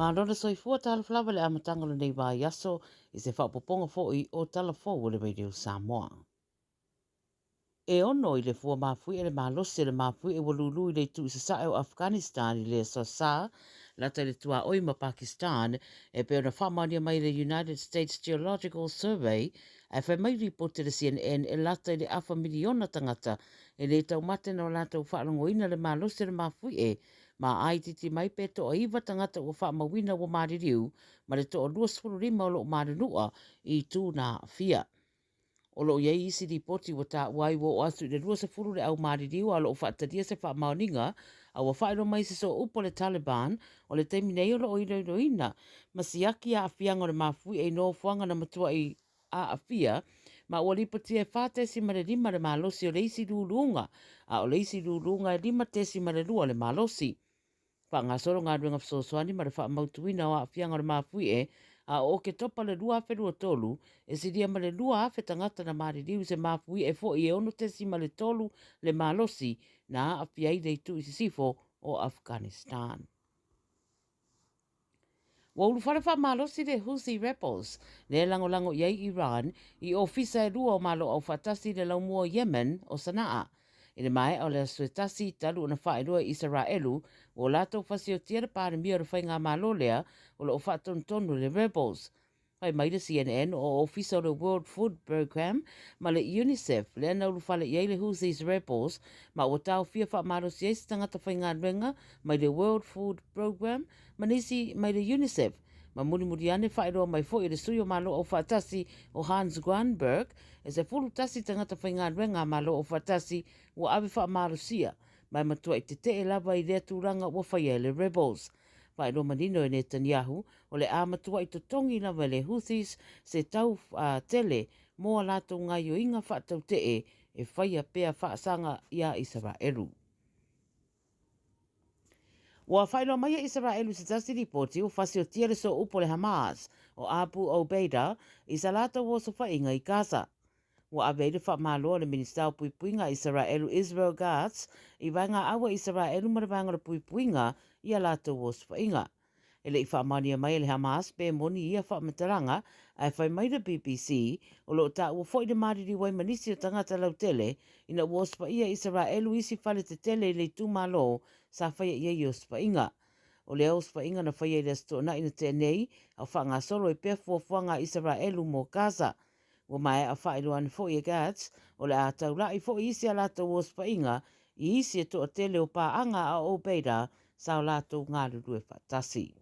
Malo le soifua, talofa lava i le amataga o lenei vaiaso i se faaopoopoga foi o Tala Fou a le Radio Samoa. E ono i le fua mafuie le malosi o le mafuie ua lulu i le itu i sasae o Afghanistan i le Aso Sa, lata i le tuaoi ma Pakistan, e pei ona faamaonia mai e le United States Geological Survey, ae fai mai lipoti a le CNN e lata i le afa miliona tagata e le taumate na o latou faalogoina le malosi o le mafuie ma āitiiti mai pe toaiva tagata ua faamauina ua maliliu ma le toa 25 o lo o malunua i itu na aafia. O lo o i ai isi lipoti ua taua ai ua oo atu i le 20 le au maliliu a o lo o faatalia se faamaoniga a ua faailoa mai se sooupu a le Taliban o le taimi nei o lo o iloiloina ma siaki aafiaga o le mafuie i nofoaga na matuai aafia ma ua lipotia e 4.5 le malosi o le isi luluga a o le isi luluga e 5.2 le malosi. Faagasolo galuega fesoasoani ma le faamautuina o aafiaga o le mafuie a o Oketopa le 2023, e silia ma le 2,000 tagata na maliliu i se mafuie foi e 6.3 le malosi na aafia ai le itu i sisifo o Afghanistan. Ua ulufale faamalosi le Houthi Rebels, lea e lagolago i ai Iran, i ofisa e lua o Malo Aufaatasi i le laumua o Yemen o Sana'a. I le maea o le aso e tasi, talu ona faailoa e Isaraelu ua latou fasiotia le Palemia o le faigamalo lea o lo o faatonutonu e le Rebels. Fai mai le CNN, o ofisa o le World Food Programme ma le UNICEF lea na ulufale i ai le Houthis Rebels ma ua taofia faamalosi ai se tagata faigaluega mai le World Food Programme ma nisi mai le UNICEF. Ma mulimuli ane faailoa mai foi e le sui o Malo Aufaatasi o Hans Grundberg e 11 tagata faigaluega a Malo Aufaatasi ua ave faamalosia ma e matuai tetee lava i lea tulaga ua faia e le Rebels. Faailoa manino e Netanyahu, o le a matuai totogi lava e le Houthis se tau tele mo a latou gaioiga faatautee e faia pea faasaga iā Isaraelu. Ua faailoa mai e Isaraelu i se tasi lipoti ua fasiotia le sooupu o le Hamas o Abu Obeida i sa latou osofaiga i Gaza. Ua ave ai le faamalo a le Minisita o Puipuiga a Isaraelu Israel Katz i vaega au a Isaraelu ma le Vaega o le Puipuiga i a latou osofaiga. E le i faamaonia mai e le Hamas pe moni ia faamatalaga, ae fai mai le BBC, o lo o taua foi le maliliu ai ma nisi o tagata lautele ina ua osofaia e Isaraelu isi fale tetele i le itumalo sa faia i ai osofaiga. O lea osofaiga na faia i le Aso Toonai na tea nei, a o faagasolo ai pea fuafuaga a Isaraelu mo Gaza. Ua maea faailoa ane foi e Katz, o le a taula'i foi isi a latou osofaiga i isi e toatele o paaga a Obeida sa o latou galulue faatasi.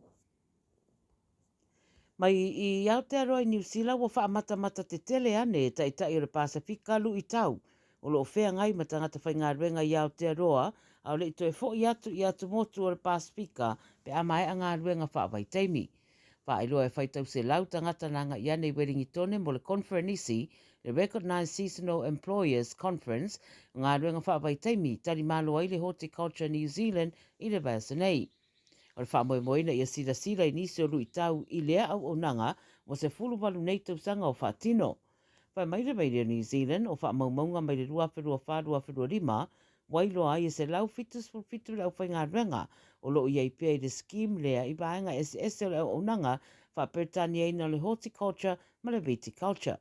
Mai i Aotearoa i Niu Sila ua faamatamata tetele ane e Taitai o le Pasefika luitau o lo o feagai ma tagata faigaluega i Aotearoa a o le i toe foi atu i atumotu o le Pasefika pe a maea galuega faavaitaimi. Faailoa e faitau selau tagata na agai ane i Welingitone mo le Conferenisi, le Recognised Seasonal Employers Conference, o galuega faavaitaimi, talimalo ai le Horticulture New Zealand i le vaiaso nei. O le faamoemoeina ia silasila i nisi o luitau i lea auaunaga ua 18 nei tausaga o faatino. Fai mai le Radio New Zealand o faamaumauga mai le 2024-2025 ua iloa ai e 177 le aufaigaluega o lo o i ai pea i le scheme lea i vaega eseese o le auaunaga faa-Peretaniaina o le Horticulture ma le Viticulture.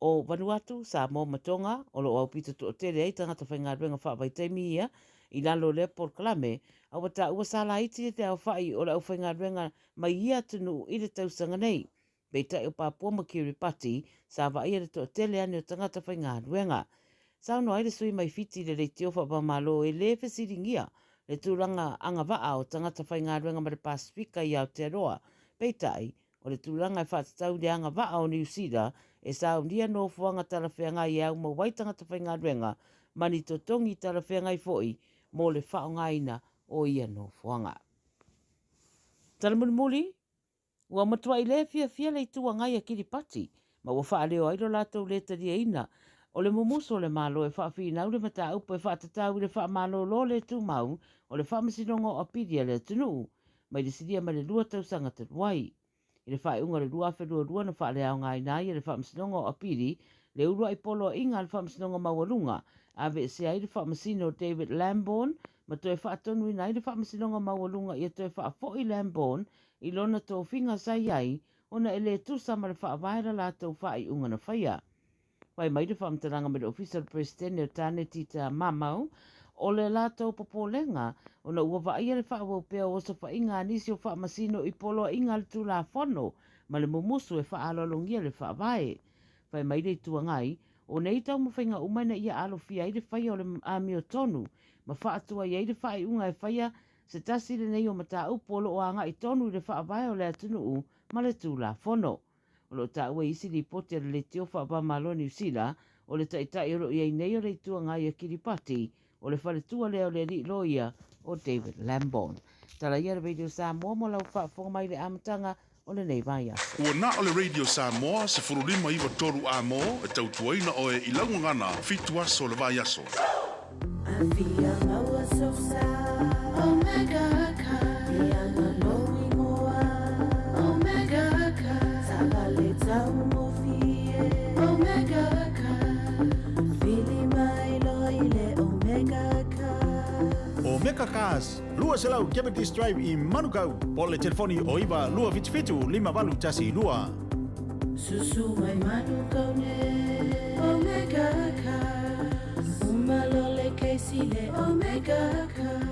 O Vanuatu, Samoa ma Tonga o lo o aupito toatele ai tagata faigaluega faavaitaimi ia i lalo o lea polokalame, a ua taua sa laiti le aofai o le aufaigaluega mai ia atunuu i le tausaga nei. Peitai o Papua ma Kiribati sa vaaia le toatele ane o tagata faigaluega. Saunoa ai le sui mai Fiti i le leitio faapamalo e le fesiligia le tulaga agavaa o tagata faigaluega ma le Pasefika i Aotearoa. Peitai, o le tulaga e faatatau i le agavaa o Niu Sila e saunia nofoaga talafeagai e aumau ai tagata faigaluega ma ni totogi talafeagai foi mo le faaaogaina o ia nofoaga. Tala mulimuli, Ua matuai le fiafia le Itu Agai a Kiripati, ma ua faaleo ai lo latou lē taliaina o le mumusu o le Malo e faafinau le mataupu e faatatau i le faamalolo le tumau o le Faamasinoga o Apili a le atunuu mai le silia ma le lua tausaga talu ai. I le faaiuga o le 2022 na faaleaogaina ai e le Faamasinoga o Apili Le uluai poloaiga a le Faamasinoga Maualuga, aveesea ai le Faamasino David Lambourne ma toe faatonuina ai le Faamasinoga Maualuga ia toe faafoi Lambourne i lona tofiga sa i ai ona e le tusa ma le Faavae la latou faaiuga na faia. Fai mai le faamatalaga mai le Ofisa o le Peresetene o Tane Tita Mamau, o le latou popolega ona ua vaaia le faaauau pea o osofaiga a nisi o Faamasino i poloaiga a le Tulafono ma le mumusu e faaaloalogia le Faavae. Fai mai le Itu Agai, o nei taumafaiga uma ina ia alofia ai le faia o le amiotonu ma faatuai ai le faaiuga e faia se tasi lenei o mataupu o lo o agai tonu i le faavae o le atunuu ma le Tulafono. O lo o taua i isi lipoti a le Leitio Faava-o-Malo Niu Sila, o le taitai o lo o i ai nei o le Itu Agai a Kiripati, o le faletua lea o le alii loia o David Lambourne. Tala ia le Radio Samoa mo lau faafofoga mai i le amataga o lenei vaiaso. Ua na o le Radio Samoa 15 93 A-mo e tautuaina oe i lau gagana fitu aso o le vaiaso. Afia maua sou sa Omega Car Iana lou ingoa Omega Car Taavale taugofie Omega Car Vili mai loa i le Omega Car. Omega Cars, 200 Cavendish Drive i Manukau, po o le telefoni o 9 277 5812. Susu mai Manukau nei Omega Cars Uma loa le kesi le Omega Cars.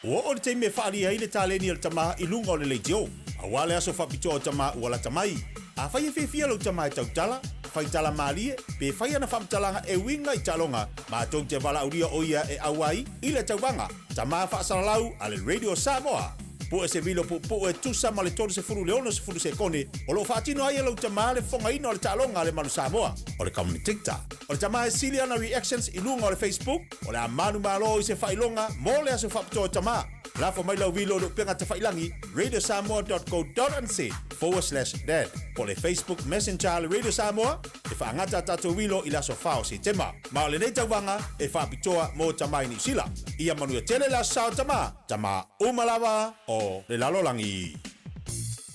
Ua oo le taimi e faaalia ai le taleni a le tama i luga o le leitio, aua le aso faapitoa o tama ua lata mai. Afai e fiafia lou tama e tautala, fai tala malie, pe fai ana faamatalaga e uiga i taaloga, matou te valaaulia o ia e auai i le tauvaga Tama Faasalalau a le Radio Samoa. Pue se vilo puupuu e tusa ma le 30 i le 60 sekone o lo o faatino ai e lou tama le fofogaina o le taaloga a le Manu Samoa. O le commentator o le tama e sili ana reactions i luga o le Facebook, o le a manumalo i se faailoga mo le aso faapitoa o tama. Lafo mai lau vilo i le upega tafailangi radiosamoa.co.nz/dad po o le Facebook Messenger a le Radio Samoa e faagata a tatou vilo i le aso 4 o Setema. Ma o lenei tauvaga e faapitoa mo tama i Niu Sila. Ia manuia tele le aso sa o tama, tama uma lava o le lalolagi.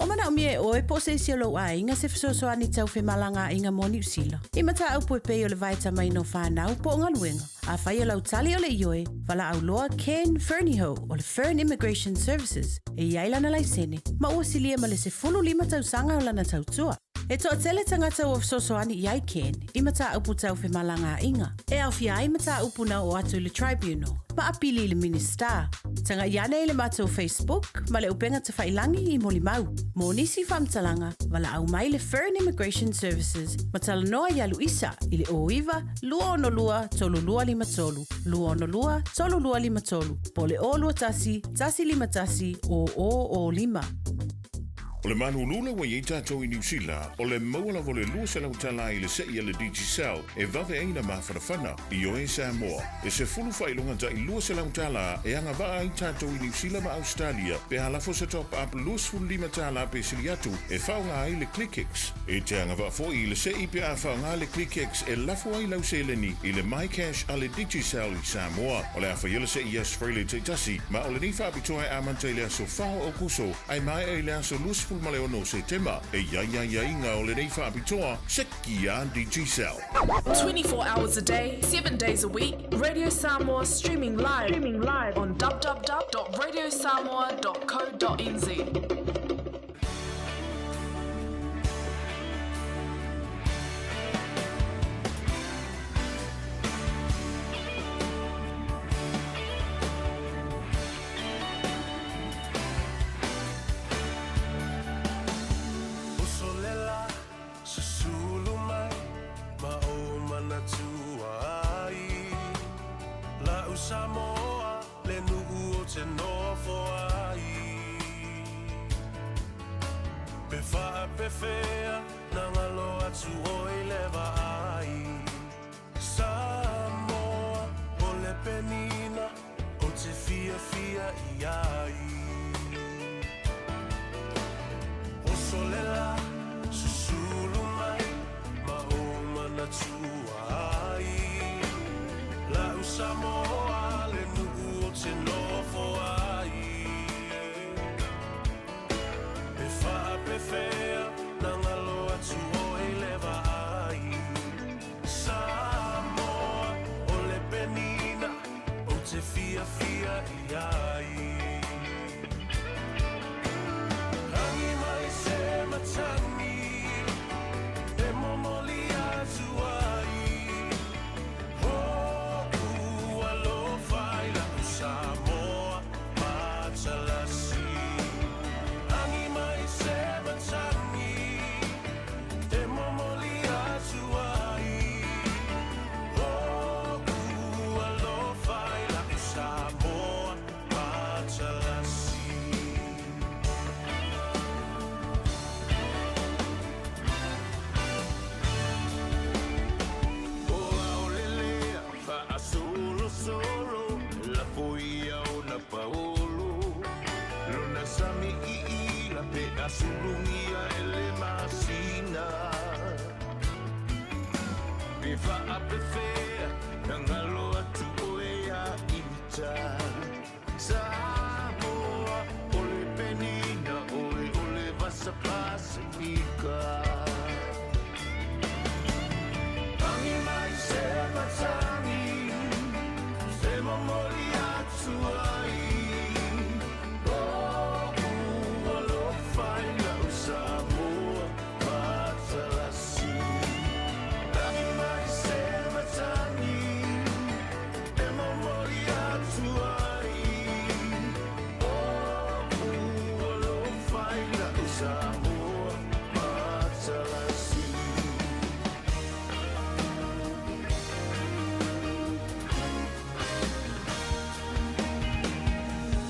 O manaomia e oe po o se isi o lou aiga se fesoasoani tau femalagaaiga mo Niu Sila. I mataupu e pei o le vaetamaina o fanau po o galuega. Afai o lau tali o le ioe, valaau loa Ken Fernihough o le Fern Immigration Services e i ai lana laisene ma ua silia ma le 15 tausaga o lana tautua. E toatele tagata ua fesoasoani i ai Ken i mataupu tau femalagaaiga, e aofia ai mataupu na oo atu i le Tribunal ma apili i le Minisita. Tagai ane i le matou Facebook ma le upega tafailangi i molimau. Mo nisi faamatalaga, valaau mai le Fern Immigration Services ma talanoa ia Luisa i le 09 262 3253, 262 3253 po o le 021 151 0005. O le malulu ua i ai tatou i Niu Sila, o le maua lava o le 200 tala i le se'i a le Digicel e vave ai na mafanafana. Ioe Samoa, e sefulu faailoga tai 200 tala e agavaa ai tatou i Niu Sila ma Ausetalia pe a lafo se top up 25 tala pe sili atu e faaaoga ai le ClickX. E te agavaa foi i le se'i pe a faaaoga le ClickX e lafo ai lau seleni i le MyCash a le Digicel i Samoa. O le a faia le se'i i Aso Faraile taitasi, ma o lenei faapitoa e amata i le aso 4 o Aokuso ae maea i le aso 26 o Setema. E i ai aiaiga o lenei faapitoa, seki a Digicel. 24 hours a day, 7 days a week, Radio Samoa streaming live, streaming live on www.radiosamoa.co.nz. Uso le la, susulu mai ma ou manatua ai. La'u Samoa le nuu ou te nofo ai. Pe faapefea na galo atu oi le vaai. Samoa o le penina ou te fiafia i ai. Oso le la, susulu mai ma ou manatua ai. La'u Samoa le nuu ou te nofo ai. Pe faapefea na galo atu oi le vaai. fiafia i ai. Rangi mai se matagi e momoli atu ai. Hoʻu alofa i la'u Samoa matalasi. Agi mai se matagi e momoli atu ai. Hoʻu alofa i la'u Samoa matalasi. O aolelea faasolosolo lafo ia ona paolo lona sami iila pe a sulugia e le masina pe faapefea na galo atu oe ia ita Samoa o le penina oe o le vasa Pasifika. Agi mai se matagi e momoli atu ai. Lo'u alofa i la'u Samoa matalasi. Agi mai se matagi e momoli atu ai. Lo'u alofa i la'u Samoa matalasi.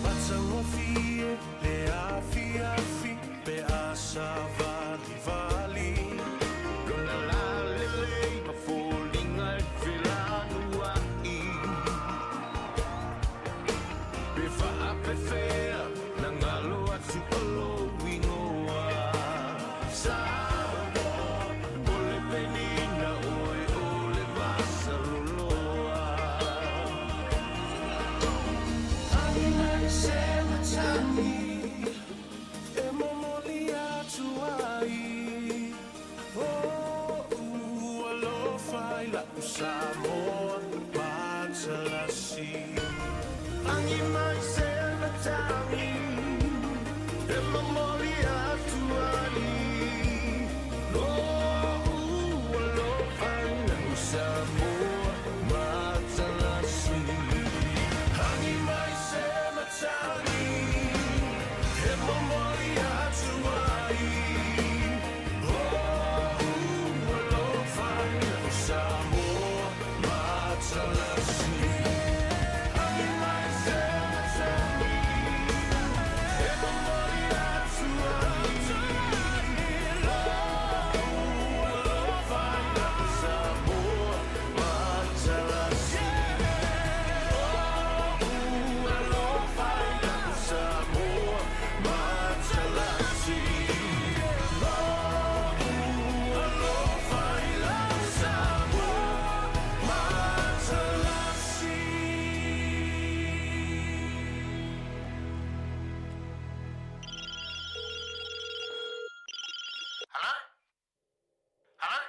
Matagofie le afiafi pe a savalivali lona lalelei ma foliga e felanua'i pe faapefea na galo atu o lou igoa Samoa o le penina oe o le vasaloloa. Agi mai se matagi e momoli atu ai. Hoʻu alofa i la'u Samoa matalasi. Agi mai se matagi e momoli atu ai. Lo'u alofa i la'u Samoa matalasi. Agi mai se matagi e momoli atu ai. Lo'u alofa i la'u Samoa matalasi. Agi mai se matagi e momoli atu ai. Lo'u alofa i la'u Samoa matalasi. Lo'u alofa i la'u Samoa matalasi. Lo'u alofa i la'u Samoa matalasi. Hello? Hello?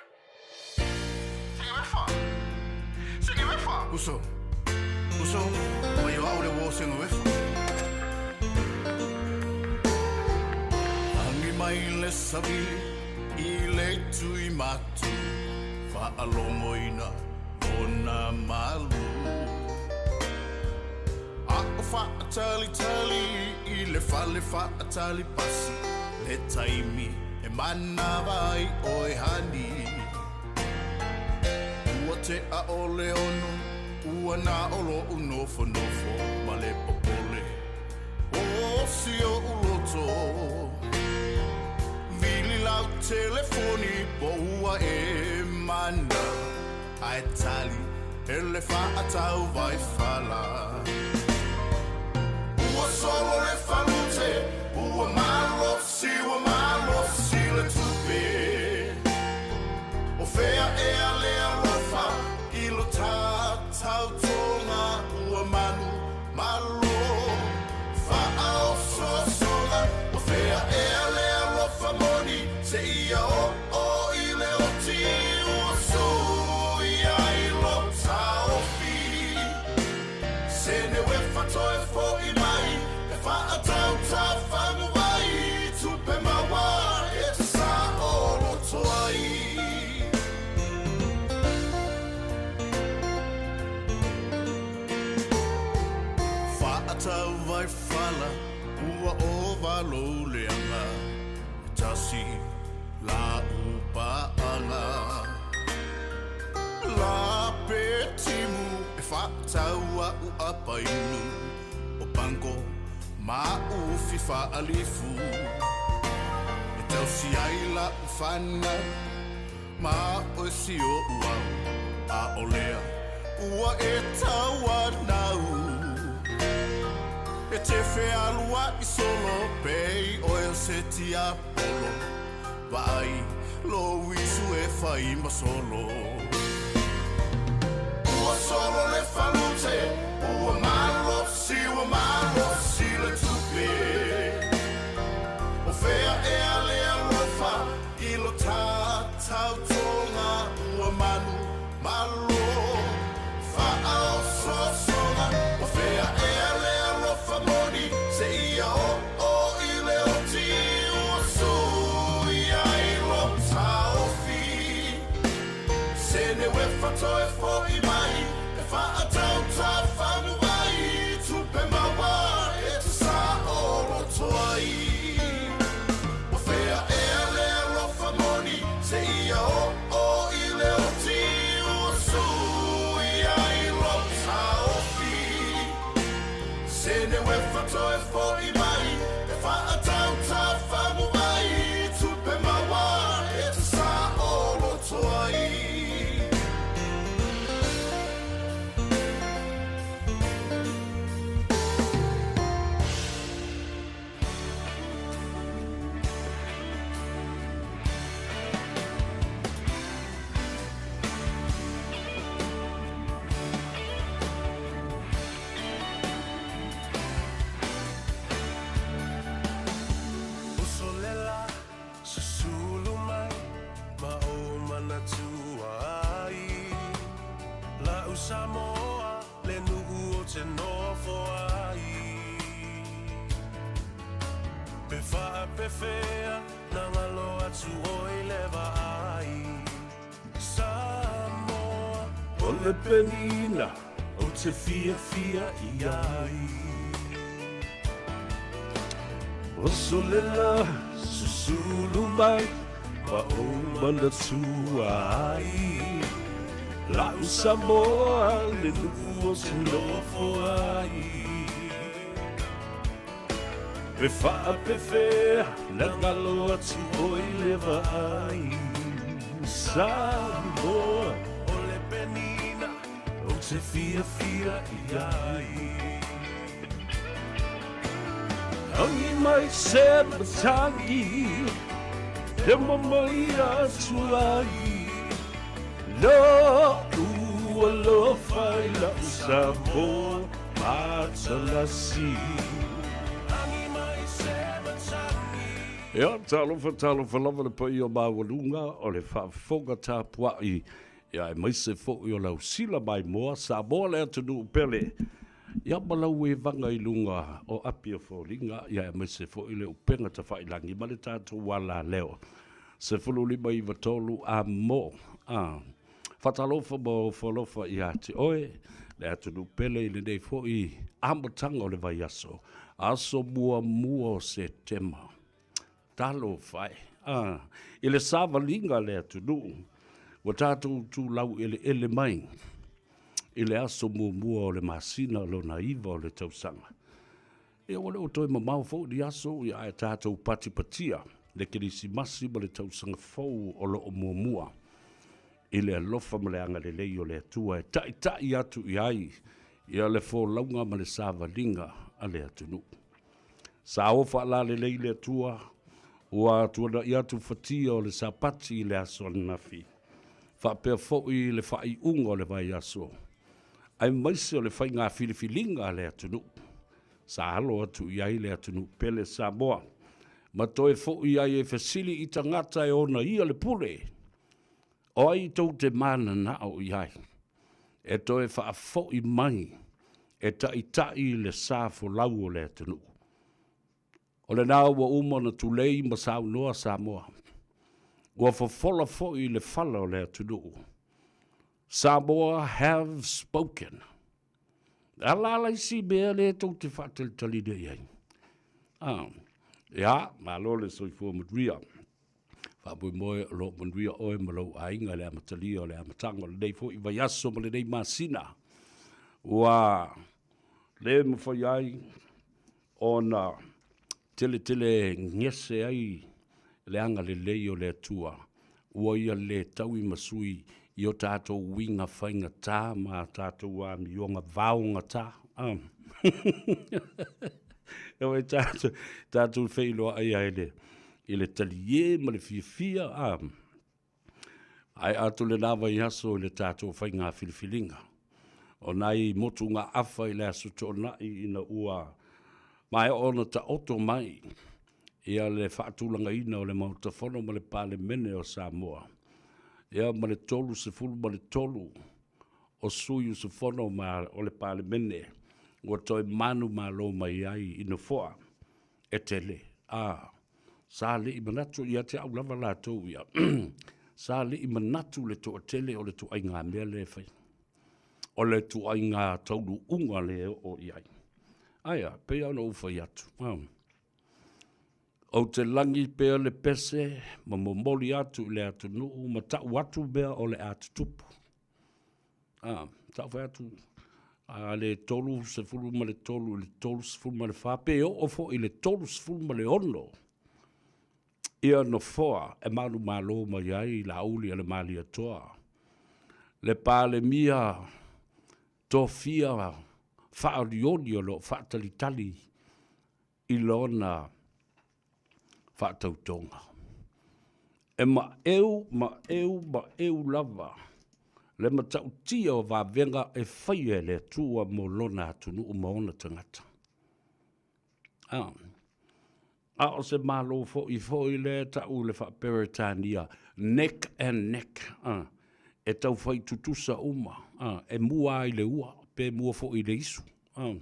Seiuefa? Seiuefa? Uso. Uso, mai o au le uo Seiuefa. Agi mai le savili i le tui matu, faalogoina ona malu. A o faatalitali i le fale faatali pasi, le taimi e manava ai oe hani. Ua tea o le 6, ua na o lo'u nofonofo ma le popole. O si oʻu loto. Vili lau telefoni po ua e mana, ae tali e le faatau vaifala. Ua solo le falute, ua malosi, ua malosi le tupe. O fea ea le alofa i lo tatautoga ua manu malo. Faaosoasoga, o fea ea le alofa moni, seia oo i le oti ua sui ai lo taofi. faatauvaifala ua ova lou leaga e tasi la'u paaga. Lape timu e faatau a'u apainu o pango ma a'u ufi fa'alifu e tausi ai la'u fanau ma oe si o'u au a o lea ua e tauanau E te fealua'i solo pei oe o se tiapolo Vaai lou isu e fai ma solo Ua solo le falute ua malosi ua malosi le tupe O fea ea le alofa i lo ta tautoga ua manumalo faaosoosoga O fea ea le alofa moni seia oo i le oti ua suia ai lo taofi Sene uefa toe fo'i mai e faatautafanuai tupe maua e te saoloto ai O fea ea le alofa moni seia oo i le oti ua suia ai lo taofi Sene uefa toe fo'i mai e faatautafanuai tupe maua e te saoloto ai. Uso le la, susulu mai ma ou manatua ai. La'u Samoa le nuu ou te nofo ai. Pe faapefea na galo atu oe i le vaai. Samoa. O le penina ou te fiafia i ai. Oso le la, susulu mai ma ou manatua ai. La'u Samoa le nuu ou te nofo ai. Pe faapefea na galo atu oe i le vaai. Samoa. O le penina ou te fiafia i ai. Agi mai se matagi e momoli atu ai Lo'u alofa i la'u Samoa matalasi. Ia, talofa, talofa lava le paia maualuga o le faafofoga tapuai, ia aemaise foi o lau sila maimoa, Samoa le atunuu pele, ia ma lau evaga i luga o api o foliga, ia aemaise foi le upega tafailagi ma le tatou alaleo. 15 93 a mo, a. Faatalofa ma ofo alofa ia te oe, le atunuu pele i lenei foi amataga o le vaiaso, aso muamua o Setema. Talofa e! A, i le savaliga a le atunuu, ua tatou tulau eleele mai i le aso muamua o le masina lona iva o le tausaga. Ia ua le o toe mamao foi ni aso, ia ae tatou patipatia le Kerisimasi ma le tausaga fou o lo o muamua i le alofa ma le agalelei o le Atua e taitai atu i ai ia le folauga ma le savaliga a le atunuu. Sa o faalalelei le Atua ua tuanai atu fatia o le Sapati i le aso ananafi, faapea foi le faaiuga o le vaiaso, aemaise o le faiga filifiliga a le atunuu. Sa alo atu i ai le atunuu pele Samoa, ma toe foi ai e fesili i tagata e ona ia le pule, O ai tou te mananao i ai e toe faafoi mai e taitai le sa folau o le atunuu? O lena ua uma ona tulei ma saunoa Samoa. Ua fofola foi le fala o le atunuu. Samoa have spoken. A la la isi mea lea tou te faatalitali nei i ai. A, ia, malo le soifua manuia. Faamoemoe o lo o manuia oe ma lou aiga i le amatalia o le amataga o lenei foi vaiaso ma lenei masina. Ua le mafai ai ona tele tele gese ai le agalelei o le Atua, ua Ia le taui ma sui i o tatou uiga faigata ma a tatou amioga vaogata. E oi tatou, tatou feiloai ai le, i le talie ma le fiafia, a. Ae atu lena vaiaso i le tatou faiga filifiliga. O nai motugaafa i le Aso Toonai ina ua maea ona taoto mai ia le faatulagaina o le Maota Fono ma le Palemene o Samoa, ia ma le 33 o sui usufono ma o le Palemene ua toe manumalo mai ai i nofoa e tele, a sa le i manatu ia te au lava latou ia, sa le i manatu le toatele o le ituaiga mea lea e fai. O le ituaiga taunuuga lea e oo i ai. Ae a, pei lava ona ou fai atu, ou te lagi pea le pese ma momoli atu i le atunuu ma tau atu mea o le a tutupu. A, sa ou fai atu, a le 33 i le 34, pe oo foi i le 36 ia nofoa e manumalo mai ai Laauli a le Malietoa, le Palemia tofia faaolioli o lo o faatalitali i lona faatautoga. E maeu, maeu, maeu lava le matautia o vavega e faia e le Atua mo lona atunuu ma ona tagata. A, a o se Malo foi foi lea e tau i le faa-Peretania, neck and neck, a, e taufai tutusa uma, a, e mua lava i le ua, pe mua foi i le isu. A.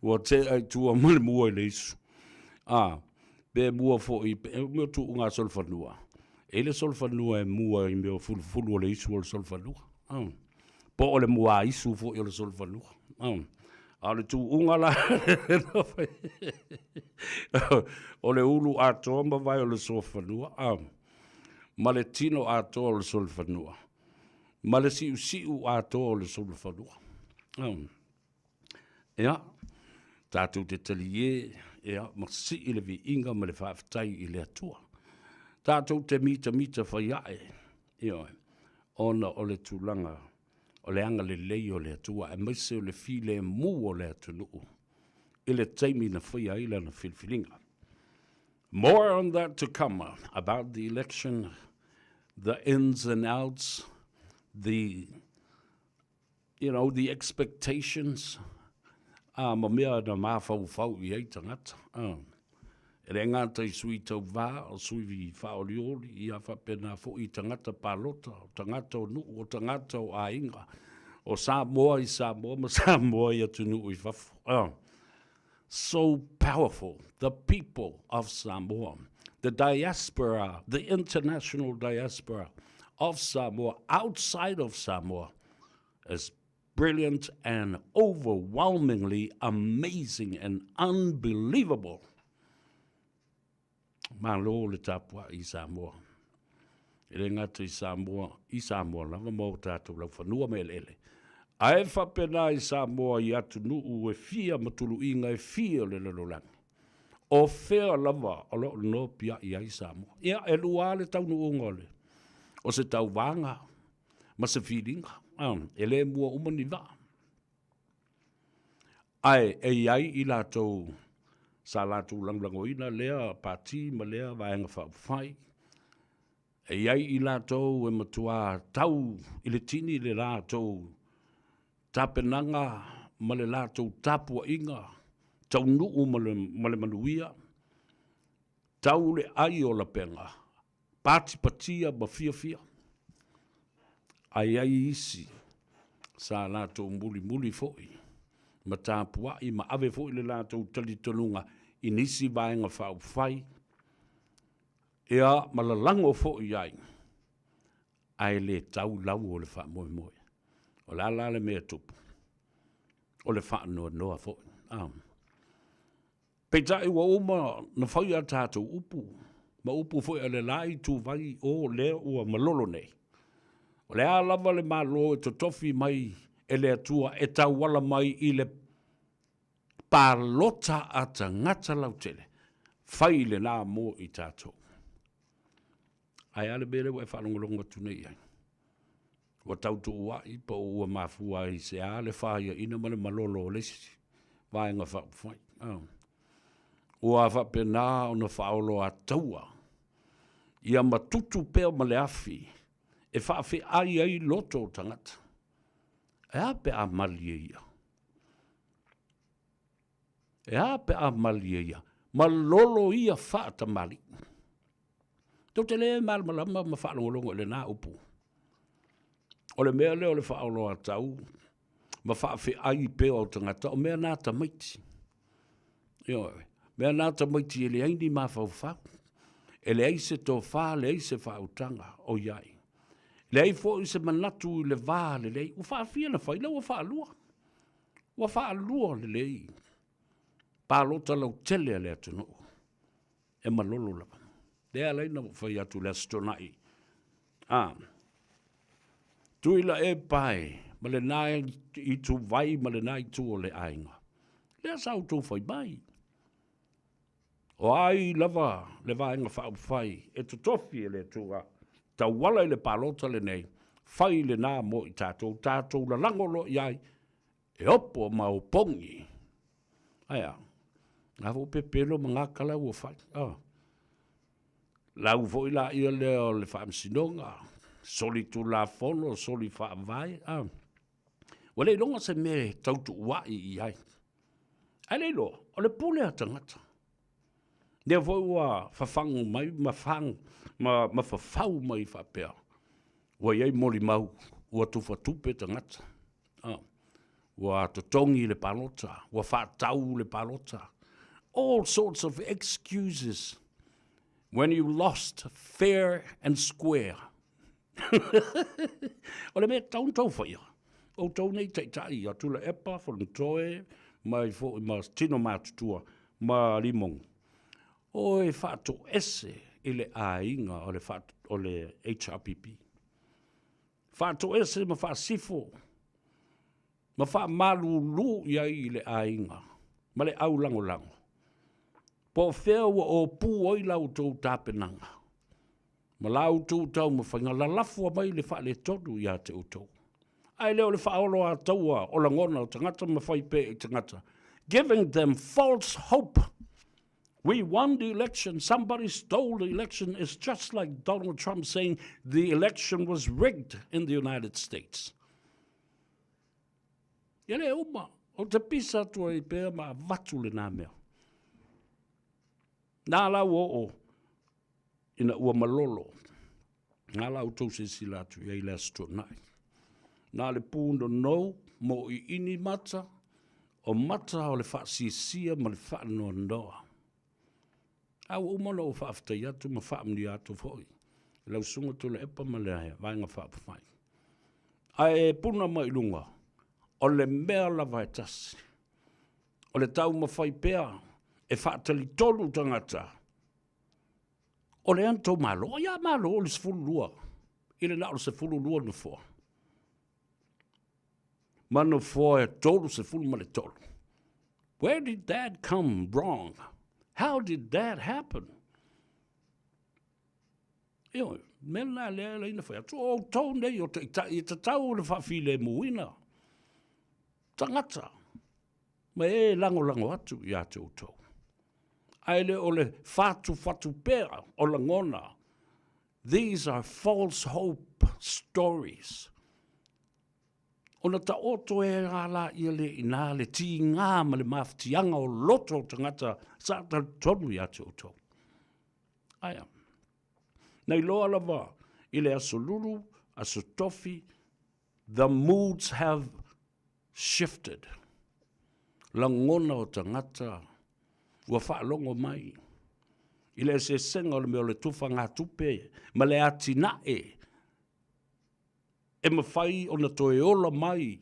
Ua tea i tua ma le mua i le isu. A, pe mua foi, e mea tuuga solofanua. E i le solofanua e mua i mea o fulufulu o le isu o le solofanua. A, po o le muaisu foi o le solofanua. A, a o le tuuga la, o le ulu atoa ma vae o le solofanua. A, ma le tino atoa o le solofanua. Ma le siusiu atoa o le sulufanua. Ia, tatou te talie, ia, ma sii le viiga ma le faafetai i le Atua. Tatou te mitamita fai ae, ioe, ona o le tulaga o le agalelei o le Atua, aemaise o le filemu o le atunuu i le taimi na faia ai lana filifiliga. More on that to come about the election the ins and outs, the you know, the expectations, a ma mea na mafaufau i ai tagata. A. E le gata i sui tauvā, o sui faaolioli, ia faapena foi i tagata palota, o tagata o nuu, o tagata o aiga, o Samoa i Samoa ma Samoa i atunuu i fafo. A. So powerful, the people of Samoa, the diaspora, the international diaspora of Samoa, outside of Samoa, is brilliant and overwhelmingly amazing and unbelievable. Malo le tapuai i Samoa. E le gata i Samoa, i Samoa lava ma o tatou laufanua ma eleele. Ae faapena i Samoa i atunuu e fia ma tuluiga e fia o le lalolagi. O fea lava o lo o nopiai ai Samoa. Ia, e lua lava le taunuuga o le, o se tauvaga ma se filiga. E le mua uma ni vaa. Ae e i ai i latou sa latou lagolagoina lea pati ma lea Vaega Faaupufai, e i ai i latou e matuā tau i le tini le latou tapenaga ma le latou tapuaiga taunuu ma le, ma le manuia, tau le ai o lapega patipatia ma fiafia, ae i ai isi sa latou mulimuli foi ma tapuai ma ave foi le latou talitonuga i nisi Vaega Faaupufai, ia, ma lalago foi i ai. Ae le tau lau o le faamoemoe. O le a la le mea e tupu? O le faanoanoa foi. Ah. Peitai ua uma na fai a tatou upu, ma upu foi a le la ituvai o lea ua malolo nei. O le a lava le Malo e totofi mai e le Atua e tauala mai i le palota a tagata lautele, fai lena mo i tatou. Ae a le mea lea ua e faalogologo atu nei i ai? Ua tau tuuai po o ua mafua ai i se a le faiaina ma le malolo o le isi Vaega Faaupufai. Ua faapena ona faaoloataua ia matutu pea ma le afi e faafeai ai loto o tagata. E a pe a malie ia? E a pe a malie ia? Malolo ia faatamalii. Tou te le malamalama ma faalogologo i lena upu. O le mea lea o le faaoloatau ma faafeai pea o tagata, o mea na tamaiti. Ioe, mea na tamaiti e leai ni mafaufau, e leai se tofa, leai se faautaga o i ai. Leai foi se manatu i le va lelei. Ua faafia na fai, lea ua faalua. Ua faalua lelei palota lautele a le atunuu e malolo lava. Lea ala ai na ou fai atu i le Aso Toonai, a, Tuila e pae ma lena ituvai ma lena itu o le aiga. Lea sa outou fai mai. O ai lava le Vaega Faaupufai e totofi e le Atua tauala i le palota lenei, fai lena mo i tatou, tatou lalago loa i ai, e opo ma opogi. Ae a? Nga foi pepelo ma nga tala ua fai. Ah. Lau foi la ia lea o le Faamasinoga, soli tulafono, soli faavae. Ah. Ua le iloga se mea e tautuua'i i ai. Ae le iloa, o le pule a tagata. Lea foi ua fafagu mai ma fang, ma, ma fafau mai faapea. Ua i ai molimau, ua tufatupe tagata. Ah, ua totogi le palota, ua faatau le palota. All sorts of excuses when you lost fair and square. o le mea tau na tou faia, outou nei taitai a Tuilaepa, Fonotoe, mai foi ma tino matutua ma Limogo, o e faatoese i le aiga o le, o le HRPP. Faatoese ma faasifo ma faamalulu i ai i le aiga ma le au lagolago. Po o fea ua opu ai la outou tapenaga ma la outou taumafaiga, lalafo mai le faaletonu ia te outou. Ae le o le faaoloataua o lagona o tagata ma fai pea i tagata, giving them false hope. We won the election, somebody stole the election. It's just like Donald Trump saying the election was rigged in the United States. Ia le uma, o te pisa atu ai pea ma avatu lena mea. Nā lau oo ina ua malolo, nā la outou silasila atu i ai le Aso Toonai. Nā le pūnonou mo iini mata, o mata o le faasiasia ma le faanoanoa. A ua uma ona ou faafetai atu ma faamanuia atu foi i lau Susuga Tuilaepa ma le Vaega Faaupufai. Ae puna mai i luga, o le mea lava e tasi, o le taumafai pea e faatalitonu tagata, o lea na tou malo, ia malo o le 12, i le na o le 12 nofoa. Ma nofoa e 33. Where did that come wrong? How did that happen? Ioe, mea lena lea e laina fai atu, o outou nei o taitai e tatau ona faafilemuina tagata ma e lagolago atu ia te outou. Ae le o le fatufatu pea o lagona. These are false hope stories. Ona taoto e a la ia le ina le tīgā ma le mafatiaga o loto o tagata sa talitonu ia te outou. Aia. Na iloa lava i le Aso Lulu, Aso Tofi, the moods have shifted. Lagona o tagata ua faalogo mai i le eseesega o le mea o le tufagatupe ma le atinae. e mafai ona toe ola mai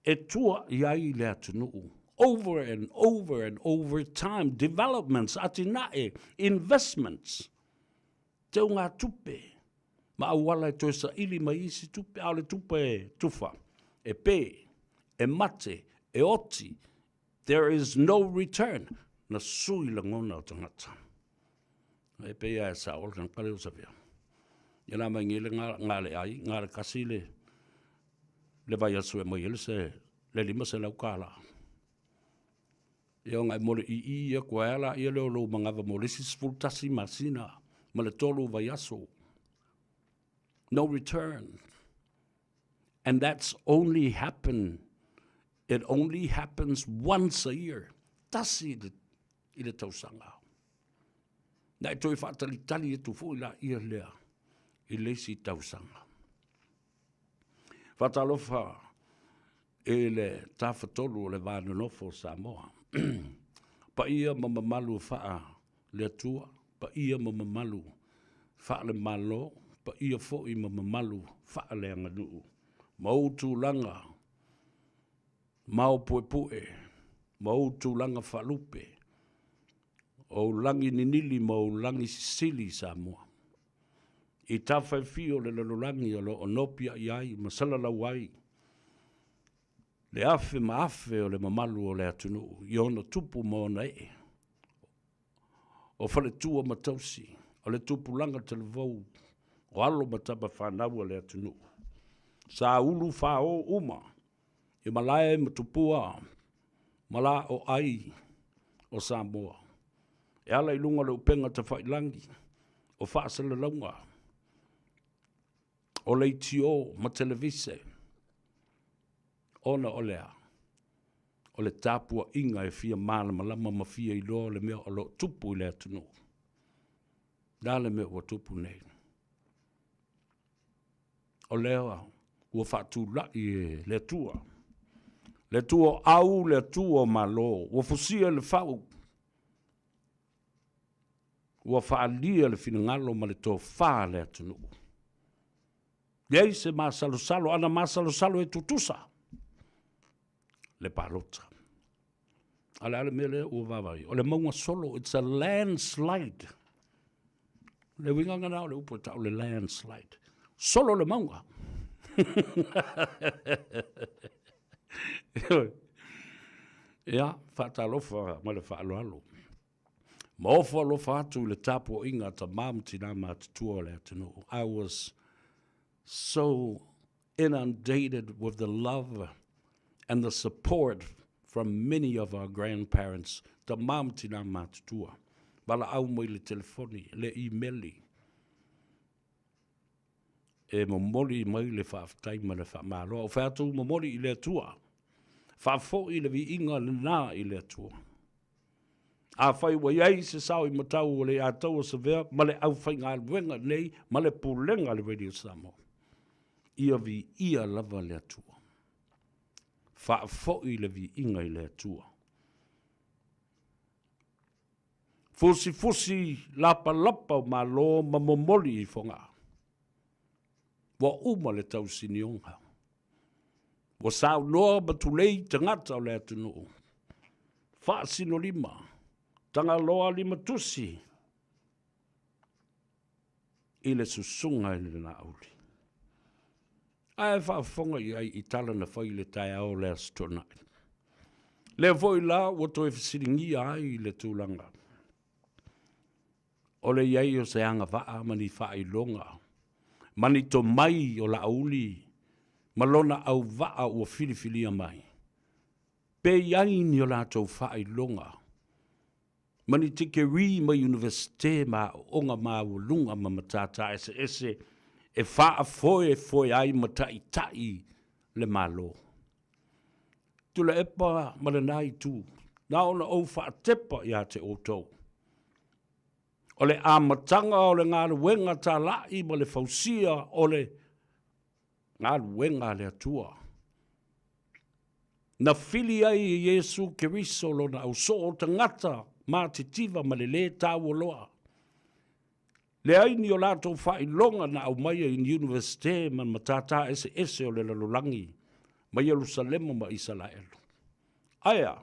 e tua i ai le atunuu. Over and over and over time, developments, atinae, investments, teugatupe, ma auala e toe saili mai isi tupe, a o le tupe e tufa, e pē, e mate, e oti, there is no return, na sui lagona o tagata. E pei lava e sao le tagata lea o Savea. Ia la mai nei le nga le ai, nga le kasi le le vaiaso e aumai ai le se le $500 tala. Ia ona e mole i i ia koe ala ia lea o lou manava mo le isi 11 masina ma le tolu vaiaso. No return. And that's only happen, it only happens once a year. Tasi i le tausaga. Na e toe faatalitali atu foi la ia lea i le isi tausaga. Faatalofa i le Tafatolu o le Va Nonofo o Samoa. Paia ma mamalu faa le Atua, paia ma mamalu faa le Malo, paia foi ma mamalu faa le aganuu. Ma ou tulaga ma ou puepue, ma ou tulaga faalupe, o ou lagi ninili ma ou lagi sisili Samoa. I tafa e fia o le lalolagi o lo o nopiai ai ma salalau ai le afe ma afe o le mamalu o le atunuu i ona tupu ma ona ee, o faletua ma tausi, o le tupulaga talavou, o alo ma tama fanau a le atunuu. Sa ulu fao uma i malae ma tupua ma la o ai o Samoa. E ala i luga o le upega tafailangi o faasalalauga o leitio ma televise, ona o le a? O le tapuaiga e fia malamalama ma fia iloa o le mea o lo o tupu i le atunuu. Le a le mea ua tupu nei? O lea ua faatulai e le Atua, le Atua o au, le Atua o Malo, ua fusia i le fau, ua faaalia le finagalo ma le tofa a le atunuu. Leai se masalosalo, ana masalosalo e tutusa le palota. A o le a le mea lea ua vaavaai? O le mauga solo, it's a landslide. Le uiga lena o le upu e tau le landslide. Solo le mauga. Ia, faatalofa ma le faaaloalo. Ma ofo alofa atu i le tapuaiga a tamā ma tinā matutua o le atunuu. I was so inundated with the love and the support from many of our grandparents, tamā ma tinā matutua. Valaau mai le telefoni, le imeli, e momoli mai le faafetai ma le faamalo. A o fai atu momoli i le Atua, faafoi le viiga lena i le Atua. Afai ua i ai se sao i matau o le Ataua Savea ma le aufaigaluega nei ma le pulega a le Radio Samoa, ia viia lava le Atua. Faafoi le viiga i le Atua. Fusifusi lapalapa o Malo ma momoli i Fogaa. Ua uma le tausinioga. Ua saunoa ma tulei tagata o le atunuu. Faasinolima, Tagaloa limatusi i le susuga i le Laauli. Ae faafofoga i ai i tala na fai i le taeao o le Aso Toonai. Lea foi la ua toe fesiligia ai le tulaga o le i ai o se agavaa ma ni faailoga ma ni tomai o Laauli ma lona auvaa ua filifilia mai, pe i ai ni o latou faailoga ma ni tikerii mai Iunivesite ma aoaoga maualuga ma matata eseese e faafoefoe ai ma taitai le Malo. Tuilaepa ma lena itu, na ona ou faatepa ia te outou. O le amataga o le galuega talai ma le fausia o le galuega a le Atua. Na fili ai e Iesu Keriso lona ausoo tagata matitiva ma le lē taua loa. Leai ni o latou faailoga na aumaia i ni Universite ma matata eseese o le lalolagi ma Ierusalema ma Isalaelu. Ae a?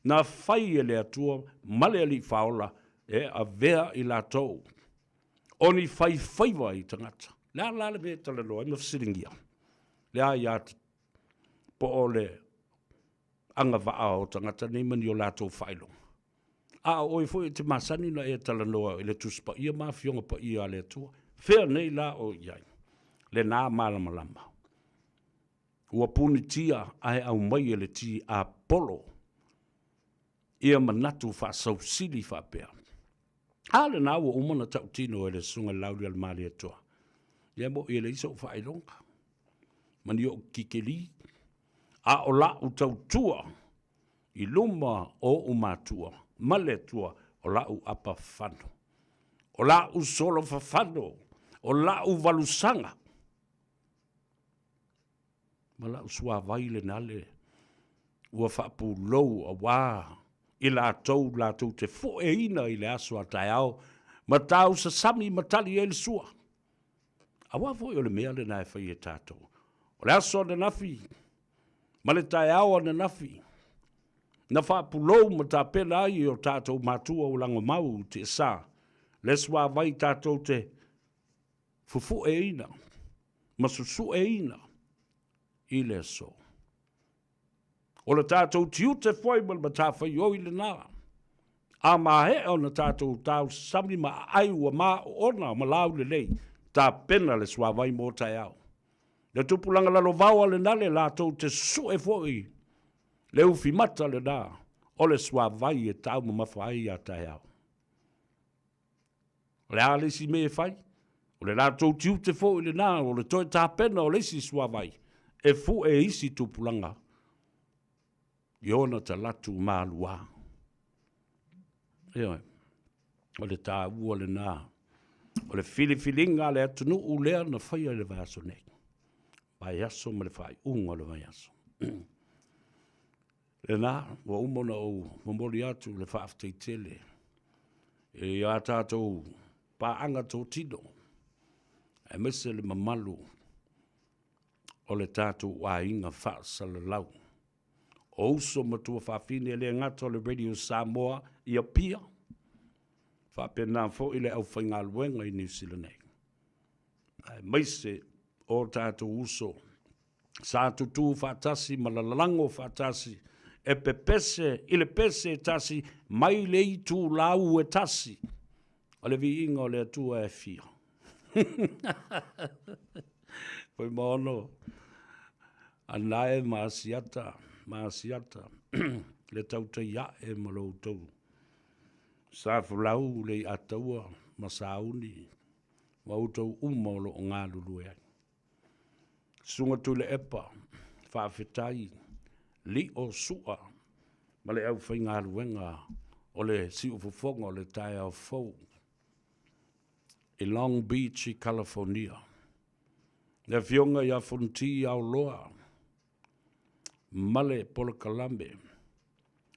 Na fai e le Atua ma le Alii Faola e avea i latou o ni faifaiva i tagata. Le a la le mea e talanoa ai ma fesiligia? Le aia po o le agavaa o tagata nei ma ni o latou faailoga. A o oe foi e te masani ona e talanoa i le Tusi Paia ma Afioga Paia a le Atua. Fea nei la o i ai lena malamalama? Ua punitia ae aumai e le tiapolo ia manatu faasausili faapea. A lena ua uma ona tautino e le Susuga i le Laaulialemalietoa, ia mo'i e leai so'u faailoga ma ni o'u kikeli, a o la'u tautua i luma o o'u matua ma le Atua o la'u apa fano, o la'u solo fafano, o la'u valusaga ma la'u suavai lena le ua faapulou auā i latou latou te fueina i le aso a taeao ma tausasami ma tali ai le sua. Auā foi o le mea lena e fai e tatou. O le aso ananafi ma le taeao ananafi na faapulou ma tapena ai e o tatou matua ua lagomau i tiasa le suavai tatou te fufueina ma susueina i le aso. O le tatou tiute foi ma le matafaioi lena, a maea ona tatou tausami ma aai ua maoona ma laulelei, tapena le suavai mo taeao. Le tupulaga lalovaoa lena le latou te susue foi le ufimata lena o le suavai e taumamafa ai a taeao. O le a le isi mea e fai? O le latou tiute foi lena o le toe tapena o le isi suavai e fue e isi tupulaga i ona talatu maluā. Ioe, o le taua lena o le filifiliga a le atunuu lea na faia i le vaiaso nei, vaiaso ma le faaiuga o le vaiaso. Lena, ua uma ona ou momoli atu le faafetai tele i a tatou paaga totino, aemaise le mamalu o le tatou aiga faasalalau. O uso ma tuafafine e le gata o le Radio Samoa i Apia, faapena foi le aufaigaluega i Niu Sila nei, aemaise o tatou uso sa tutū faatasi ma lalago faatasi e pepese i le pese e tasi mai le itulau e tasi o le viiga o le Atua e fia. Fuimaono, Anae ma Asiata, ma Asiata, le tautai ae ma lo outou Safolau, Leiataua ma Sauni, ma outou uma o lo o galulue ai. Susuga Tuilaepa, faafetai lio sua ma le aufaigaluega o le siufofoga o le taeao fou i Long Beach i California. Le afioga ia Fonoti Aoloa ma le polokalame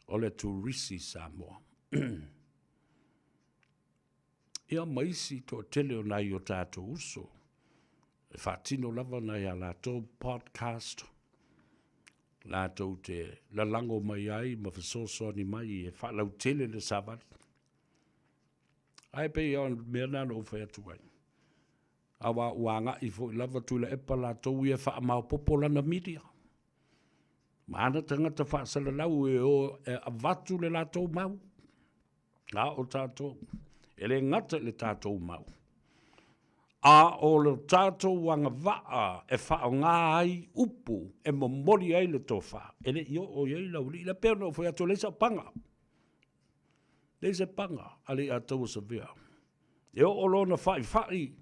o le Turisi Samoa. Ia ma isi toatele o nai o tatou uso e faatino lava nai a latou podcast latou te lalago mai ai ma fesoasoani mai e faalautele le savali. Ae pei o le mea lena na ou fai atu ai. Aua ua agai foi lava Tuilaepa latou ia e faamaopoopo lana media. Ma ana tagata faasalalau e o e avatu le latou mau. A o tatou, e le gata i le tatou mau, a o lo tatou agavaa e faaaoga ai upu e momoli ai le tofa, e le i oo i ai le aualii lea. Pei ona ou fai atu, e leai sau paga, leai se paga a le Ataua Savea. E oo loa ona faifai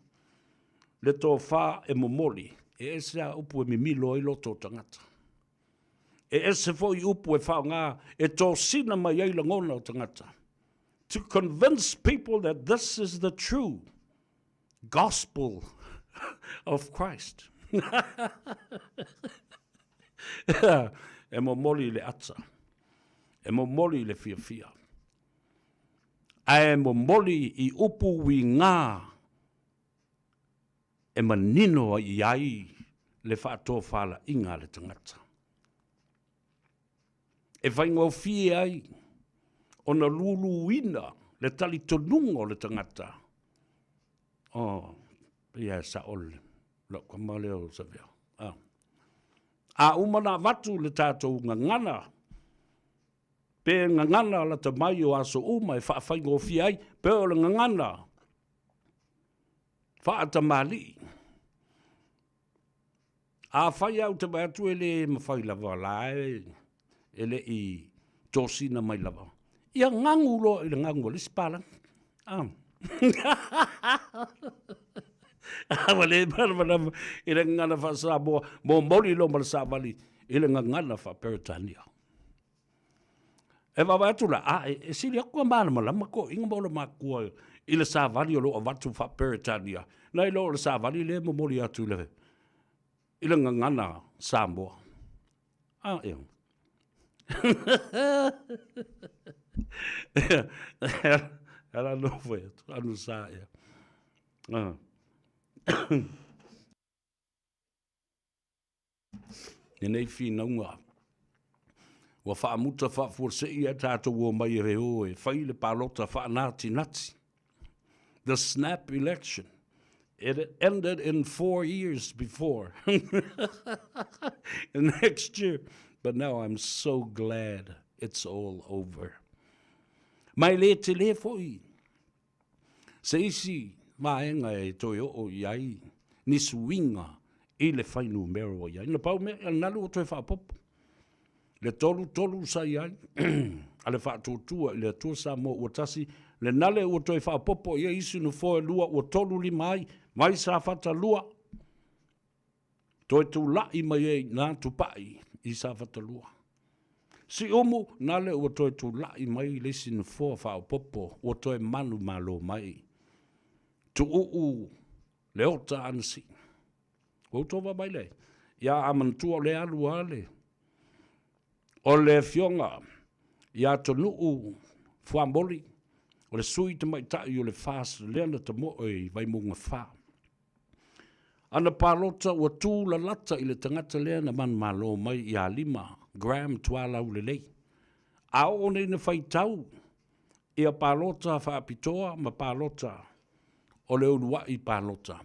le tofa e momoli, e ese lava upu e mimilo ai loto o tagata. E ese foi upu e faaaoga e tosina mai ai lagona o tagata. To convince people that this is the true gospel of Christ. E momoli i le ata. E momoli i le fiafia. Ae momoli i upu uiga. e manino ai i ai le faatofalaiga a le tagata. E faigofie ai ona luluina le talitonuga o le tagata. Oh, pei e sa'o lau kama lea o Savea. Ah. A uma na avatu le tatou gagana, pe gagana lata mai o aso uma e faafaigofie ai, pe o le gagana faatamalii. Afai au te vaai atu e le mafai lava la e le i tosina mai lava. Ia gagu loa i le gagu a le isi palagi. Ah. Ua le malamalama i le gagana faa-Samoa, momoli loa ma le savali i le gagana faa-Peretania. E vaavaai atu la, a, e sili atu ona malamalama toeaiina ma ona matua i le savali o lo o avatu faa-Peretania, nai lo o le savali lea e momoli atu i le, i le gagana Samoa. A, ia. Ala no fai atu, anu sa ia. Ah. Lenei finauga ua faamuta faafuasei ae tatou omai e o e fai le palota faanatinati. The snap election. It ended in 4 years before. Next year. But now I'm so glad it's all over. Mai le tele foi Se isi vaega e toe oo i ai ni suiga i le fuainumera ua i ai. Na pau mea, o le nalu ua toe faaopoopo. Le 33 sa i ai a le Faatuatua i le Atua Samoa ua tasi, le nale ua toe faaopoopo i ai isi nofoa e lua ua 35 ai, mai Safata 2, Toe tula'i mai ai ina Tupa'i i Safata 2. Siumu, nale ua toe tula'i mai le isi nofoa faaopoopo ua toe manumalo mai. Tuuu Leota Anasii. Ua outou vaavaai lea? Ia a manatua o lea e alu lava le o le afioga ia Tonu'u Fuamoli, o le sui tamaitai o le FAST lea na tamoe i Vaimauga 4. Ana palota ua tu lalata i le tagata lea na manumalo mai ia Lima Graham Tualaulelei. A oo nei na faitau ia palota faapitoa ma palota o le uluai palota.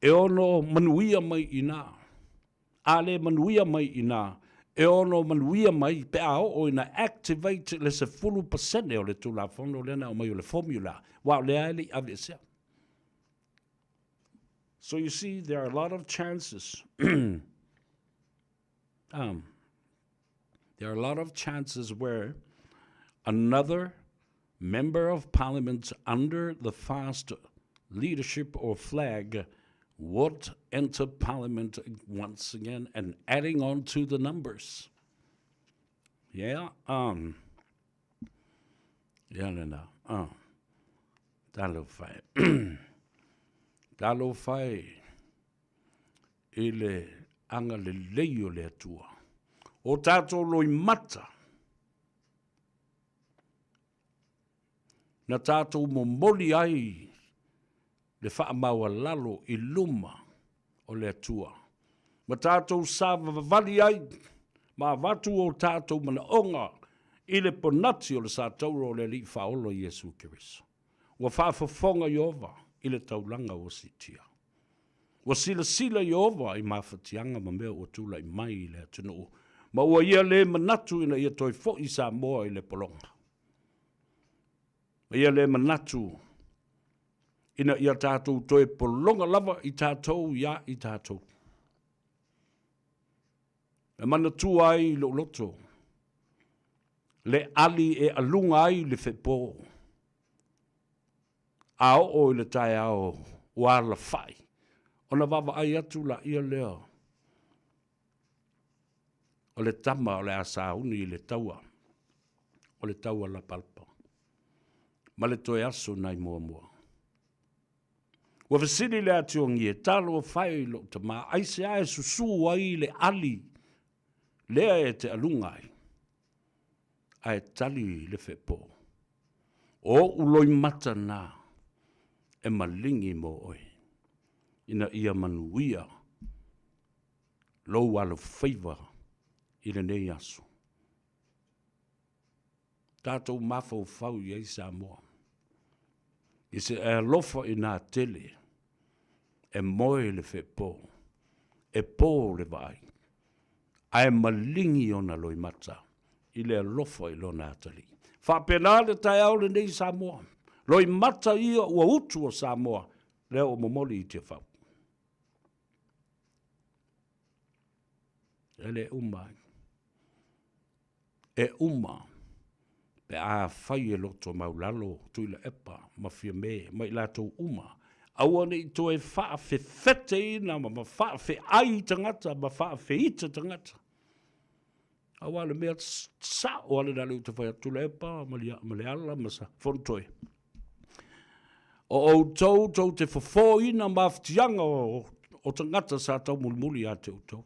E ono manuia mai i ina. A le manuia mai i ina, e ono manuia mai pe a oo ina activate le 10% o le Tulafono lea na aumai o le formula, aua o lea e le i aveesea. So you see, there are a lot of chances. There are a lot of chances where another member of parliament under the fast leadership or flag would enter parliament once again and adding on to the numbers. Yeah, yeah, lena, talofa e. Talofa e i le agalelei o le Atua. O tatou loimata, na tatou momoli ai le faamaualalo i luma o le Atua, ma tatou savavali ai ma avatu o tatou manaoga i le ponati o le satauro o le Alii Faaola Iesu Keriso. Ua faafofoga Ieova i le taulaga ua siitia. Ua silasila Ieova i mafatiaga ma mea ua tulai mai i le atunuu, ma ua ia lē manatu ina ia toe foʻi Samoa i le pologa. Ma ia lē manatu ina ia tatou toe pologa lava i tatou iā i tatou. E manatua ai i lou loto le ali e aluga ai le fepo. A oo i le taeao ua alafa'i, ona vaavaai atu laia lea o le tama o le a sauni i le taua, o le taua lapalapa, ma le toe aso nai Muamua. Ua fesili le Atiogie, Talofa e i lou tama, aisea e susū ai le ali lea e te aluga ai? Ae tali le fepo, O ou loimata na. e maligi mo oe, ina ia manuia lou alofaiva i lenei aso. Tatou mafaufau i ai Samoa, i se e alofa i nā tele, e moe le feepo, e pō le vaai, ae maligi ona loimata i le alofa i lona atalii. Faapena le taeao lenei Samoa, loimata ia ua utu o Samoa, lea ua momoli i Tiafau. E le uma ai. E uma pe a fai e loto maulalo Tuilaepa ma Fiame ma i latou uma, aua ne i toe faafefeteina ma faafeai tagata ma faafeita tagata. Aua le mea sa'o a lena lea ou te fai atu, Tuilaepa ma Leala ma Fonotoe, o outou tou te fofoina mafatiaga o tagata sa taumulimuli ia te outou.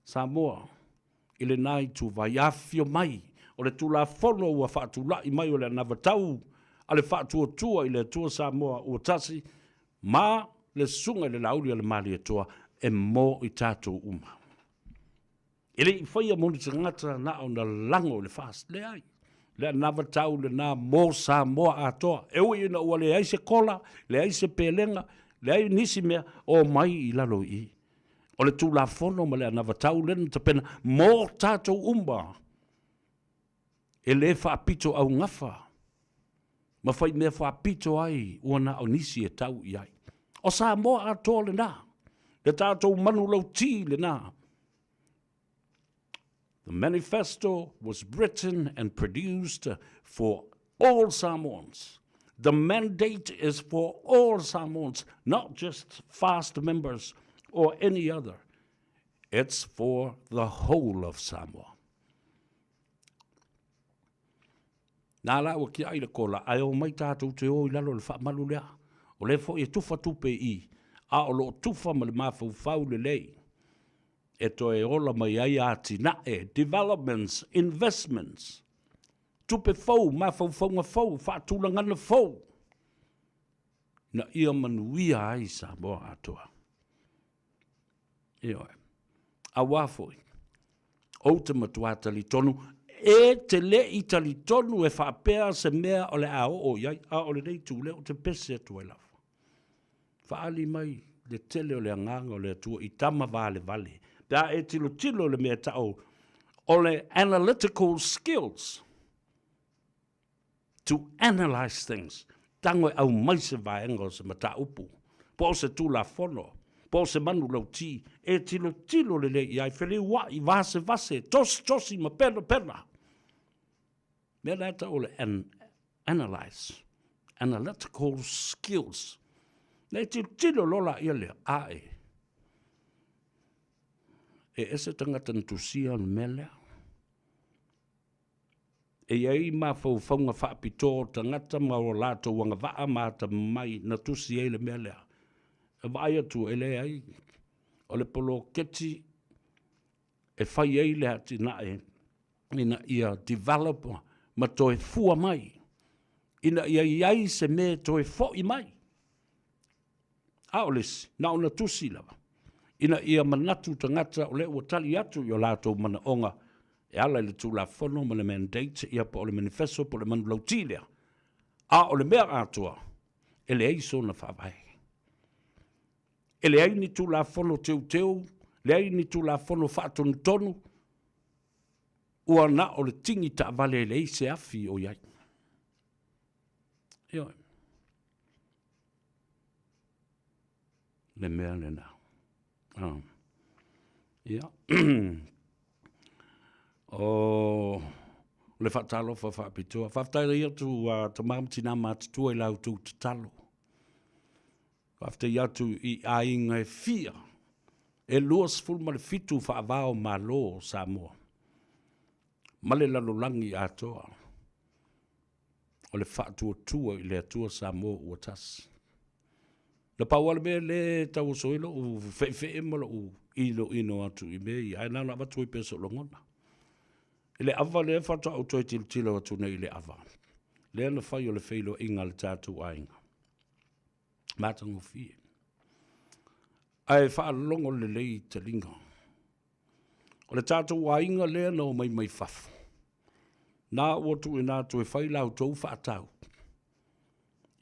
Samoa i lena ituvai, afifio mai o le Tulafono ua faatulai mai o le anavatau a le Faatuatua i le Atua Samoa ua tasi ma le Susuga i le Laauli a le Malietoa e mo i tatou uma. E le i faia mo ni tagata na ona lago i le FAST, leai. Le anavatau lena mo Samoa atoa. E ui ina ua leai se kola, leai se pelega, leai nisi mea, omai i lalo i i. O le Tulafono ma le anavatau lea na tapena mo tatou uma, e le faapito augafa ma fai mea faapito ai ua na o nisi e tau i ai. O Samoa atoa lena, le tatou manulauti lena. The manifesto was written and produced for all Samoans. The mandate is for all Samoans, not just FAST members or any other. It's for the whole of Samoa. Nā la ua kiaʻi le kola, ae o mai tātou te o i lalo o le faamalu lea. O lea foi e tufa tupe i i, a o lo o tufa ma le mafaufau lelei e toe ola mai ai atinae, developments, investments, tupe fou, mafaufauga fou, faatulagana fou, ina ia manuia ai Samoa atoa. Ioe. Auā foi, ou te matua talitonu, e te le i talitonu e faapea se mea o le a oo i ai, a o lenei itu lea ou te pese atu ai lava. Faaali mai le tele o le agaga o le Atua i tama valevale, pe a e tilotilo i le mea e tau o le analytical skills, to analyse things, tago e aumai se vaega o se mataupu, po o se Tulafono, po o se manulauti, e tilotilo lelei i ai, feliuai, vasevase, tositosi ma penapena. Mea la e tau o le an, analyse, analytical skills. Na e tilotilo loa laia lea, a e, e ese tagata na tusia le mea lea. E i ai mafaufauga faapitoa o tagata ma o latou agavaa ma atamamai na tusi ai le mea lea. E vaai atu e leai, o le poloketi e fai ai le atinae ina ia develop ma toe fua mai, ina ia i ai se mea e toe foi mai. A o le isi, na ona tusi lava, ina ia manatu tagata o lea ua tali atu i o latou manaoga e ala i le Tulafono ma le mandate, ia po o le manifesto po o le manulauti lea. A o le mea atoa, e leai sona faavae. E leai ni Tulafono teuteu, leai ni Tulafono faatonutonu, ua na o le tigi taavale e leai se afi o i ai. Ioe. Le mea lena. Ah. Ia. o le faatalofa faapitoa. Faafetai atu a tama ma tinā matutua i la outou tatalo. Faafetai atu i aiga e fia, e 27 faava o Malo o Samoa ma le lalolagi atoa. O le faatuatua i le Atua Samoa ua tasi. Na pau lava le mea lea e tau oso ai lou fe'efe'e ma lou inoino atu i mea ia, ae na ona avatu ai pea sou lagona. I le ava lea faatoa ou toe tilotilo atu nei i le ava. Lea na fai o le feiloaiga a le tatou aiga. Matagofie. Ae faalogo lelei i taliga. O le tatou aiga lea na omai mai fafo, na ua tuuina atu e fai la outou faatau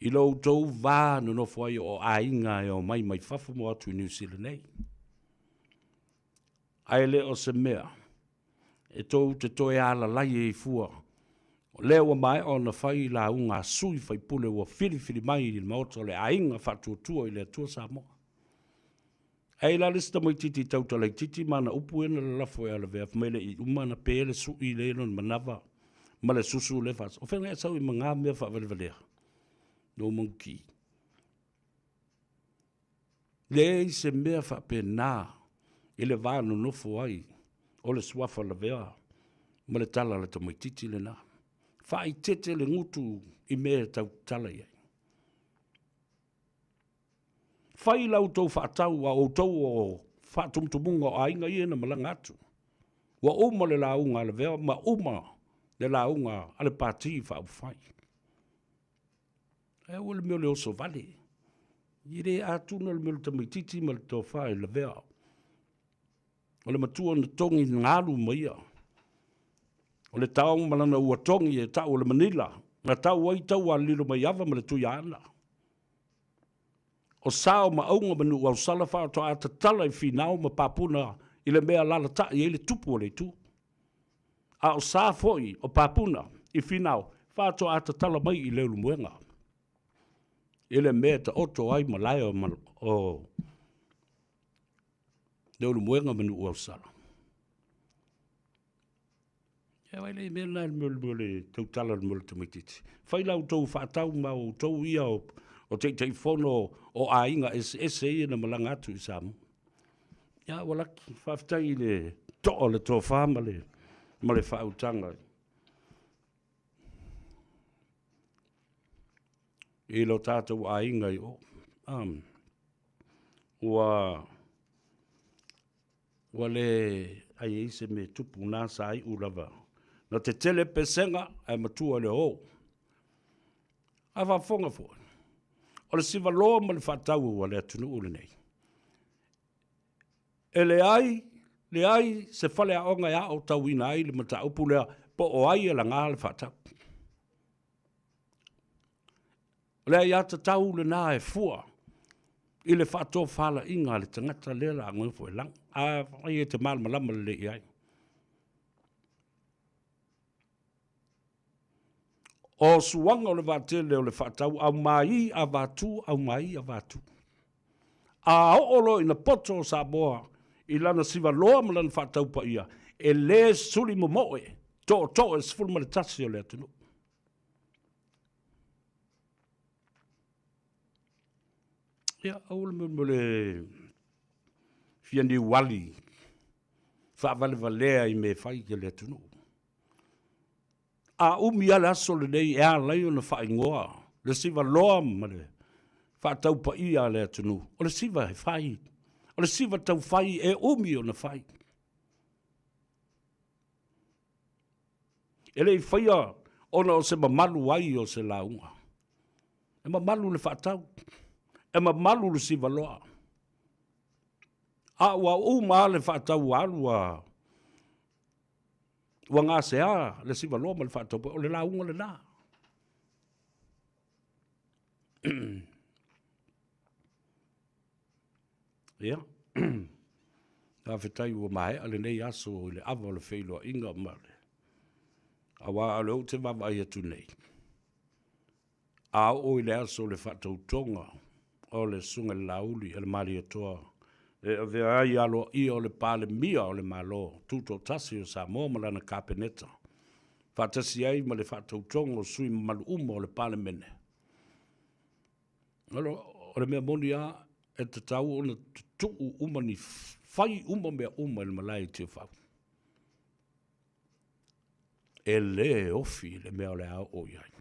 i lo outou va nonofo ai o aiga e omai mai fafo ma o atu i Niu Sila nei. Ae le o se mea e tou te toe alalai ai fua, o lea ua maea ona fai lauga a sui faipule ua filifili mai i le Maota o le Aiga Faatuatua i le Atua Samoa. Ae i la le isi tamaititi tautala itiiti ma ana upu ia na lalafo e Alavea, fai mai le i uma ona pe le sui lea i lona manava ma le susu lea faasa. O fea na e sau ai ma na mea faavalevalea? Na ou maguki. Leai se mea faapena i le va nonofo ai o le suafa Lavea ma le tala a le tamaititi lena. Faaitete le gutu i mea e tautala i ai. Fai la outou faatau a outou o faatumutumuga o aiga ia na malaga atu. Ua uma le lauga a Lavea ma uma le lauga a le Pati Faaupufai. Ae aua le mea o le oso vale. E le atuna le mea o le tamaititi ma le tofa i Lavea. O le matua na togi galu ma ia. O le taoga ma lana ua togi e tau o le manila, na tau ai taua a lilo mai ava ma le Tuiaana. O sao ma auga ma Nuuausala faatoa tatala i Finao ma Papuna i le mea alalatai ai le tupu o le itu. A o sa foi o Papuna i Finao faatoa tatala mai i Leulumoega i le mea e taoto ai malae o Leulumoega ma Nuuausala. Ia vai le mea lena le mea o le tautala le mea o le tamaitiiti. Fai la outou faatau ma outou ia o, o Taitaifono o aiga eseese ia na malaga atu i Samoa. Ia ua laki, faafetai i le toa o le tofa ma le, ma le faautaga i lo tatou aiga i o. Um, ua Ua le ai ai se mea tupu na sa iu lava. Na tetele pesega ae matua i le o. A faafofoga foi, o le sivaloa ma le faatau a le atunuu lenei. E leai, leai se faleaoga e aotauina ai le mataupu lea po o ai e laga le faatau. O le aiatatau lena e fua i le faatofalaiga a le tagata lea la nofo e laga. Afai e te malamalama lelei i ai. O suaga o le vaatele o le faatau aumai avatu, aumai avatu. A oo loa ina poto o Samoa i lana sivaloa ma lana faatau paia, e le suli momoe tootoo e 11 o le atunuu. Ia, aua le mea mo le fia niuali faavalevalea i mea e fai i le atunuu. A umi lava le aso lenei e ala ai ona faaigoa le sivaloa ma le faataupaia a le atunuu, o le siva e fai, o le siva taufai e umi ona fai. E le i faia ona o se mamalu ai o se lauga. E mamalu le faatau, e mamalu le sivaloa. A ua uma lava le faatau ua alu ua, ua gasea le sivaloa ma le faatau, o le lauga lena. Ia, faafetai ua maea lenei aso i le ava o le feiloaiga ma le, aua o lea ou te vaavaai atu nei, a oo i le aso o le faatautoga o le Susuga i le Laauli a le Malietoa e avea ai aloaia o le Palemia o le Malo Tutoatasi o Samoa ma lana Kapeneta, faatasi ai ma le faatautoga o sui mamalu uma o le Palemene, O le mea moni lava, e tatau ona tutuu uma ni fai uma mea uma i le malae i Tiafau. E le ofi le mea o le a oo i ai.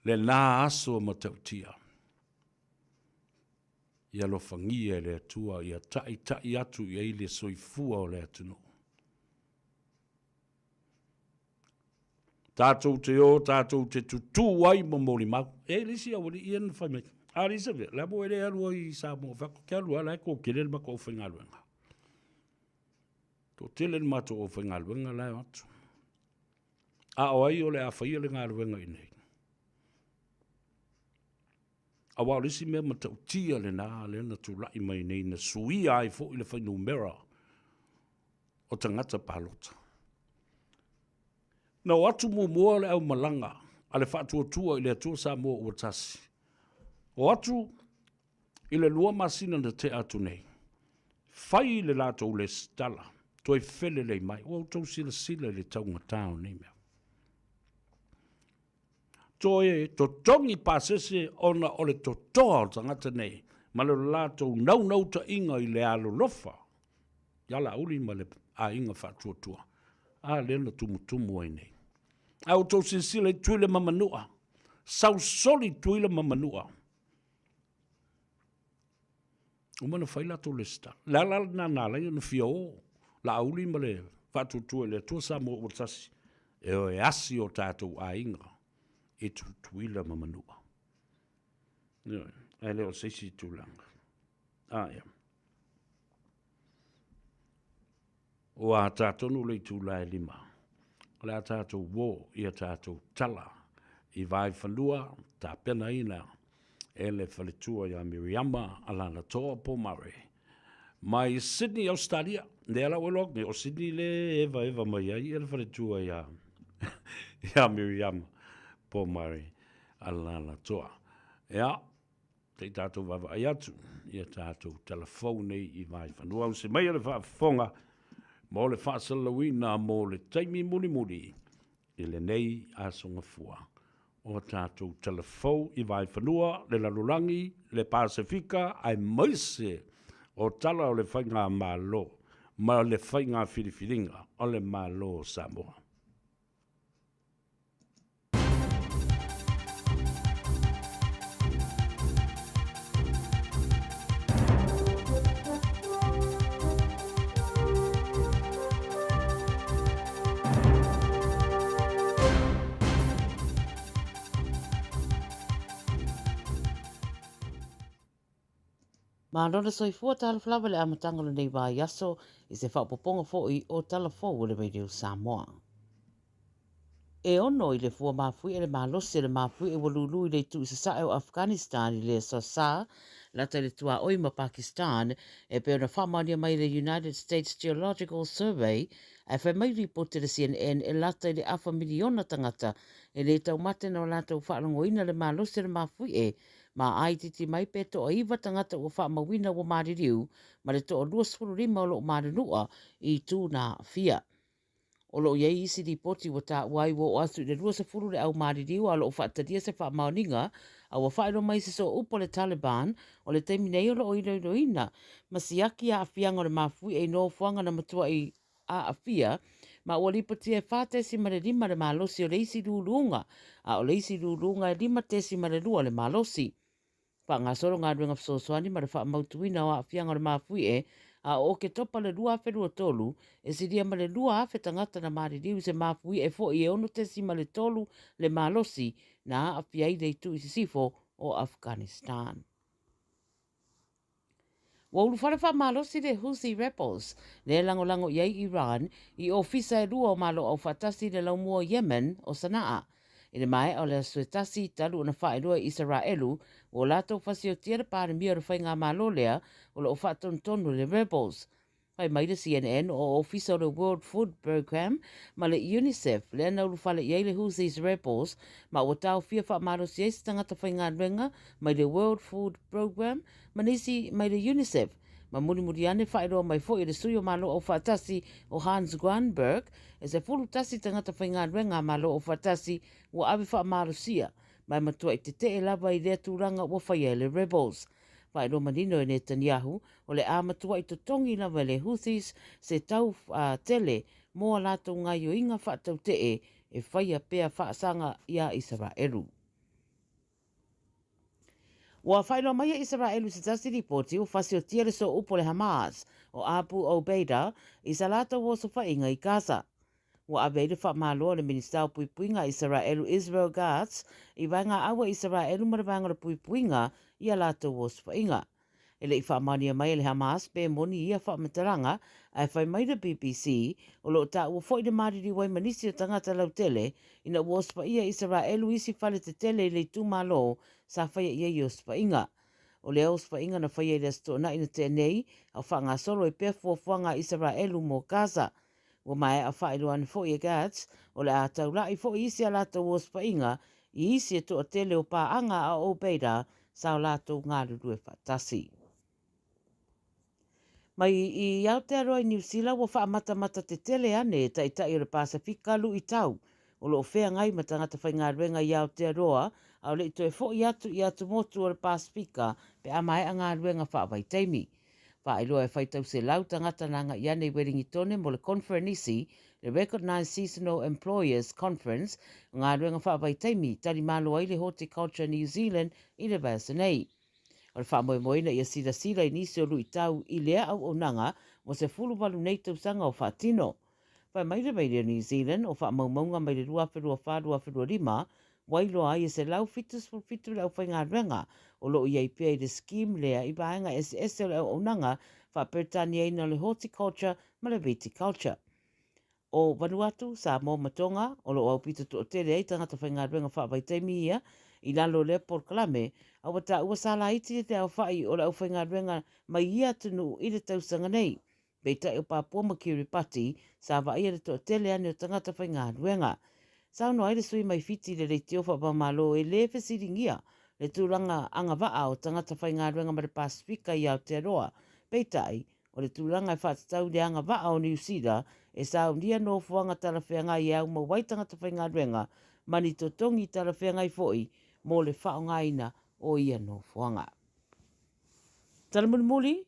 Lena aso matautia, ia alofagia e le Atua ia taitai atu i ai le soifua o le atunuu. Tatou te o, tatou te tutū ai ma molimau. E i le isi aualii ia na fai mai, A le isi mea, le a mo e le alu ai i Samoa, fai atu, Ke alu lava, la e toatele le matou aufaigaluega. Toatele le matou aufaigaluega la e o atu. A o ai o le a faia le galuega i inei? Aua o le isi mea matautia lena lea na tulai mai nei na suia ai foi le fuainumera o tagata palota. Na o atu muamua le aumalaga a le Faatuatua i le Atua Samoa ua Tasi. O atu i le 2 masina na tea atu nei, fai le latou lesitala, toe felelei mai. Ua outou silasila i le taugata o nei mea. Toe totogi pasese ona o le totoa o tagata nei ma le latou naunautaiga i le alolofa ia Laauli ma le aiga faatuatua. A lea na tumutumu ai nei. A outou silasila i Tuila ma Manua, sausoli Tuila ma Manua. Uma ona fai latou lesitala. Le ala lena na ala ai ona fia o Laauli ma le faatuatua i le Atua Samoa ua tasi e o e asi o tatou aiga i Tutuila ma Manua. Ioe, ae le o se isi tulaga. A ia. Ua ata tonu le itula e 5, o le a tatou uō i a tatou tala i Vaefanua tapenaina e le faletua ia Miriama Alalatoa Pomare mai Sydney, Ausetalia. Lea la ua iloa atu nei, o Sydney le evaeva mai ai le faletua ia ia Miriama Pomare Alalatoa. Ia, Se i tatou vaavaai atu i a tatou tala fou nei i Vaefanua. Ausi maia le faafofoga mo le faasalalauina mo le taimi mulimuli i lenei aso Gafua o a tatou tala fou i Vaefanua, le lalolagi, le Pasefika aemaise o tala o le Faigamalo ma le faiga filifiliga o le Malo o Samoa. Malo le soifua talofa lava i le amataga o lenei vaiaso i se faaopoopoga foi o tala fou o le Radio Samoa. E ono i le fua mafuie le malosi o le mafuie ua lūlū i le itu i sasae o Afghanistan i le Aso Sa, lata i le tuaoi ma Pakistan, e pei ona faamaonia mai e le United States Geological Survey, ae fai mai lipoti a le CNN e lata i le afa miliona tagata e le taumate na o latou faalogoina le malosi o le mafuie Ma āitiiti mai pe toaiwa tagata ua faamauina ua maliliu ma le toa 25 o lo o malunua i itu na aafia. O lo o i ai isi lipoti ua taua ai ua oo atu i le 20 le au maliliu a o lo o faatalia se faamaoniga a ua faailoa mai se sooupu a le Taliban o le taimi nei o lo o iloiloina ma siaki aafiaga o le mafuie i nofoaga na matuai aafia, ma ua lipotia e 4.5 le malosi o le isi luluga, a o le isi luluga e 5.2 le malosi. Faagasolo galuega fesoasoani ma le faamautuina o aafiaga o le mafuie, a o Oketopa le 2023, e silia ma le 2,000 tagata na maliliu i se mafuie foi e 6.3 le malosi na aafia ai le itu i sisifo o Afghanistan. Ua ulufale faamalosi le Houthi Rebels, lea e lagolago i ai Iran, i ofisa e lua o Malo Aufaatasi i le laumua o Yemen o Sana'a. I le maea o le aso e tasi, talu ona faailoa e Isaraelu ua latou fasiotia le Palemia o le faigamalo lea o lo o faatonutonu e le Rebels. Fai mai le CNN, o ofisa o le World Food Program ma le UNICEF lea na ulufale i ai le Houthis Rebels ma ua taofia faamalosi ai se tagata faigaluega mai le World Food Program ma nisi mai le UNICEF. Ma mulimuli ane faailoa mai foi e le sui o Malo Aufaatasi o Hans Grundberg e 11 tagata faigaluega a Malo Aufaatasi ua ave faamalosia ma e matuai tetee lava i lea tulaga ua faia e le Rebels. Faailoa manino e Netanyahu o le a matuai totogi lava e le Houthis se tau tele mo a latou gaioiga faatautee e faia pea faasaga iā Isaraelu. Ua faailoa mai e Isaraelu i se tasi lipoti ua fasiotia le sooupu o le Hamas o Abu Obeida i sa latou osofaiga i Gaza. Ua ave ai le faamalo a le Minisita o Puipuiga a Isaraelu Israel Gatz i vaega au a Isaraelu ma le Vaega o le Puipuiga i a latou osofaiga. E le i faamaonia mai e le Hamas pe moni ia faamatalaga, ae fai mai le BBC, o lo o taua foi le maliliu ai ma nisi o tagata lautele ina ua osofaia e Isaraelu isi fale tetele i le itumalo sa faia i ai osofaiga. O lea osofaiga na faia i le Aso Toonai na tea nei, a o faagasolo ai pea fuafuaga a Isaraelu mo Gaza. Ua maea faailoa ane foi e Gatz, o le a taula'i foi isi a latou osofaiga i isi e toatele o paaga a Obeida sa o latou galulue faatasi. Mai i Aotearoa i Niu Sila ua faamatamata tetele ane e Taitai o le Pasefika luitau o lo o feagai ma tagata faigaluega i Aotearoa a o le i toe foi atu i atumotu o le Pasefika pe a maea galuega faavaitaimi. Faailoa e faitau selau tagata na agai ane i Welingitone mo le Conferenisi, le Recognised Seasonal Employers Conference, o galuega faavaitaimi, talimalo ai le Horticulture New Zealand i le vaiaso nei. O le faamoemoeina ia silasila i nisi o luitau i lea auaunaga ua 18 nei tausaga o faatino. Fai mai le Radio New Zealand o faamaumauga mai le 2024-2025 ua iloa ai e 177 le aufaigaluega o lo o i ai pea i le scheme lea i vaega eseese o le auaunaga faa-Peretaniaina o le Horticulture ma le Viticulture. O Vanuatu, Samoa ma Tonga o lo o aupito toatele ai tagata faigaluega faavaitaimi ia i lalo o lea polokalame, a ua taua sa laiti le aofai o le aufaigaluega mai ia atunuu i le tausaga nei. Peitai o Papua ma Kiribati sa vaaia le toatele ane o tagata faigaluega. Saunoa ai le sui mai Fiti i le leitio faapamalo e le fesiligia le tulaga agavaa o tagata faigaluega ma le Pasefika i Aotearoa. Peitai, o le tulaga e faatatau i le agavaa o Niu Sila e saunia nofoaga talafeagai e aumau ai tagata faigaluega ma ni totogi talafeagai foi mo le faaaogaina o ia nofoaga. Tala mulimuli,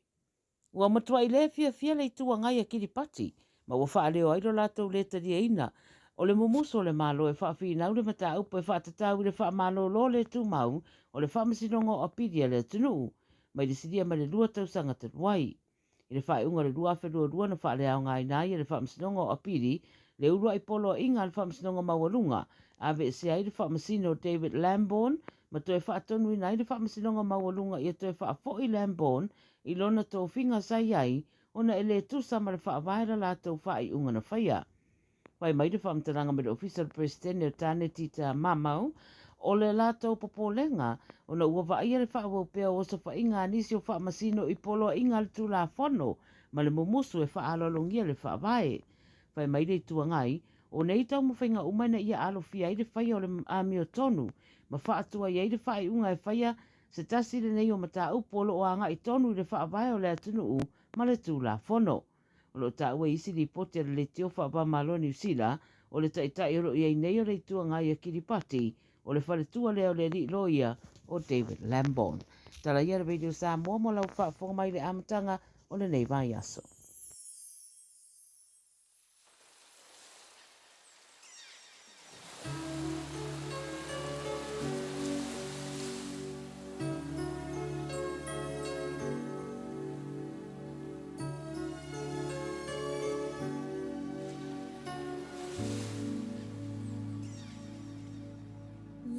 Ua matuai le fiafia le Itu Agai a Kiripati, ma ua faaleo ai lo latou lē taliaina o le mumusu o le Malo e faafinau le mataupu e faatatau i le faamalolo le tumau o le Faamasinoga o Apili a le atunuu mai le silia ma le lua tausaga talu ai. I le faaiuga o le 2022 na faaleaogaina ai e le Faamasinoga o Apili le uluai poloaiga a le Faamasinoga Maualuga aveesea ai le Faamasino David Lambourne ma toe faatonuina ai le Faamasinoga Maualuga ia toe faafoi Lambourne i lona tofiga sa i ai ona e le tusa ma le faavae la latou faaiuga na faia. Fai mai le faamatalaga mai le Ofisa o le Peresetene o Tane Tita Mamau, o le latou popolega ona ua vaaia le faaauau pea o osofaiga a nisi o faamasino i poloaiga a le Tulafono ma le mumusu e faaaloalogia le faavae. Fai mai le Itu Agai, o nei taumafaiga uma ina ia alofia ai le faia o le amiotonu ma faatuai ai le faaiuga e faia Se tasi lenei o mataupu o lo o agai tonu i le faavae o le atunuu ma le Tulafono. O lo o taua i isi lipoti a le Leitio Faava-o-Malo Niu Sila, o le taitai o lo o i ai nei o le Itu Agai a Kiripati, o le faletua lea o le alii loia o David Lambourne. Tala ia le Radio Samoa mo lau faafofoga mai i le amataga o lenei vaiaso.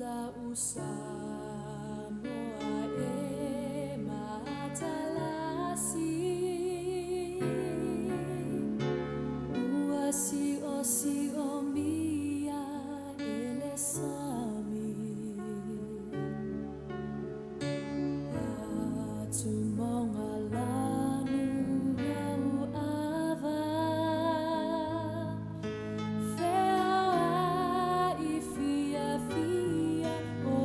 Lau Samoa e matalasi Ua siosiomia e le sami Atumoga lanu lau ava Feauai fiafia o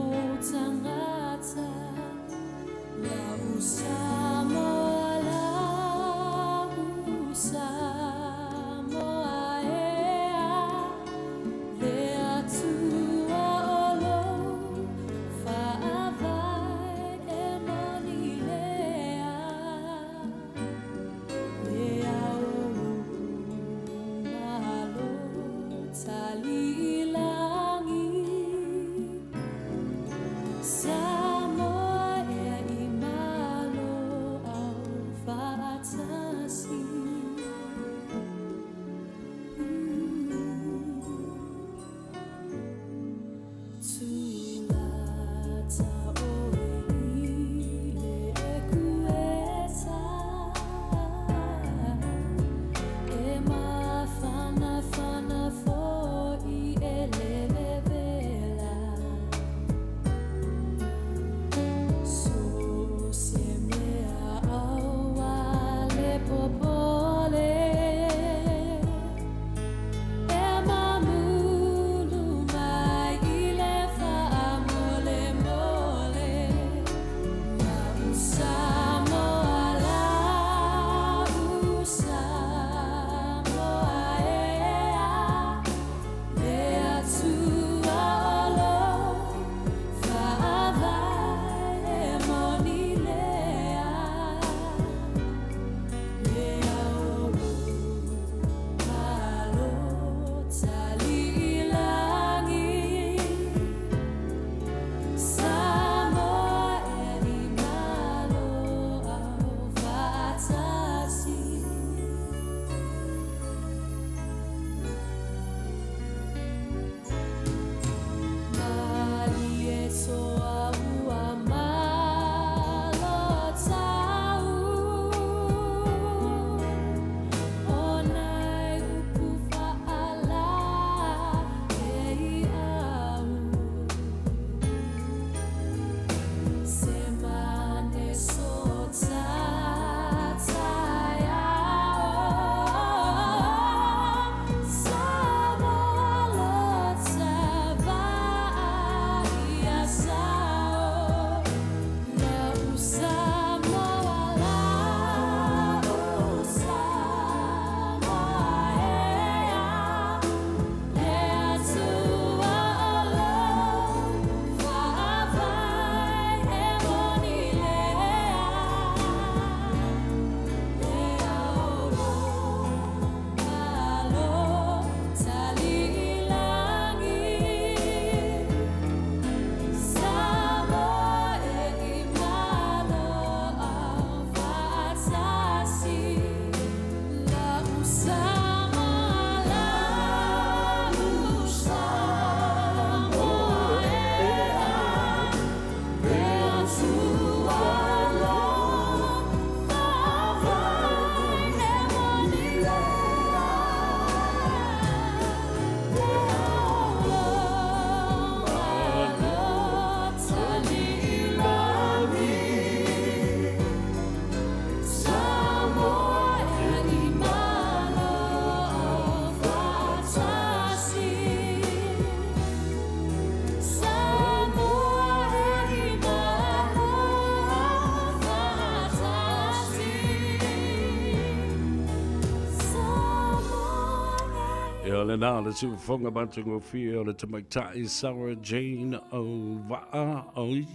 Ia lena le siufofoga matagofie o le tamaitai Sarah Jane Auva'a oi,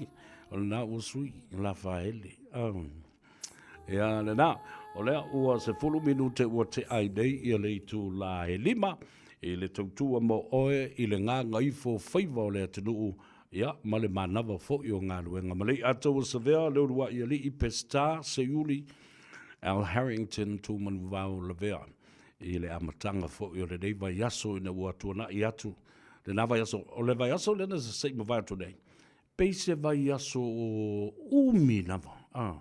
o lena ua sui lafaele. Ia lena, o lea ua 10 minute ua tea ai nei ia le itulā e 5 i le tautua mo oe i le gagaifo faiva o le atunuu, ia ma le manava foi o galuega. Ma le i'a taua savea le ulua'i alii Peseta Seiuli Al Harrington Tumanuvao Lavea i le amataga foi o lenei vaiaso ina ua tuana'i atu lena vaiaso. O le vaiaso lea na se i mavae atu nei, pei se vaiaso umi lava. Ah.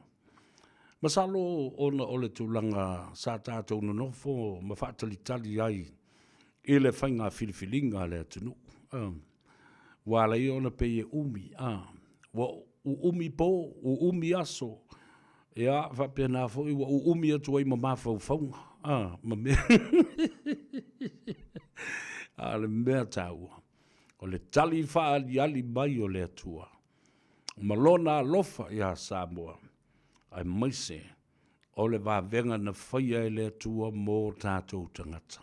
Masalo ona o le tulaga sa tatou nonofo ma faatalitali ai i le faiga filifiliga a le atunuu. Ah. Ua ala ai ona pei e umi. Ah. Ua uumi po, uumi aso, ia faapena foi ua uumi atu ai ma mafaufauga, a, ma mea. A o le mea taua, o le tali faaaliali mai o le Atua ma Lona alofa iā Samoa, aemaise o le vavega na faia e le Atua mo tatou tagata.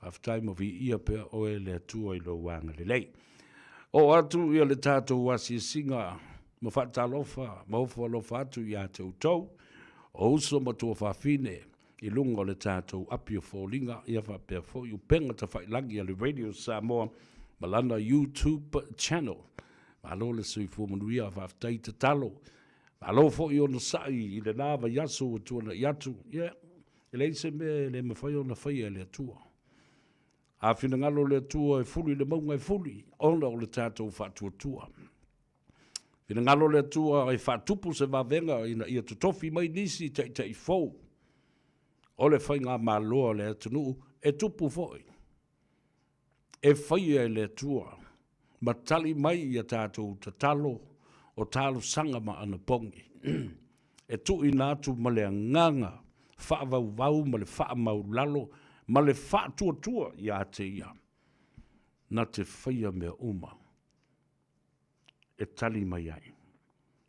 Faafetai ma viia pea oe le Atua i lou agalelei. Oo atu ia le tatou asiasiga ma faatalofa ma ofo alofa atu ia te outou, o uso ma tuafafine i luga o le tatou api o foliga, ia faapea foi upega tafailagi a le Radio Samoa ma lana YouTube channel. Malo le soifua manuia, faafetai tatalo. Malo foi onosai i lena vaiaso ua tuanai atu. Yeah. E leai se mea e le mafai ona faia e le Atua. A finagalo le Atua e fuli le mauga e fuli, ona o le tatou faatuatua. Finagalo le Atua e faatupu se vavega ina ia totofi mai nisi taitai fou o le faigamalo a le atunuu e tupu foi. E faia e le Atua ma tali mai i a tatou tatalo o talosaga ma anapogi, e tuuina atu ma le agaga faavauvau ma le faamaulalo ma le faatuatua ia te Ia, na te faia mea uma e tali mai ai.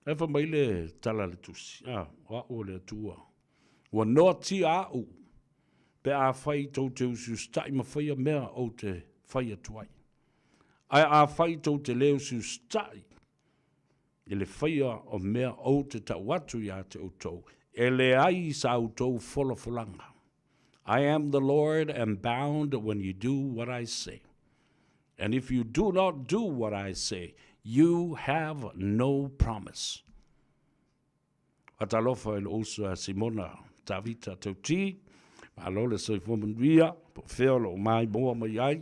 Ae fai mai le tala a le tusi, a, o au o le Atua, ua noatia au pe afai tou te usiusita'i ma faia mea ou te fai atu ai. Ae afai tou te le usiusita'i i le faia o mea ou te tau atu ia te outou, e leai sa outou folafolaga. I am the Lord am bound when you do what I say. And if you do not do what I say, you have no promise. Faatalofa i lou uso ia Simona Tavita Tauti, malo le soifua manuia, po o fea o lo o maimoa mai ai,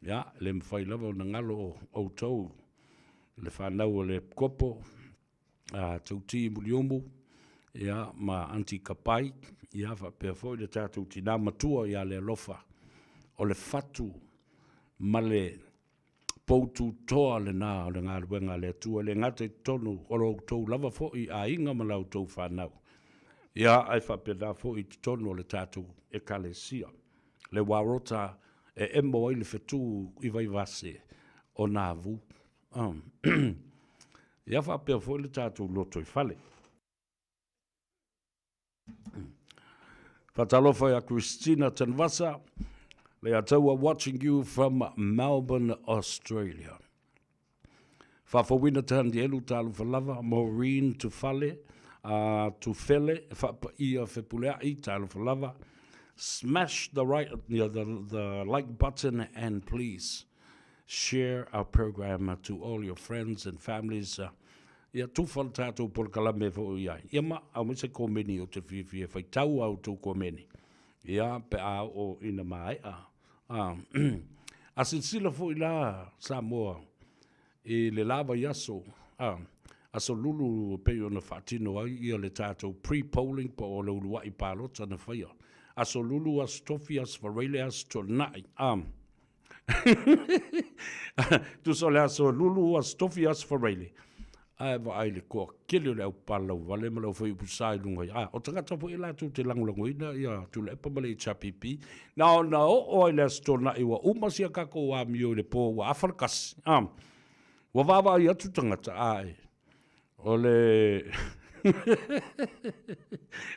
ia, e le mafai lava ona galo outou le fanau a le Epikopo, a Tauti Muliumu, ia, ma Aunty Kapai, ia, faapea foi le tatou tina matua ia Lealofa, o le fatu ma le poututoa lena o le galuega a le Atua, e le gata i totonu o lo outou lava foi aiga ma la outou fanau, ia, ae faapena foi i totonu o le tatou Ekalesia, le uarota e emo ai le fetu i Vaivase o Navu. Ia faapea foi le tatou lotoifale. Faatalofa ia Christina Tanvasa, Leiataua watching you from Melbourne, Australia. Faafouina Tanielu talofa lava, Maureen Tufale, uh, Tufele, Faapaia Fepuleai, talofa lava. Smash the, right, the, the, the like button and please share our program to all your friends and families. Uh, ia tufa le tātou polokalame foi i ai. Ia ma, au mai se komeni o te fiafia e faitau a outou komeni. Ia, pe a oo ina maea. A, a silasila foi la Samoa i le la vaiaso, a, aso Lulu e pei ona faatino ai ia le tātou pre-polling po o le uluai palota na faia. Aso Lulu, aso Tofi, aso Faraile, aso Tuanai. A, Tusa o le aso Lulu, aso Tofi, aso Faraile. Ae vaai le toatele o le au palauvale ma le au faiupu-sa i luga i, a, o tagata foi latou te lagolagoina ia Tuilaepa ma le HRPP. Na ona oo lava i le Aso Toonai ua uma si a tatou amio i le po ua afa le kasi, a, ua vaavaai atu tagata, ae o le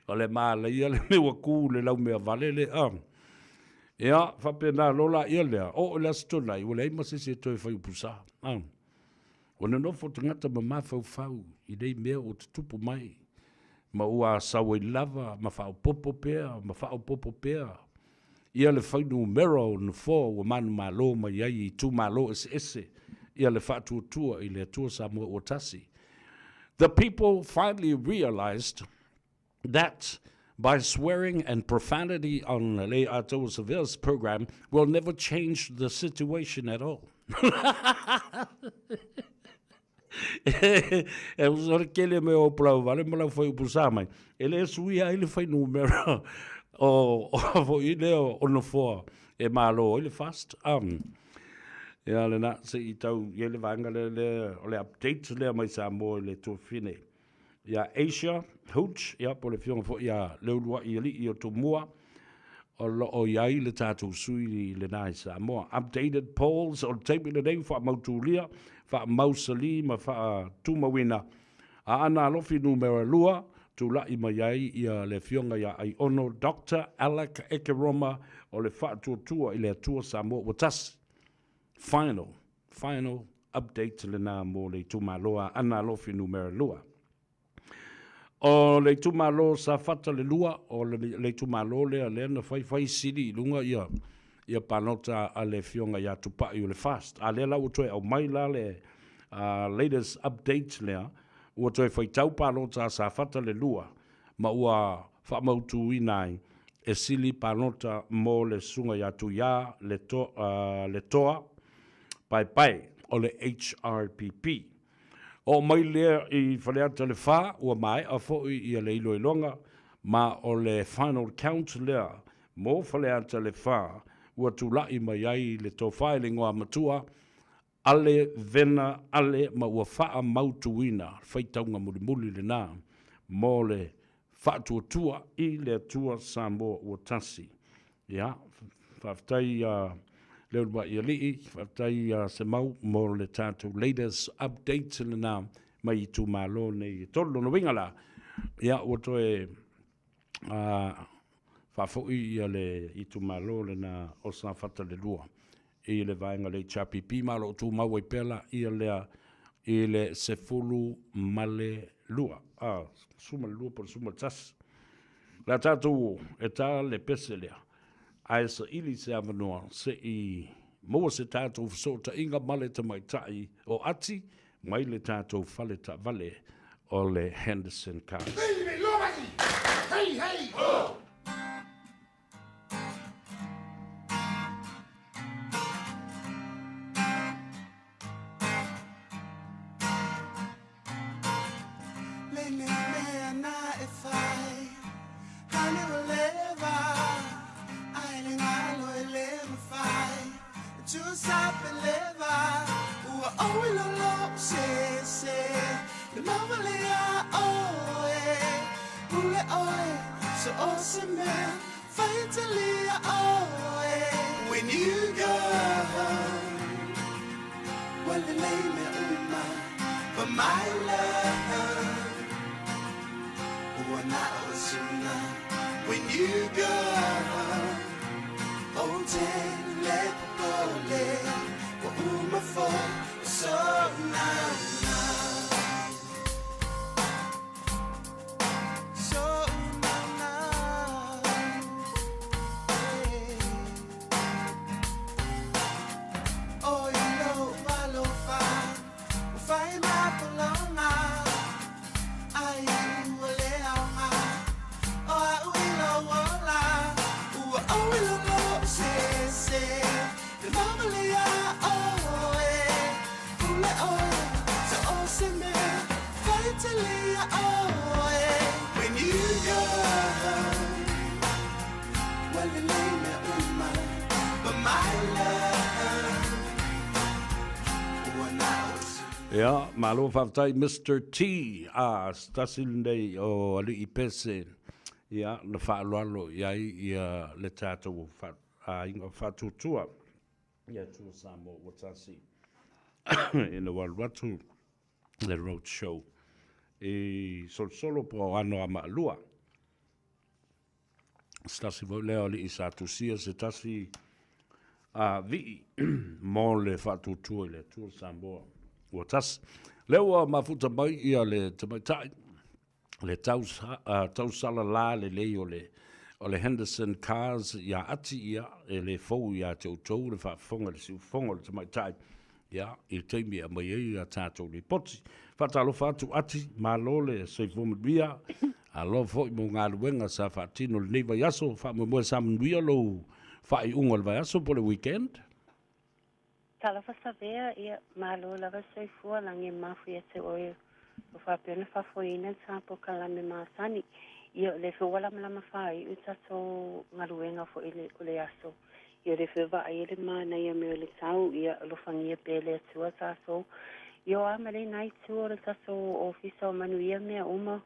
o le malaia le mea ua tu i le laumea vale le, a. Ia, faapena loa laia lea, oo i le Aso Toonai, ua leai ma se isi e toe fai upu sa. A. Ua nonofo tagata ma mafaufau i nei mea ua tutupu mai, ma ua asau ai lava ma faaopoopo pea ma faaopoopo pea ia le fuainumera o nofoa ua manumalo mai ai i itumalo eseese ia le Faatuatua i le Atua Samoa ua Tasi. The people finally realized that by swearing and profanity on Lei'atoa Savea's program will never change the situation at all. E o le tele mea o palauvale ma lau fuaiupu sa mai, e le suia ai le fuainumera o foi lea o nofoa e malo ai le FAST. Ia lena, se i tau i ai le vaega lea, lea o le update lea mai Samoa i le tuafafine. Ia Asia Hooch, ia po o le afioga foi ia Leuluai Alii o Tumua, o lo o i ai le tatou sui lena i Samoa. Updated polls o le taimi lenei ua faamautulia, faamausalī ma faatumauina. Aana Alofi numera 2, tulai mai ai ia le afioga ia Aiono Doctor Alec Ekeroma o le Faatuatua i le Atua Samoa ua tasi. Final. Final update lena mo le itumalo a Aana Alofi numera 2. O le itumalo Safata le 2, o le itumalo lea lea na fai fai sili i luga ia ia palota a le afioga ia Tupai o le FAST. A lea la ua toe aumai la le latest update lea, ua toe faitau palota a Safata le 2 ma ua faamautuina ai e sili palota mo le susuga ia Tuiā le le Toa Paepae o le HRPP. Oo mai lea i Faleata le 4, ua maea foi ia le iloiloga ma o le final count lea mo Faleata le 4 ua tulai mai ai le tofa i le igoamatua Ale Vena Ale ma ua faamautuina faitauga mulimuli lena mo le Faatuatua i le Atua Samoa ua tasi. Ia, faafetai ia Leuluai Alii, faafetai ia Semau mo le tatou latest update lena mai itumalo nei e tolu. Lona uiga la, ia ua toe faafoi ia le itumalo lena o Safata le 2 i le vaega o le HRPP ma o lo o tumau ai pea la ia lea i le 12, a, 12 po o le 11. O le a tatou o e ta le pese lea, ae saili se avanoa se i maua se tatou fesootaiga ma le tamaitai o Ati mai le tatou fale taavale o le Henderson Cars. Hey, hey, ho! Ia, malo faafetai Mister T. A, se tasi lenei o alii pese, ia, na faaaloalo i ai ia le tatou aiga faatuatua i Atua Samoa ua tasi ina ua alu atu le road show i Solosolo po o Anoamaa 2. Se tasi foi lea o alii sa tusia se tasi a vii mo le faatuatua i le Atua Samoa ua tasi. Lea ua mafuta mai ia le tamaitai le tausala la lelei o le o le Henderson Cars ia Ati ia e le fou ia te outou le faafofoga i le siufofoga o le tamaitai ia i le taimi e aumai ai a tatou lipoti. Faatalofa atu Ati, malo le soifua manuia, alo foi mo galuega sa faatino i lenei vaiaso, faamoemoe sa manuia lou faaiuga o le vaiaso po o le weekend. Talofa Savea, ia, malo lava le soifua, lagi e mafu ia te oe o faapea ona faafoeina le sa polokalame masani. Ia, o lea foi ua lamalama faaiu tatou galuega foi i le, o le aso. Ia, o lea foi ua vaaia le manaia mea o le tau, ia, alofagia pea e le Atua tatou. Ia, o a ma lena itu o le tatou ofisa o manuia mea uma.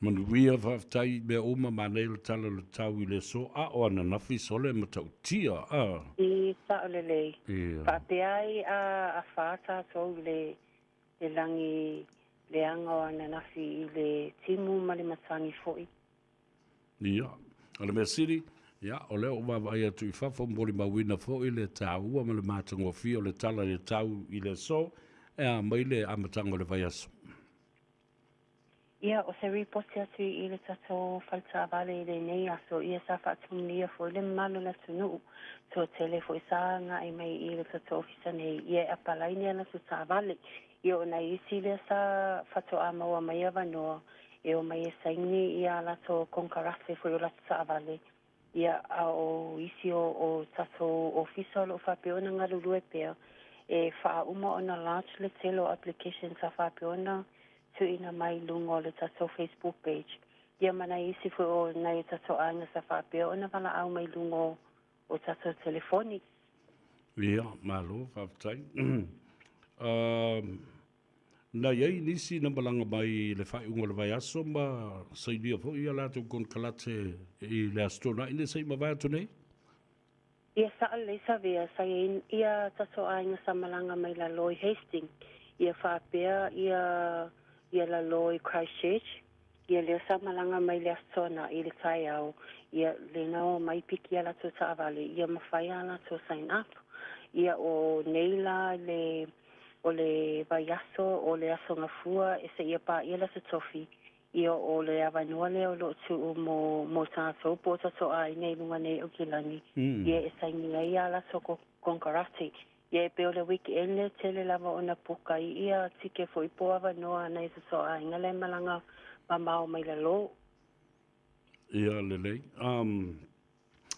Manuia, faafetai i mea uma, manaia le tala o le tau i le aso, a o ananafi sole matautia, a. I sao lelei. Ia. Faapea ai a, a fa tatou i le, le lagi leaga o ananafi i le timu ma le matagi foi. Ia, o le mea sili, ia, o lea ua vaavaai atu i fafo, molimauina foi le taua ma le matagofie o le tala i le tau i le aso, e a mai le amataga o le vaiaso. Ia, o se ripoti atu i le tatou fale taavale i lenei aso, ia sa faatumulia foi le mamalu o le atunuu. Toatele foi sa agai mai i le tatou ofisa nei, ia e apalai ni a latou taavale. Ia o nai isi lea sa faatoa maua mai avanoa e omai e saini ia a latou konekarate foi o latou taavale. Ia, a o isi o, o tatou ofisa o lo o faapea ona galulue pea, e faauma ona launch le tele o applications sa faapea ona tuuina mai i luga o le tatou Facebook page. Ia ma nai isi foi o nai o tatou aiga sa faapea ona valaau mai i luga o, o tatou telefoni. Ia, malo, faafetai. Na i ai nisi na malaga mai i le faaiuga o le vaiaso ma sainia foi a latou konekarate i le Aso Toonai nei se i mavae atu nei? Ia sao lelei Savea, sa i ai ia tatou aiga sa malaga mai lalo i Hastings, ia faapea ia ia lalo i Christchurch, ia lea sa malaga mai le Aso Toonai i le taeao, ia lena omai piki a latou taavale, ia mafai a latou sign up. Ia o nei la le O le vaiaso, o le Aso Gafua e seia paia le Aso Tofi, ia o le avanoa lea o lo o tuu mo, mo tatou po o tatou aiga i luga nei o Kilani, ia e saini ai a latou konekarate. Ia e pei o le weekend lea tele lava ona puka ai ia tike foi po o avanoa a nai o tatou aiga la e malaga mamao mai lalo. Ia lelei. Um,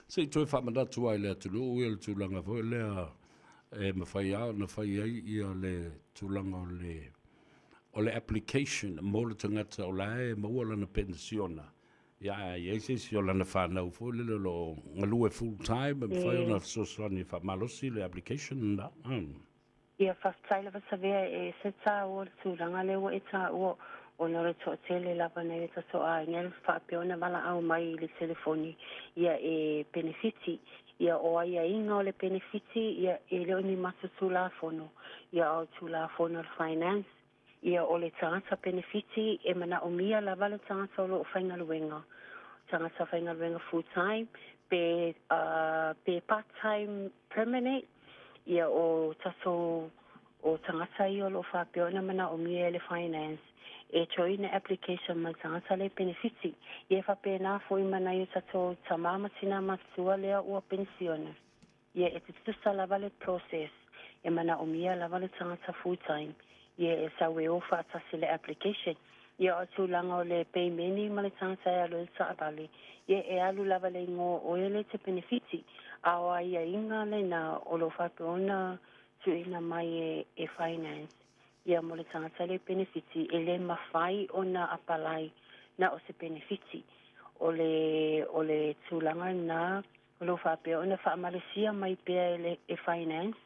Se i toe faamanatu lava i le atunuu ia le tulaga foi lea e mafai lava ona fai ai ia le tulaga o le o le application mo le tagata o la e maua lana penisiona, ia a i ai se isi o lana fanau foi lele o lo o galue full time e mafai ona fesoasoani e faamalosi le application lena. Ia, faafetai lava Savea e ese tāua le tulaga lea ua e tāua ona o le toatele lava nei o tatou aiga e faapea ona valaau mai i le telefoni ia e penefiti. Ia o aiaiga o le penefiti ia e le o ni matou Tulafono ia a o Tulafono o le Finance Ia, o le tagata penefiti e manaomia lava le tagata o lo o faigaluega, tagata faigaluega full time pe pe part time permanent, ia o tatou o tagata ia o lo o faapea ona manaomia e le finance e join application ma le tagata le penefiti. Ia e faapena foi ma nai o tatou tama ma tina matutua lea ua penisione. Ia e tutusa lava le process, e manaomia lava le tagata full time, ia e sau e o faatasi le application. Ia o tulaga o le peimeni ma le tagata e alu ai le taavale, ia e alu lava le igoa o oe le te penefiti, a o aiaiga lena o lo o faapea ona tuuina mai e e finance, ia mo le tagata le penefiti e le mafai ona apalai na o se penefiti. O le o le tulaga lena O lo o faapea ona faamalosia mai pea e le e Finance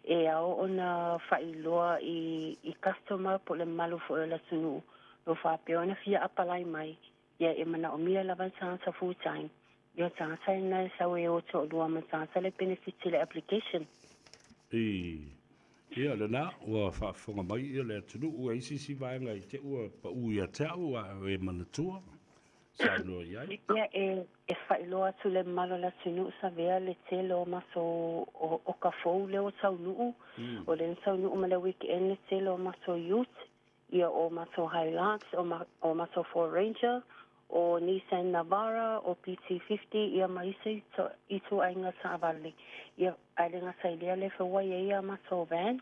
e ao ona faailoa i i customer po o le mamalu foi o le atunuu o lo o faapea ona fia apalai mai, ia e manaomia lava le tagata full time. Ia o tagata lena e sau e o toalua ma le tagata le penefiti i le application. I Ia lena ua faafofoga mai ia le atunuu e isi isi vaega i te ua pau ia te au a e manatua. saunoa i ai. Ia, e, e faailoa atu le mamalu o le atunuu Savea le tele o matou o, oka fou lea ua taunuu. O lea na taunuu ma le weekend le tele o matou ute, ia o matou Hilux, o, ma, o matou Ford Ranger, o Nissan Navara, o PT50, ia ma isi ituaiga taavale. Ia, ae le gata i lea, lea foi ua i ai a matou van,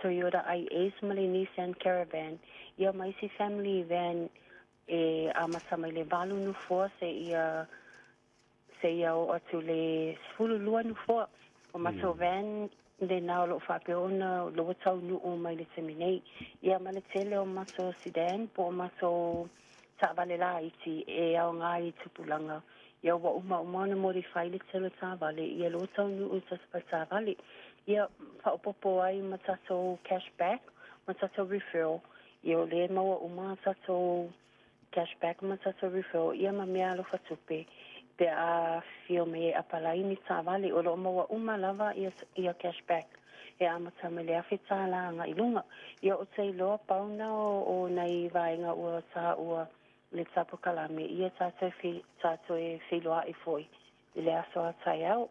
Toyota IAce ma le Nissan Caravan, ia ma isi family van e amata mai le valu nofoa seia seia oo atu i le 12 nofoa. O matou van lena o lo o faapea ona ua taunuu mai le taimi nei. Ia ma le tele o matou sedan po o matou taavale laiti e aoga i tupulaga. Ia ua uma uma ona modify le tele o taavale, ia lea ua taunuu i tatou faletaavale. Ia faaopoopo ai ma tatou cash back ma tatou referral. Ia o lea e maua uma a tatou cash back ma tatou referral ia ma meaalofa tupe pe a afifio mai e apalai ni taavale. O lo o maua uma lava ia ia cash back e amata mai le $1000 agai i luga. Ia ou te iloa pau na o o nai vaega ua taua i le ta polokalame ia tatou tatou e feiloai foi i le aso a taeao.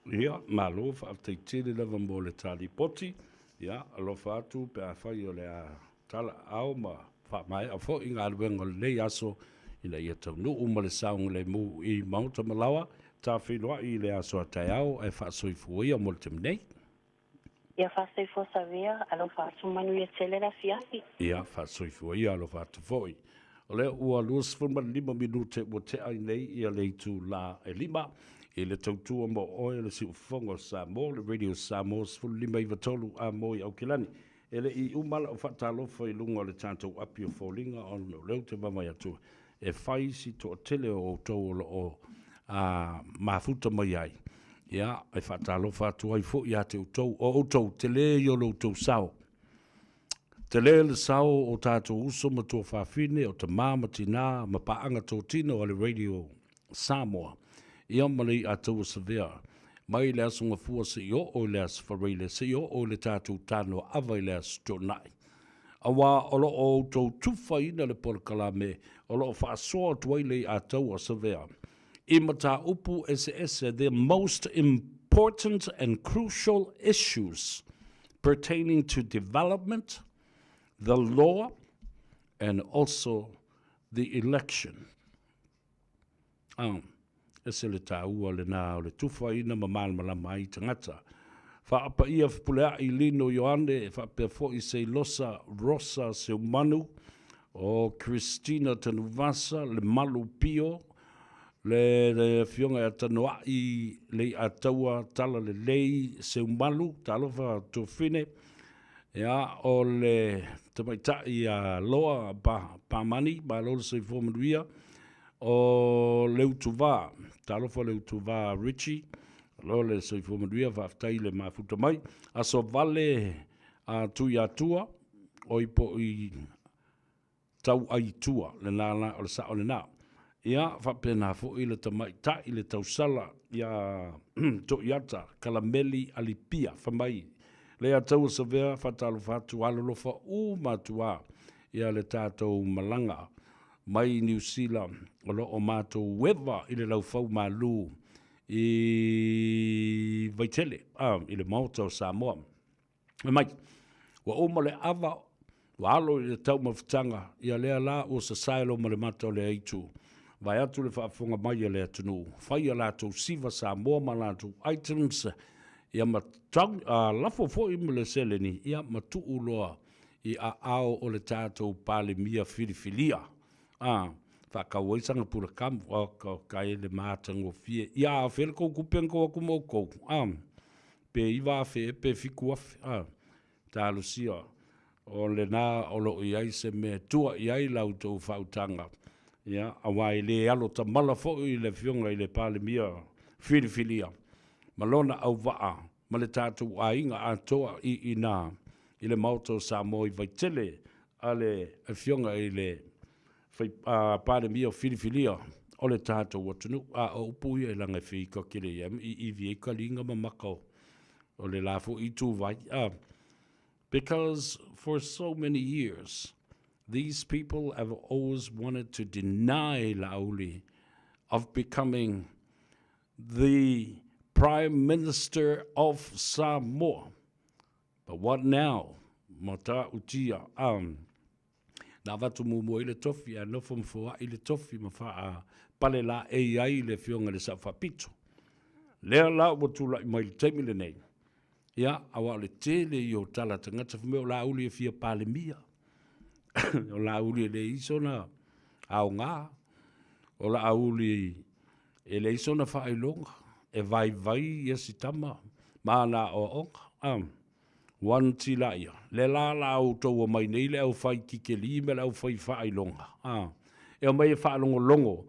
Ia, malo, faafetai tele lava mo le ta lipoti. Ia, alofa atu pe afai o le a tala aao ma faamaea foi galuega o lenei aso ina ia taunuu ma le saogalemu i Maota Malaoa, ta feiloai i le aso a taeao ae faasoifua ia mo le taimi nei. Ia faasoifua Savea, alofa atu manuia tele le afiafi. Ia faasoifua ia alofa atu foi. O lea ua 25 minute ua tea ai nei ia le itulā e 5 i le tautua mo oe le siufofoga o Samoa, le Radio Samoa 15 93 a mo i Aukilani. E le i uma lau faatalofa i luga o le tatou api o foliga ona o lea ou te vaavaai atu e fai si toatele o outou o lo o mafuta mai ai. Ia, e faatalofa atu ai foi ia te outou, o outou, tele ia o lo outou sao. Tele le sao o tatou uso ma tuafafine, o tama ma tina ma paaga totino a le Radio Samoa, ia ma le i'a taua savea, mai le Aso Gafua seia oo i le Aso Faraile, seia oo i le tatou tanoa ava i le Aso Toonai. Auā o lo o outou tufaina le polokalame o lo o faasoa atu ai le i'a taua savea i mataupu eseese the most important and crucial issues pertaining to development, the law and also the election. A, ese le tāua lenā o le tufaina ma malamalama ai tagata. Faapaia Fepuleai Lino Ioane, faapea foi Seilosa Rosa Seumanu, o Christina Tanuvasa, Lemalu Pio, le, le Afioga ia Tanoai Leiataua Talalelei Seumalu, talofa Tuafine, ia, o le tamaitai ia Loa pa, Pamani, malo le soifua manuia, o Leutuvā, talofa Leutuvā Richie, malo le soifua manuia, faafetai le mafuta mai, Aso Vale a Tuiatua, oi po i tauai i tua, lena la, o le sao lena. Ia, faapena foi le tamaitai le tausala ia Toiata Kalameli Alipia, fai mai, Leiataua Savea, faatalofa atu, alolofa uma atu a ia le tatou malaga mai Niu Sila o lo o matou eva i le laufau malu i Vaitele, a, i le Maota o Samoa. Fai mai, ua uma le ava, ua alo i le taumafataga, ia lea la ua sasae loa ma le mata o le aitu. Vaeatu le faafofoga mai a le atunuu, fai a latou siva Samoa ma latou items, ia ma tau, a, lafo foi ma le seleni, ia ma tuu loa i aao o le tatou Palemia filifilia. A, faatau ai sana pula kamu, o, ka, ka e le matagofie. Ia, a fea le tou tupe na tou atu ma outou, a. Pe 9,000 ea pe 7,000, a, talosia, o lena o lo o i ai se mea e tua i ai la outou faautaga, ia, aua e le alo tamala foi le Afioga i le Palemia filifilia ma lona auvaa ma le tatou aiga atoa i ina i le Maota o Samoa i Vaitele a le Afioga i le fai, a, Palemia filifilia o le tatou atunuu. A o upu ia leaga e feika tele i ai ma iivi ai taliga ma maka o, o le la foi ituvai. A, because for so many years, These people have always wanted to deny Laauli of becoming the Prime Minister of Samoa. But what now? Matautia. Um, na avatu muamua ai le tofi ae nofo ma foai le tofi ma faa pale laei ai le afioga i le Sao Faapito. Lea la ua tulai mai i le taimi lenei, ia, aua o le tele ia o tala a tagata fai mai o Laauli e fia Palemia. O Laauli e leai sona aoga, o Laauli e leai sona faailoga, e vaivai ia si tama ma ana aoaoga. One tila ia, le la la outou omai nei le aufai kikeli ma le aufai faailoga, a, e omai e faalogologo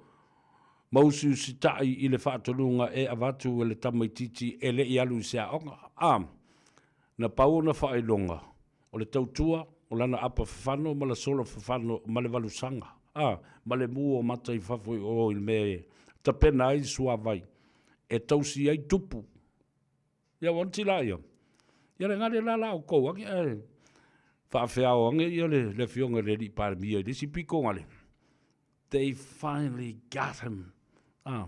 ma usiusitai i le faatonuga e avatu e le tamaitiiti e le i alu i se aoga, a, na pau ona faailoga o le tautua, o lana apa fafano ma la sola fafano ma le valusaga, a, ma le mu o mata i fafo i o i le mea e tapena ai suavai e tausi ai tupu. Ia ua oti la ia. Ia le gale la la outou age ae faafeao age ia le, le afioga i le alii Palemia i le isi pito gale. They finally got him. Ah.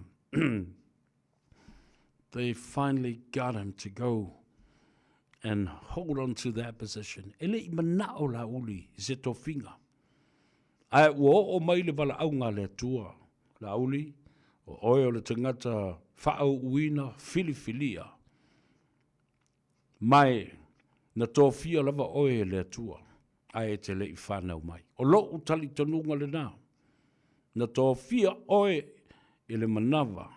They finally got him to go and hold on to that position. E le i manao Laauli i se tofiga. Ae ua oo mai le valaauga a le Atua, Laauli, o oe o le tagata faaauuina filifilia, mae na tofia lava oe e le Atua, ae e te le i fanau mai. O lou talitonuga lena, na tofia oe i le manava,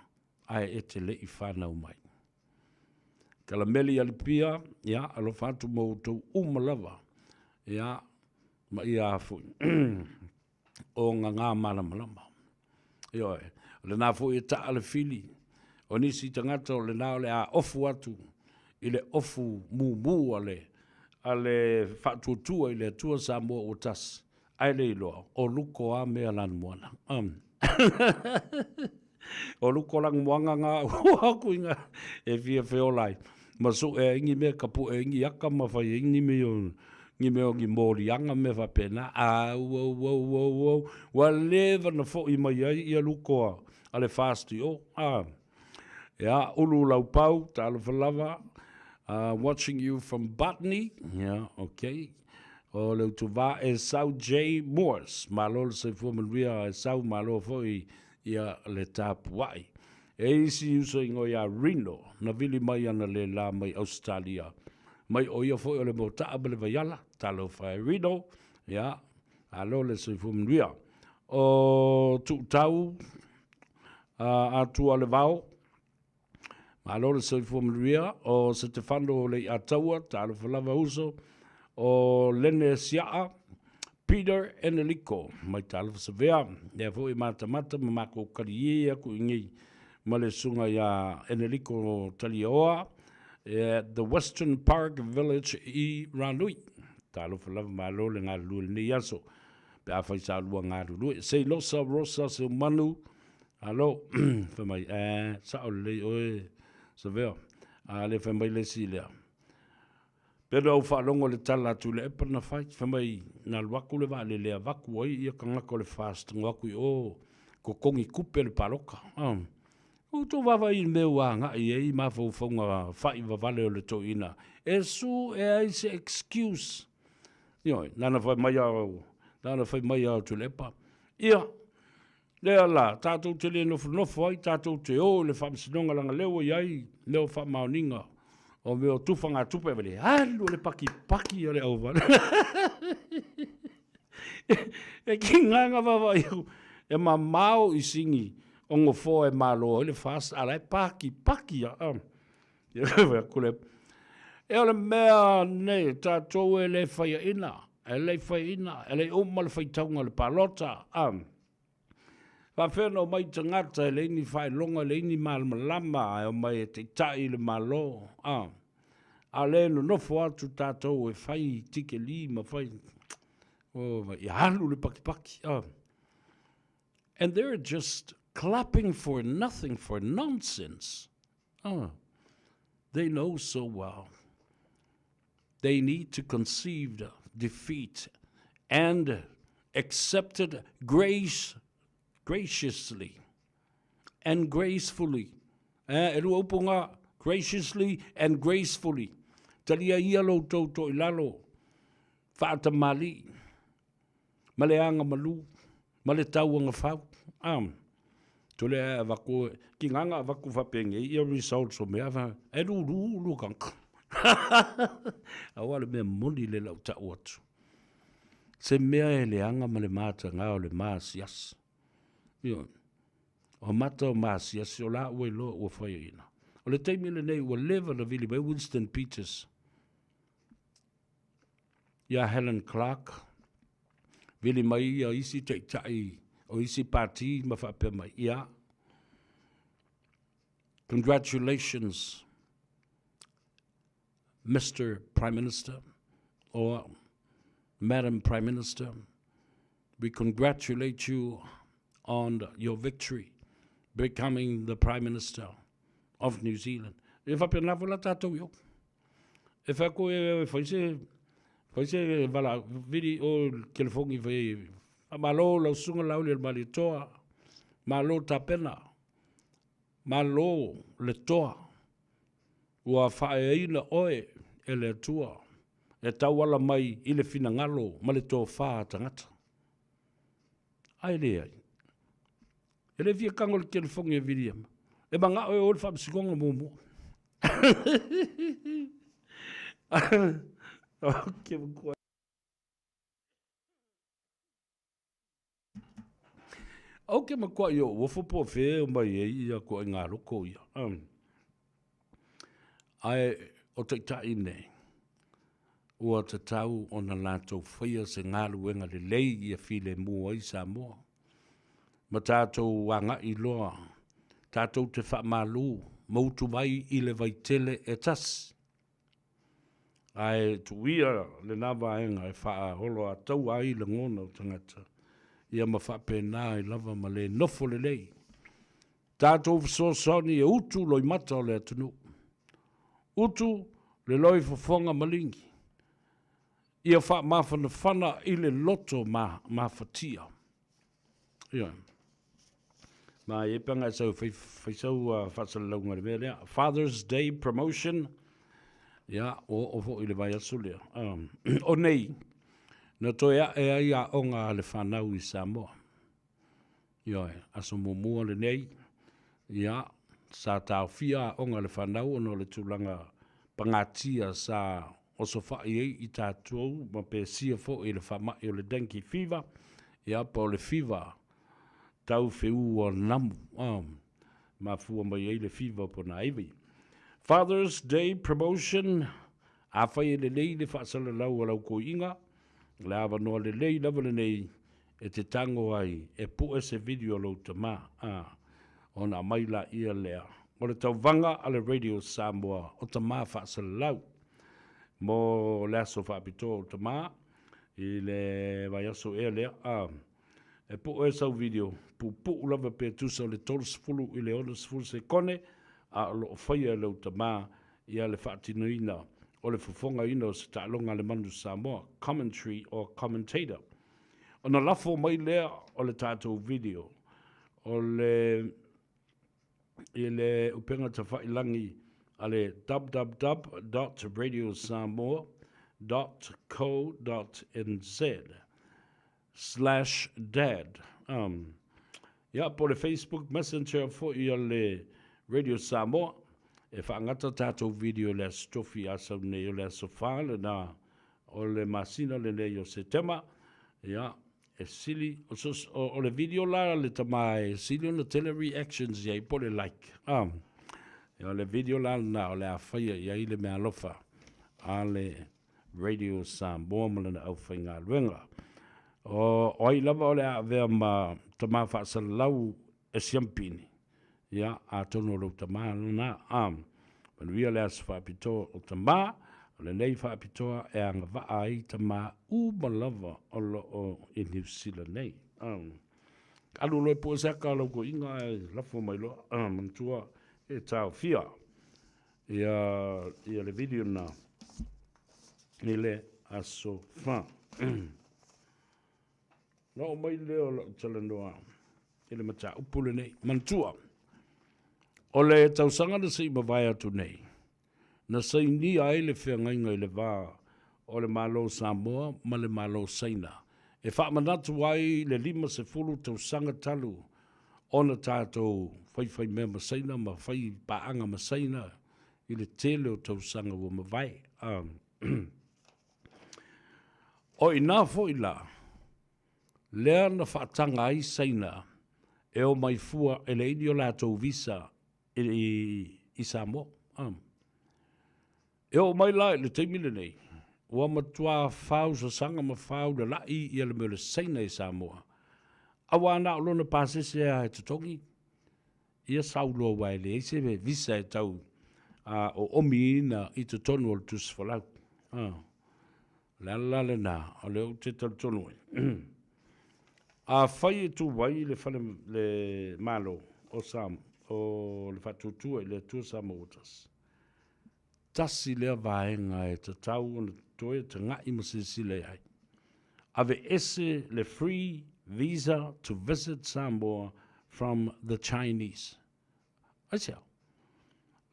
ae e te le i fanau mai. Kalameli Alipia, ia, alofa atu ma outou uma lava, ia, ma ia foi o gagā malamalama. Ioe, o lena foi e taa le fili, o nisi tagata o lena o le a ofu atu i le ofu mumu a le, a le Faatuatua i le Atua Samoa ua tasi, ae le iloa, o luko a mea lanumoana. Um. o luko lanumoana ngā ua kuinga e fia feola ai. Ma suʻe ai ni mea kapuʻe ai ni aka ma fai ai ni mea o ni mea o ni moliaga mea faapena. Au, au, au, au, au, ua leva na foʻi mai ai ia luko a, a le FAST i o. A, ia, ulu laupau, talofa lava, uh, watching you from Botany. Yeah, okay. O le utuvā Esau J. Morris. Malo le soifua manuia Esau, malo foi ia le tapuai. E isi uso ingoa ia Rino, na vili mai ana le la mai Ausetalia. Mai o ia foi o le motaa ma le vaiala, talofa e Rino, ia, alo le soifua manuia. O Tuutau, uh, Atua le Vao, Malo le soifua manuia o Setefano Leiataua, talofa lava uso, o Lene Siaa, Peter Eneliko, mai talofa Savea, lea foi e matamata ma makou kali aku i nei ma le susuga ia Eneliko Taliaoa, at the Western Park Village i Ranui. Talofa lava malo le galulue i lenei aso, pe afai sa lua galulue. Seilosa Rosa Seumanu, Alo, fai mai, eh, sao lelei oe, Savea. A le fai mai le isi lea. Pe na ou faalogo i le tala a Tuilaepa na fai, fai mai, na alu atu le vaalele e avatu ai ia tagata o le FAST ngo atu i o, totogi tupe le paloka. Ah. Outou vaavaai i le mea ua agai i ai mafaufauga faivavale o le toeaina, e sue ai se excuse. Ioe, na ona fai mai lava, na ona fai mai lava o Tuilaepa, ia, Lea la, tatou te le nofonofo ai, tatou te o i le Faamasinoga leaga lea ua i ai mea o faamaoniga o mea o tufagatupe, ave le alu a le pakipaki a le auvale. E tiga na vaavaai atu, e mamao i sini o nofoa e malo ai le FAST, a la e pakipaki lava. Ia fai atu le, e o le mea nei, tatou e le faiaina, e le faiaina, e le uma le faitauga o le palota. A faapefea ona omai tagata e leai ni faailoga, e leai ni malamalama, ae omai e taitai i le Malo. A, a o lea e nonofo atu tatou e fai tikeli ma fai, oh, ia alu le pakipaki. A. And they're just clapping for nothing, for nonsense. Oh, they know so well. They need to concede defeat and Accepted grace, graciously and gracefully. Eh, e lua upu ngā, graciously and gracefully. Talia ia lo tou to i lalo, whaatamali, ma le anga malu, ma le tauanga fau. Um, tole a avaku, ki nganga avaku whapenge, ia results o mea, wha, e lu lu lu kanka. Aua le mea moni le lau tau atu. Se mea e leaga ma le matagā o le maasiasi. Ioe. O mata o maasiasi o la ua iloa ua faiaina. O le taimi lenei ua leva na vili mai Winston Peters iā Helen Clark, vili mai ia isi taitai o isi pati ma faapea mai, ia, congratulations Mister Prime Minister or Madam Prime Minister, we congratulate you on your victory becoming the Prime Minister of New Zealand. E whapena fo la tātou i o. E whai ko e whai se, whai se vala viri o telefongi whai, malo lau sunga lau le mali toa, malo tapena, malo le toa, Ua faaeaina oe e le Atua e tauala mai i le finagalo ma le tofā a tagata. Ae leai. E le fia kago le telefogi e Viliama. E magao e oe le faamasinoga muamua. Okay, Au ke makuaʻi o uofo po fe o mai ei ia ko ngā loko ia. Um, ae o taitai nei, ua tatau ona lātou whaia se galuega lelei ia file mua ai Samoa. Ma tātou angaʻi loa, tātou te whaamalu, ma utu vai i le vaitele e tasi. Ae tuia lena vaega e faaolo ataua ai lagona o tagata, ia ma faapena ai lava ma le nofo lelei. Tatou fesoasoani e utu loimata o le atunuu. Utu le loi fofoga maligi. Ia faamafanafana i le loto ma mafatia. Ioe. Ma e panga e sau fai, fai sau uh, faasalalauga i le mea lea. Father's Day promotion. Ia, o o foi le vaiaso lea. Um, o nei, na toe ae ai aoga a le whanau i Samoa. Ioe, aso muamua lenei, ia, sa taofia aoga a le whanau ona o le tulaga pagatia sa osofaʻi ai i tatou ma pesia foi i le faamaʻi o le dengue fever, ia po o le fever tau feua namu, a, mafua mai ai le fever ponaivi. Father's Day promotion, afai e lelei le faasalalau a lau koiʻiga, le avanoa lelei lava lenei e te tago ai e pue se video a lou tamā, a, ona aumai laia lea o le tauvaga a le Radio Samoa o tamā faasalalau mo le aso faapitoa o tamā i le vaiaso ea lea, a, e pue sau video puupuu lava pe tusa o le 30 i le 60 sekone, a o loo faia e lou tamā ia le faatinoina o le fofogaina o se taaloga a le Manu Samoa, commentary or commentator. Ona lafo mai lea o le tatou video o le i le upega tafailangi a le www.radiosamoa dot co dot nz slash dad. Um, ia, po le Facebook Messenger foi a le Radio Samoa, e faagata tatou video le Aso Tofi a sau nei o le Aso Fa lena o le masina lenei o Setema, ia, e sili, o, o, o le video la le tama e sili ona tele reactions i ai po le like. Ah, ia, o le video la lena o le a faia i ai le mealofa a le Radio Samoa ma lana aufaigaluega. O, o ai lava o le a avea ma tama faasalalau e siampini, ia, atonu o lou tama lena, a, manuia le aso faapitoa o tama, o lenei faapitoa e agavaa ai tama uma lava o loo i Niu Sila nei. A, alu loa e pue se aka a lau toeaina ae lafo mai loa, a, manatua e taofia ia, ia le video na i le aso fa. Ona oo mai lea o lau talanoa i le mataupu lenei. Manatua, o le tausaga na se i mavae atu nei, na sainia ai le feagaiga i le va o le Malo o Samoa ma le Malo o Saina e faamanatu ai le 50 tausaga talu ona tatou faifaimea ma Saina ma fai paaga ma Saina i le tele o tausaga ua mavae. O i ina foi la, lea na faataga ai Saina e omai fua e leai ni o latou visa i Samoa. E oo mai la i le taimi lenei, ua matua fausasaga ma faulalai ia le mea o le Saina i Samoa, aua na o lona pasese lava e totogi, ia sau loa aua e leai se visa e tau oomiina i totonu o le tusi folau. O le ala la lena o lea ou te talitonu ai, afai e tu ai le fale le Malo o Samoa, o le Faatuatua i le Atua Samoa ua Tasi, tasi lea vaega e tatau ona toe taga'i ma silasila i ai. Aveese le free visa to visit Samoa from the Chinese. Aisea?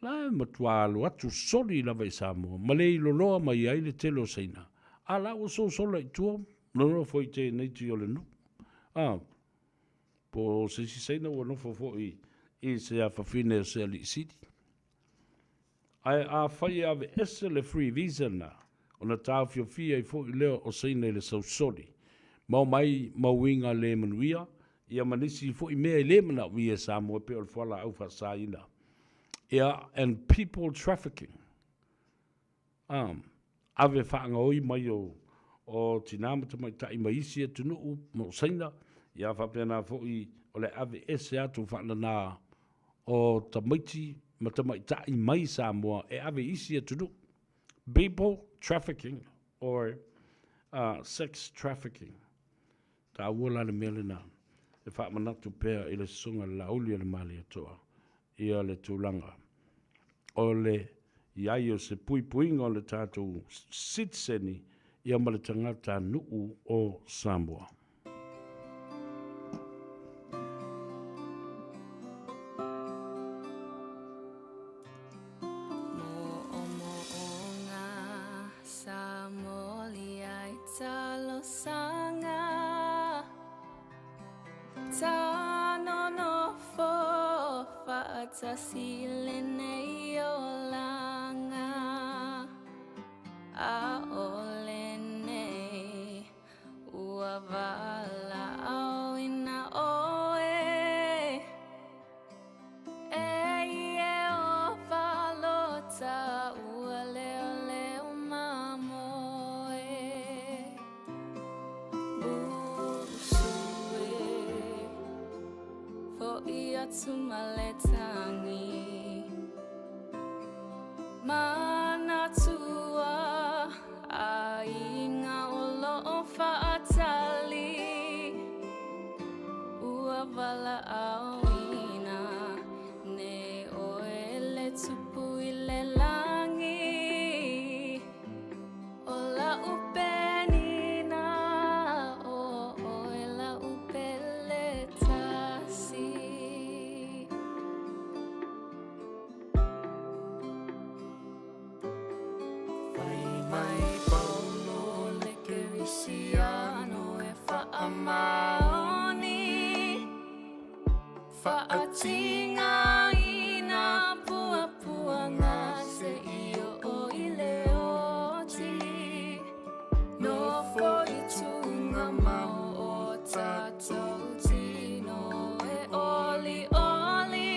La e matua alo atu soli lava i Samoa ma le iloloa mai ai le tele o Saina, a la ua sosola i tua nonofo i tēneiti o le nuu. A, po o se isi Saina ua nofo foi i se afafine o se alii sili. Ae afai e aveese le free visa lena, ona taofiofia ai foi lea o Saina i le sausoli, ma omai ma uiga le manuia, ia ma nisi foi mea e le manaomia e Samoa e pei o le fualaau faasaina, ia, and people trafficking. A, ave faagaoi mai o, o tinā ma tamaitai mai isi atunuu ma o Saina, ia faapena foi o le aveese atu faanana o tamaiti ma tamaitai mai Samoa e ave i isi atunuu. People trafficking or sex trafficking. Taua la le mea lena e faamanatu pea i le Susuga i le Laauli a le Malietoa ia le tulaga o le i ai o se puipuiga o le tatou sitiseni ia ma le tagatanuu o Samoa. Mo'omo'oga sa moli ai talosaga Ta nonofo fa'atasi lenei olaga ʻAʻole nei ua walaʻauina ʻoe E Iēhova lota ua leoleo mamoe Busu e Foʻi atu ma le tangi Manatua ʻaiga o loʻo faʻatali Ua walaʻauina nei ʻoe le tupu i le lagi ʻO laʻu penina ʻo ʻoe laʻu pele tasi. Fai mai Paulo le Kerisiano e faamaoni Faatigāina puapuaga seia oo i le oti Nofo i tugamau o tatou tino e olioli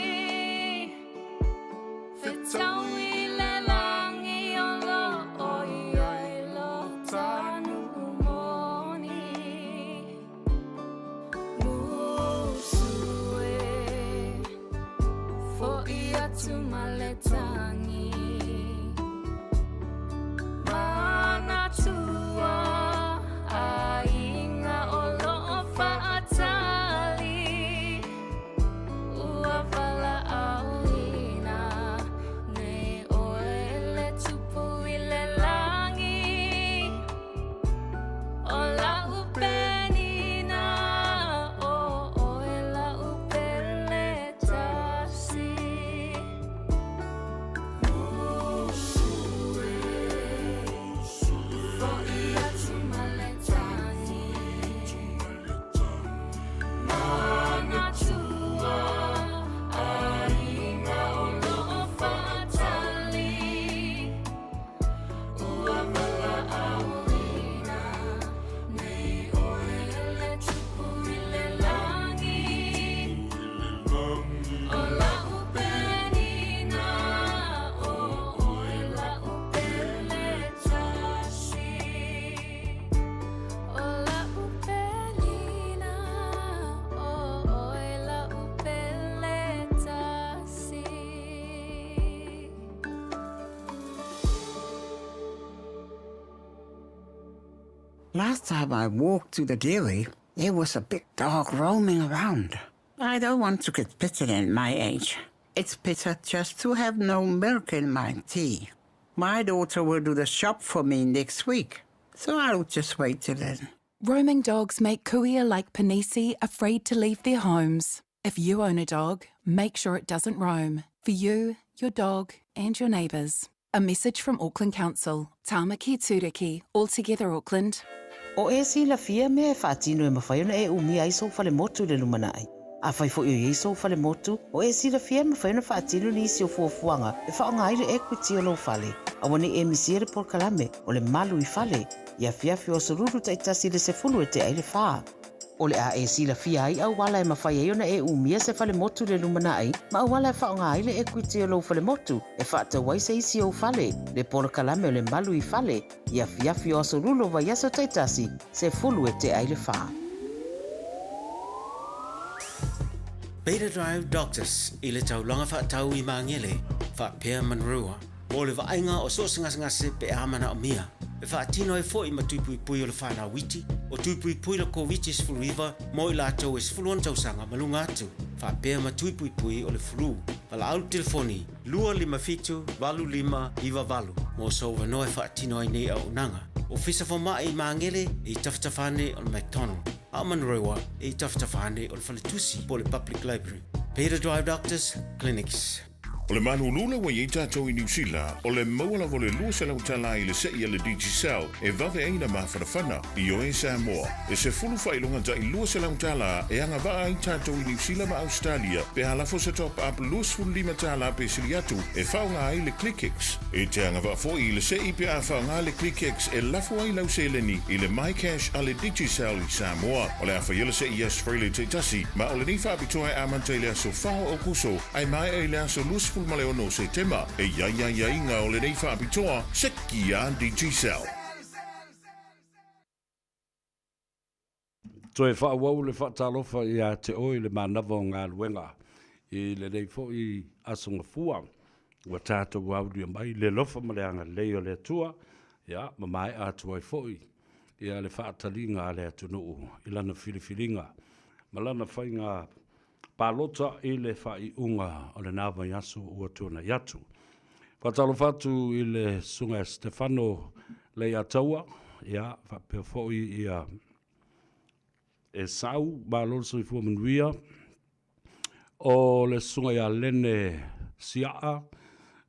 Fetau i le lagi o loʻo i ai lo ta nuu moni Musu e Foʻi atu ma le tangi Manatua ʻaiga o loʻo faʻatali Ua walaʻauina nei ʻoe le tupu i le lagi ʻO laʻu penina. Last time I walked to the dairy, there was a big dog roaming around. I don't want to get bitten at my age. It's better just to have no milk in my tea. My daughter will do the shop for me next week, so I'll just wait till then. Roaming dogs make kuia like Panisi afraid to leave their homes. If you own a dog, make sure it doesn't roam. For you, your dog, and your neighbours. A message from Auckland Council. Tāmaki Tūriki, all together Auckland. O e silafia mea e faatino e mafai ona e umia ai sou falemotu i le lumanai. Afai foi o i ai sou falemotu, o e silafia e mafai ona faatino nisi o fuafuaga e faaaoga ai le equity o lou fale. Aua ne i e misia le polokalame o le Malu i Fale i afiafi o aso Lulu taitasi i le 10 e tea i le fa. O le a e silafia ai auala e mafai ai ona e umia se falemotu i le lumanai ma auala e faaaoga ai le equity o lou falemotu e faatau ai se isi ou fale, le polokalame o le Malu i Fale i afiafi o aso Lulu o vaiaso taitasi, 10 e tea i le fa. Beta Drive Doctors i le taulaga faatau i Magele faapea Manurewa mo le vaaiga o so o se gasegase pe a manaomia. E faatino ai foi ma tuipuipui o le whanau iti, o tuipuipui le Koviti-19 mo i latou e 16 tausaga ma luga atu, faapea ma tuipuipui o le flu. Valaau le telefoni 257 8598 mo sou avanoa e faatino ai nei auaunaga. Ofisa Fomai i Magele e i tafatafa ane o le McDonald, a o Manurewa e i tafatafa ane o le Faletusi po o le Public Library. Beta Drive Doctors Clinics. O le malulu ua i ai tatou i Niu Sila, o le maua lava o le 200 tala i le se'i a le Digicel e vave ai na mafanafana. Ioe Samoa, e sefulu faailoga ta'i 200 tala e agavaa ai tatou i Niu Sila ma Ausetalia pe a lafo se top up 25 tala pe sili atu e faaaoga ai le ClickX. E te agavaa foi i le se'i pe a faaaoga le ClickX e lafo ai lau seleni i le MyCash a le Digicel i Samoa. O le a faia le se'i i Aso Faraile taitasi, ma o lenei faapitoa e amata i le aso 4 o Aokuso ae maea i le aso 26 o Setema. E i ai aiaiga o lenei faapitoa, seki a Digicel. Toe faaauau le faatalofa ia te oe i le manava o galuega i lenei foi aso gafua ua tatou aulia mai le alofa ma le agalelei o le Atua, ia, ma maea atu ai foi ia le faataliga a le atunuu i lana filifiliga ma lana faiga palota i le faaiuga o lena vaiaso ua tuanai atu. Faatalofa atu i le Susuga ia Stefano Leiataua, ia, faapea foi ia Esau, malo le soifua manuia. O le Susuga ia Lene Siaa,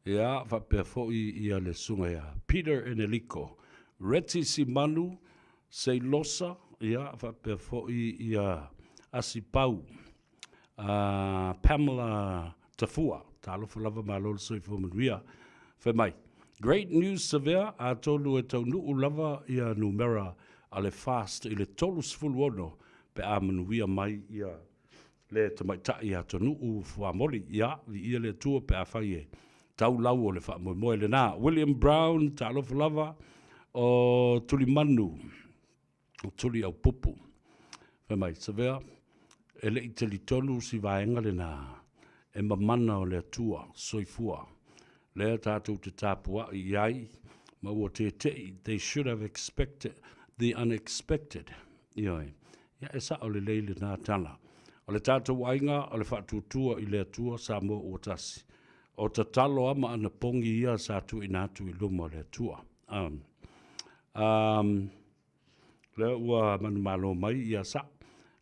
ia, faapea foi ia le Susuga ia Peter Eneliko, Reti Simanu, Seilosa, ia, faapea foi ia Asipau, a Pamela Tafua. Talofa lava, malo le soifua manuia. Fai mai, Great news Savea, atonu e taunuu lava ia numera a le FAST i le 36 pe a manuia mai ia le tamaitai atunuu fuamoli. Ia, viia le Atua pe afai e tau lau o le faamoemoe lena. William Brown, talofa lava, o Tulimanu, o Tuliaupupu. Fai mai, Savea, e le i talitonu si vaega lena e mamana o le Atua, soifua. Lea tatou te tapuai i ai, ma ua tete'i, they should have expected the unexpected. Ioe. Ia, e sa'o lelei lena tala. O le tatou aiga, o le faatuatua i le Atua, Samoa ua tasi. O tatalo a ma anapogi ia sa tuuina atu i luma o le Atua. Um, um, lea ua manumalo mai ia sa.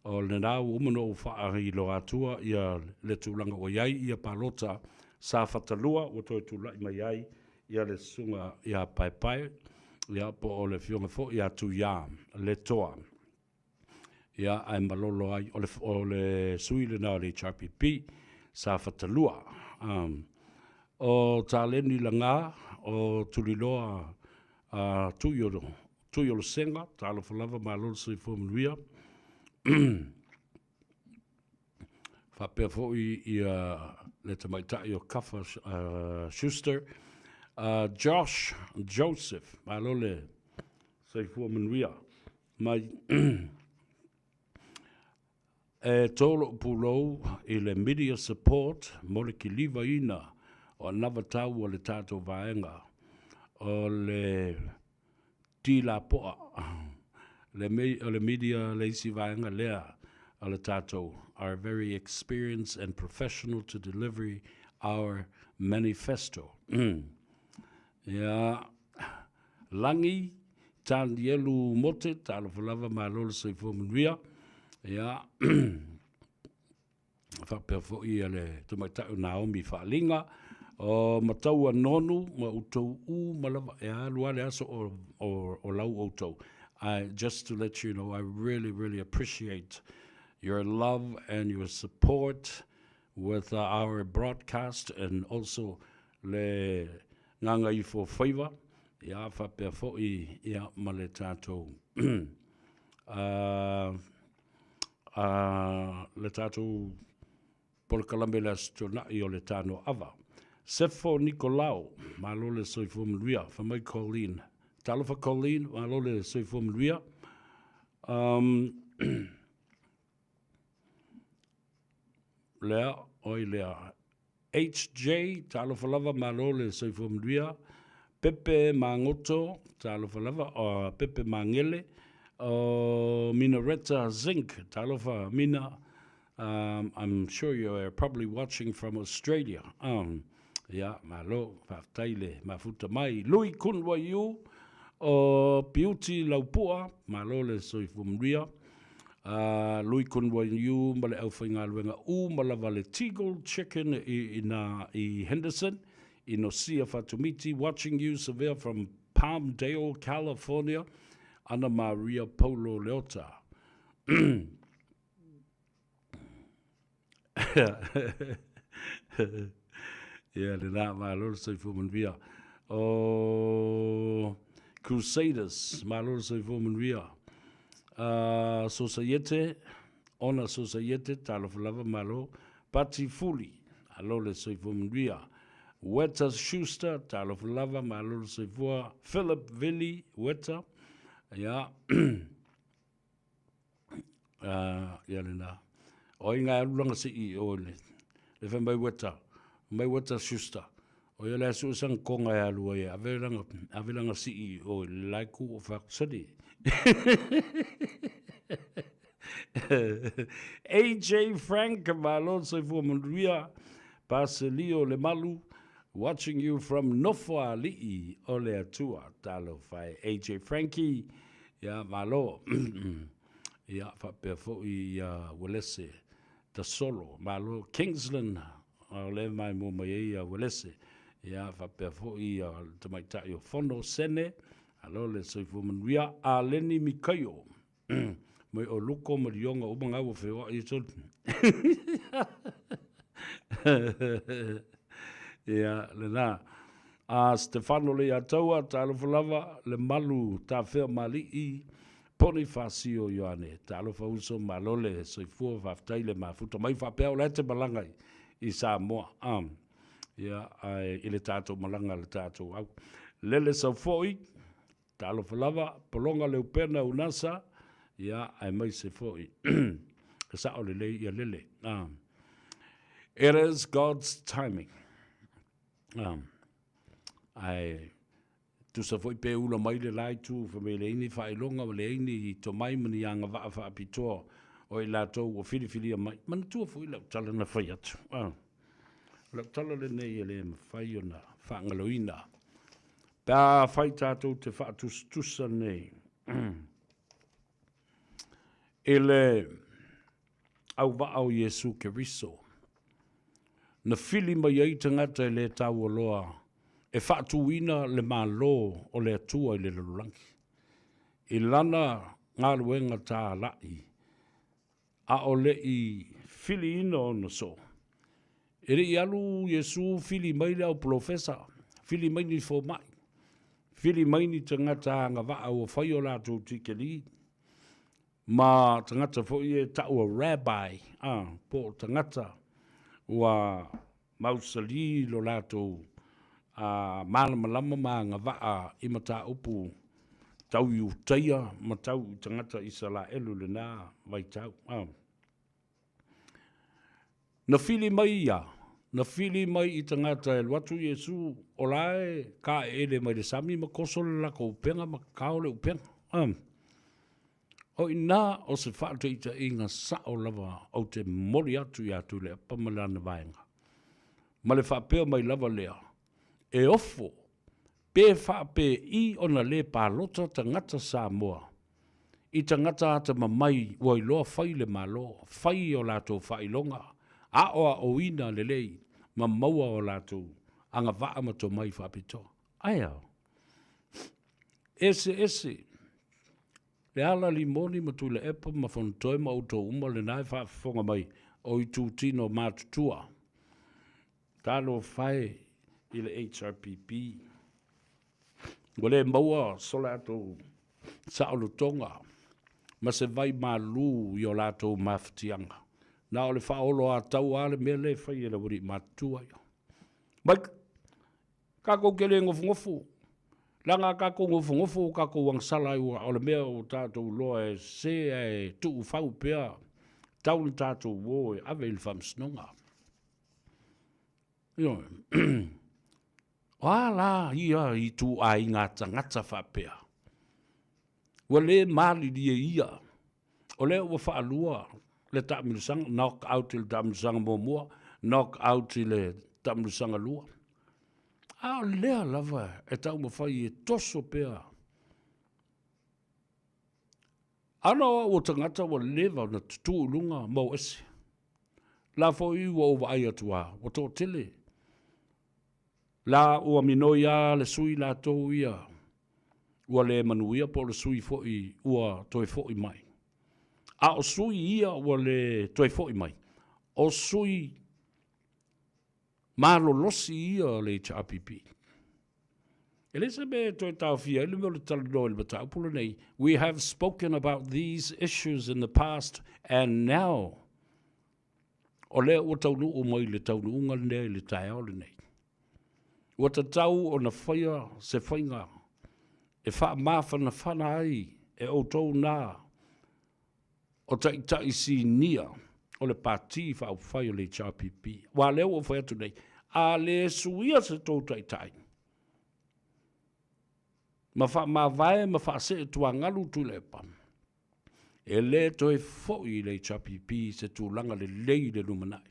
O lena ua uma ona ou faailoa atua ia le tulaga ua i ai ia palota sa fatalua ua toe tulai mai ai ia le susuga ia Paepae, ia po o le afioga foi ia Tuiā Letoa. Ia, ae malolo ai, o le, o le sui lena o le HRPP, sa fatalua. Um, o Taleni Laga, o Tuliloa uh, Tuiolo, Tuiolosega, talofa lava, malo le soifua manuia. Faapea foi ia le tamaitai o Kafa uh, Schuster, uh, Josh Joseph, malo le soifua manuia. Mai e tō lo'u pulou i le media support mo le kilivaina o anavatau a le tatou vaega o le ti lapoa. Le, me, o le media le isi vaega lea o le tatou are very experienced and professional to delivery our manifesto. Ia, Lagi, Tanielu Mote, talofa lava, malo le soifua manuia. Ia, faapea foi ia le tamaitai o Naomi Faaliga, o Mataua Nonu ma outou uma lava e alu lava le aso o, o, o lau outou. I, just to let you know, I really, really appreciate your love and your support with our broadcast and also le gagaifo faiva, ia faapea foi ia ma le tatou uh, a le tatou polokalame i le Aso Tuanai o le Tanoava. Sefo Nikolao, malo le soifua manuia. Fai mai Colleen. Talofa Colleen, malo le soifua manuia. Um, lea, oi lea. HJ, talofa lava, malo le soifua manuia. Pepe Magoto, talofa lava, o Pepe Magele, o Minaretta Zink, talofa Mina. Um, I'm sure you are probably watching from Australia. Um, ia, malo, faafetai le mafuta mai. Lui Kun Waiu, o Piuti Laupua, malo le soifua manuia. A Lui Kun Wan Yu ma le aufaigaluega uma lava le Teagle Chicken i ina i Henderson, Inosia Fatumiti, watching you Savea from Palmdale, California, Ana Maria Paulo Leota. Ia, lena, malo le soifua manuia. O Crusaders, malo le soifua manuia. Uh, Sosaiete, ona Sosaiete, talofa lava, malo. Pati Fuli, alo le soifua manuia. Weta Schuster, talofa lava, malo le soifua. Philip Vili, Weta, ia. Uh, ia lena. O ai ngai alu langa sii o le, le fai mai weta, mai weta Schuster. O ia le asu sang konga e alu ai, ave langa, ave langa sii o le lai ku o whakusani. AJ Frank, malo soifua manuia, Paselio le malu, watching you from Nofoalii o le Atua. Talofa e AJ Frankie, ia malo. Ia faapea foi ia Uelese Tasolo, malo Kingsland, o le mai mua mai ai ia Uelese. Ia faapea foi ia le tamaitai o Fono Sene, alo le soifua manuia, Aleni Mikaio. Mai o Luko ma Lioga uma ngā ua wheoa i tolu. Ia, lena. A Stefano le Ataua, talofa lava, le malu tafea mali'i, Ponifasio Ioane, talofa uso malo le soifua faafetai le mafuta mai faapea o la e te malaga i, i Samoa. Um, ia, ai, i le tātou malaga le tātou au. Lele Saufoi, Talofa lava, pologa le upena unasa, ia, aemaise foi e sao lelei ia lele. Ah. It is God's timing. Ah. Ae, tusa foi pe ula mai le la itu, fa me leai ni faailoga, ua leai ni tomai ma ni agavaa faapitoa o i latou ua filifilia mai. Manatua foi lau tala na fai atu. Ah. O lau tala lenei e le mafai ona faagaloina. Pe a fai tatou te faatusatusa nei i le auvaa o Iesu Keriso, na fili mai ai tagata e le taua loa e faatuina le Malo o le Atua i le lalolagi, i lana galuega talai a o le i filiina ona soo. E le i alu Iesu fili mai le au polofesa, fili mai ni fomai, fili mai ni tagata agavaa ua fai o latou tikeli, ma tagata foi e taua rabbi, a, po o tagata ua mausali lo latou a malamalama ma agavaa i mataupu tau Iutaia ma tau i tagata Isalaelu i lena vaitau. A. Na fili mai ia, na fili mai i tagata e alu atu Iesu o la e kaeele mai le sami ma koso le lako upega ma kao le upega. A. O i ina o se faataitaiga sao lava ou te momoli atu iā Tuilaepa ma lana vaega, ma le faapea mai lava lea, e ofo pe faapei ona le palota tagata Samoa i tagata atamamai ua iloa fai le Malo, fai o latou faailoga, aoaoina lelei ma maua o latou agavaa ma tomai faapitoa. Ae a? Eseese Leala Limoni ma Tuilaepa ma Fonotoe ma outou uma lena e faafofoga mai o itutino matutua. Talofa e i le HRPP. Ua le maua so latou saolotoga ma se vai malu i o latou mafatiaga. Na o le faaoloataua lava le mea lea e fai e le aualii matutua ia. Mai Tatou te le nofonofo, leaga a tatou nofonofo ua tatou agasala ai, o le mea ua tatou iloa e sese ae tuufau pea, tau ina tatou o e ave i le faamasinoga. Ioe. O a la ia ituaiga tagata faapea? Ua le malilie ia, o lea ua faalua le taamilosaga, knock out i le taamilosaga muamua, knock out i le taamilosaga lua. A o lea lava e taumafai e toso pea. Ana o au o tagata ua leva ona tutū i luga ma o ese. La foi ua ou vaai atu lava, ua toatele. La ua minoi lava le sui latou ia ua le manuia po o le sui foi ua toe foi mai. A o sui ia ua le toe foi mai, o sui malolosi ia o le HRPP. E leai se mea e toe taofia ai le mea o le talanoa i le mataupu lenei. We have spoken about these issues in the past and now o lea ua taunuu mai le taunuuga lenei i le taeao lenei. Ua tatau ona faia se faiga e faamafanafana ai e outou nā o taitai sinia o le Pati Faaupufai o le HRPP. Aua o lea ua ou fai atu nei, a le suia se tou taitai, ma faamavae ma faasee tuagalu Tuilaepa, e le toe foi i le HRPP se tulaga lelei i le lumanai.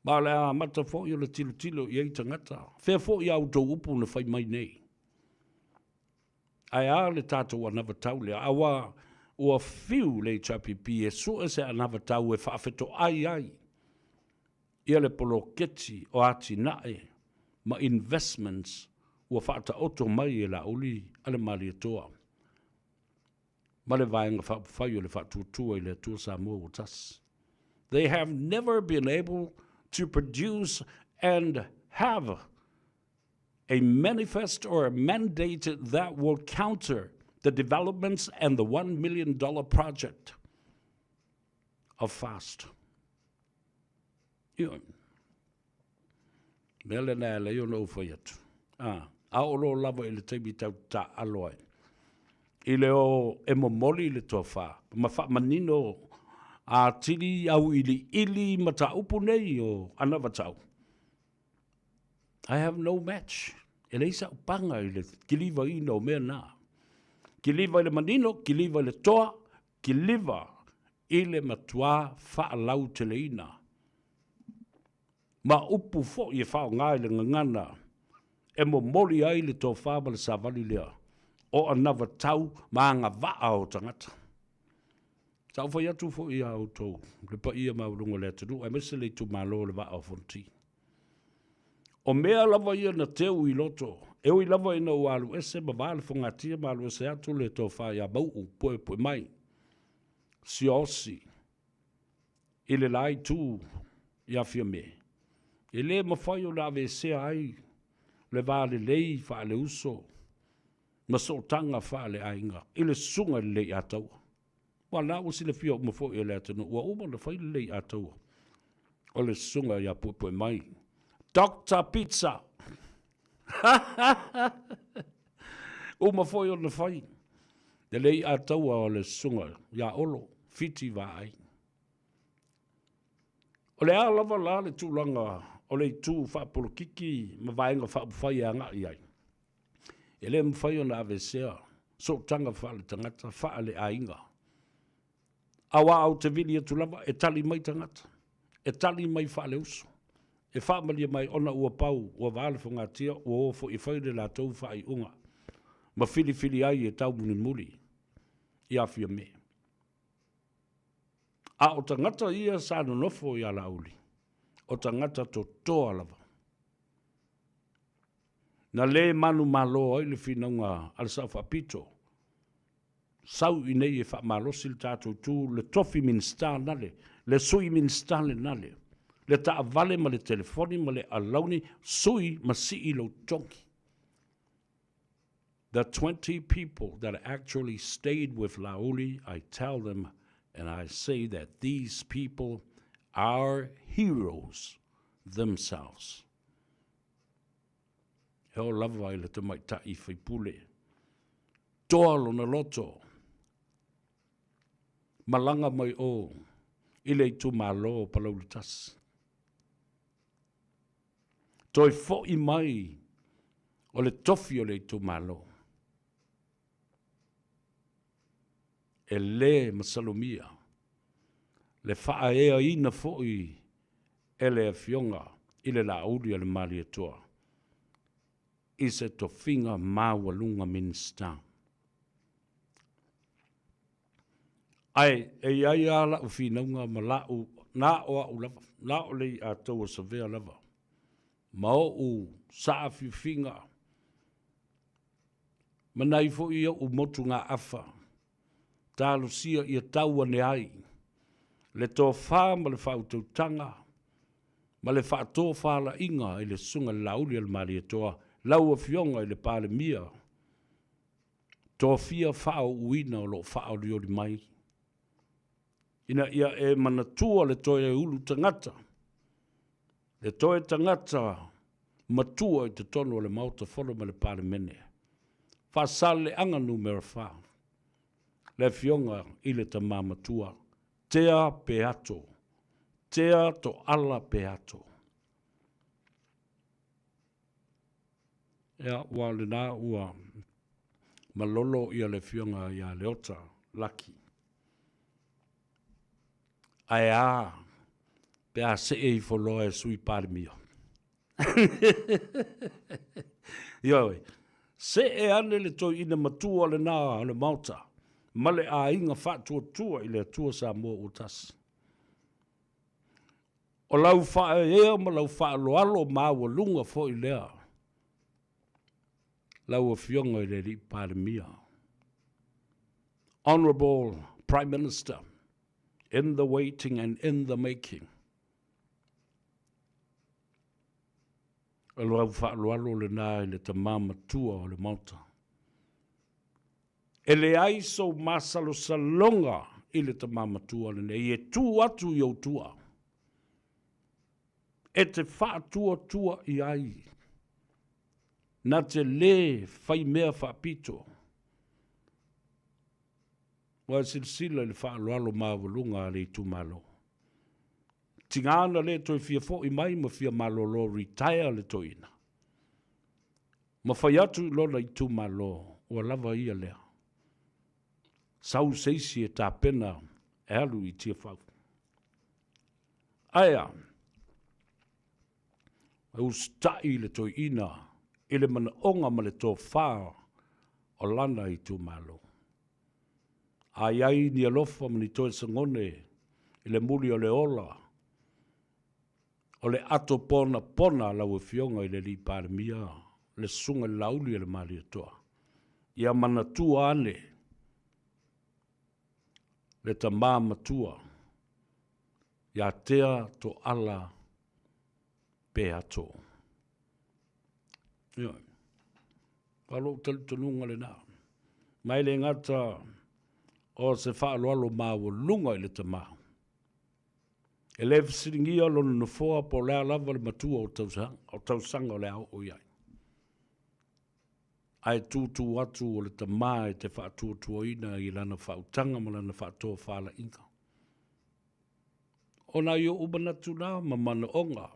Ma o le a amata foi ona tilotilo i ai tagata. Fea foi a outou upu na fai mai nei? Ae a le tatou anavatau lea? Aua ua fiu le HRPP e sue se anavatau e faafetoai ai ia le poloketi o atinae ma investments ua faataoto mai e Laauli a le Malietoa ma le Vaega Faaupufai o le Faatuatua i le Atua Samoa ua Tasi. They have never been able to produce and have a manifest or a mandate that will counter the developments and the $1 million project of FAST. Ioe. Mea lena e ala ai ona ou fai atu. A, a oo loa lava i le taimi tatou te taaalo ai, i le o e momoli le tofa ma faamanino atili auiliili mataupu nei o anavatau, I have no match. E leai sa'u paga i le kilivaina o mea na. Kiliva i le manino, kiliva i le toa, kiliva i le matuā faalauteleina. Ma upu foi e faaaoga i le gagana e momoli ai le tofa ma le savali lea o anavatau ma agavaa o tagata. Sa ou fai atu foi ia outou, le paia maualuga o le atunuu, aemaise le itumalo o le Vaa o Fonoti. O mea lava ia na teu i loto, e ui lava ina ua alu ese ma va le fogatia ma alu ese atu le tofa ia Mau'u, Puepuemai, Siaosi, i le la itu i Fiamē, e le mafai ona aveesea ai le va lelei faale-uso ma sootaga faale-aiga i le susuga i le Leiataua. Aua o lena ua silafia uma foi e le atunuu, ua uma ona fai le Leiataua o le susuga ia Puepuemai. Doctor Pizza! Uma foi ona fai le Leiataua o le susuga ia Olo Fiti Vaai. O le a lava la le tulaga o le itu faapolokiki ma vaega faaupufai e agai ai, e le mafai ona aveesea. sootaga faaletagata, faaleaiga. Aua ou te vili atu lava, e tali mai tagata, e tali mai faaleuso, e faamalie mai ona ua pau, ua vā le fogatia, ua o foi e fai le latou faaiuga, ma filifili ai e taumulimuli ia Fiame. A o tagata ia sa nonofo ia Laauli, o tagata totoa lava. Na le manumalo ai le finauga a le Sao Faapito, sau i nei e faamalosi le tatou itu, le tofi Minisita nale, le Sui Minisita lenale, le taavale ma le telefoni ma le alauni, sui ma sii lou totogi. The 20 people that actually stayed with Laauli, I tell them and I say that these people are heroes themselves. E oo lava i le tamaitai faipule, toa lona loto, malaga mai o i le itumalo o Palauli 1. Toe foi mai o le tofi o le itumalo. E le masalomia le faaeaina foi e le Afioga i le Laauli a le Malietoa i se tofiga maualuga Minisita. Ae e i ai lava la'u finauga ma la'u, na o a'u lava, na o le i'a tou Savea lava, ma o'u saafiafiga, ma nai foi o'u motugaafa, talosia ia tau ane ai le tofa ma le faautautaga ma le faatofalaiga i le Susuga i le Laauli a le Malietoa, lau Afioga i le Palemia, tofia faaouina o lo o faaolioli mai, ina ia e manatua le toe ulu tagata, le toe tagata matua i totonu o le Maota Fono ma le Palemene, Faasaleleaga Numera 4, le Afioga i le Tama Matua, Tea Peato, Tea Toala Peato. Ia, ua o lena ua malolo ia le Afioga ia Leota Laki. Ae a pe a see ifo loa e Sui Palemia? Ioe, see ane le toeaina matua lena o le Maota ma le aiga faatuatua i le Atua Samoa ua tasi. O lau faaeaea ma lau faaaloalo maualuga foi lea, lau Afioga i le Alii Palemia. Honourable Prime Minister, in the waiting and in the making. O lau faaaloalo lena i le tama matua o le Maota. E leai sou masalosaloga i le tama matua lenei e tu atu i ou tua, e te faatuatua i ai, na te lē fai mea faapito. Ua e silasila i le faaaloalo maualuga a le itumalo. Tiga na le toe fia foi mai ma fia malolo retire le toeaina. Ma fai atu i lona itumalo, ua lava ia lea. Sau se isi e tapena e alu i Tiafau. Ae a? E usitai le toeaina i le manaoga ma le tofa o lana itumalo. A i ai ni alofa ma ni toe sagone i le muli o le ola, o le ato ponapona a lau Afioga i le Alii Palemia, le Susuga i le Laauli a le Malietoa, ia manatua ane le tama matua ia Tea Toala Peato. Ioe. O lou talitonuga lena. Ma e le gata o se faaaloalo maualuga i le tama. E le fesiligia lona nofoa po o le a lava le matua o tausaga, o tausaga o le a oo i ai. Ae tūtū atu o le tama e te faatuatuaina i lana faautaga ma lana faatofalaiga. O nai oʻu manatu na ma manaoga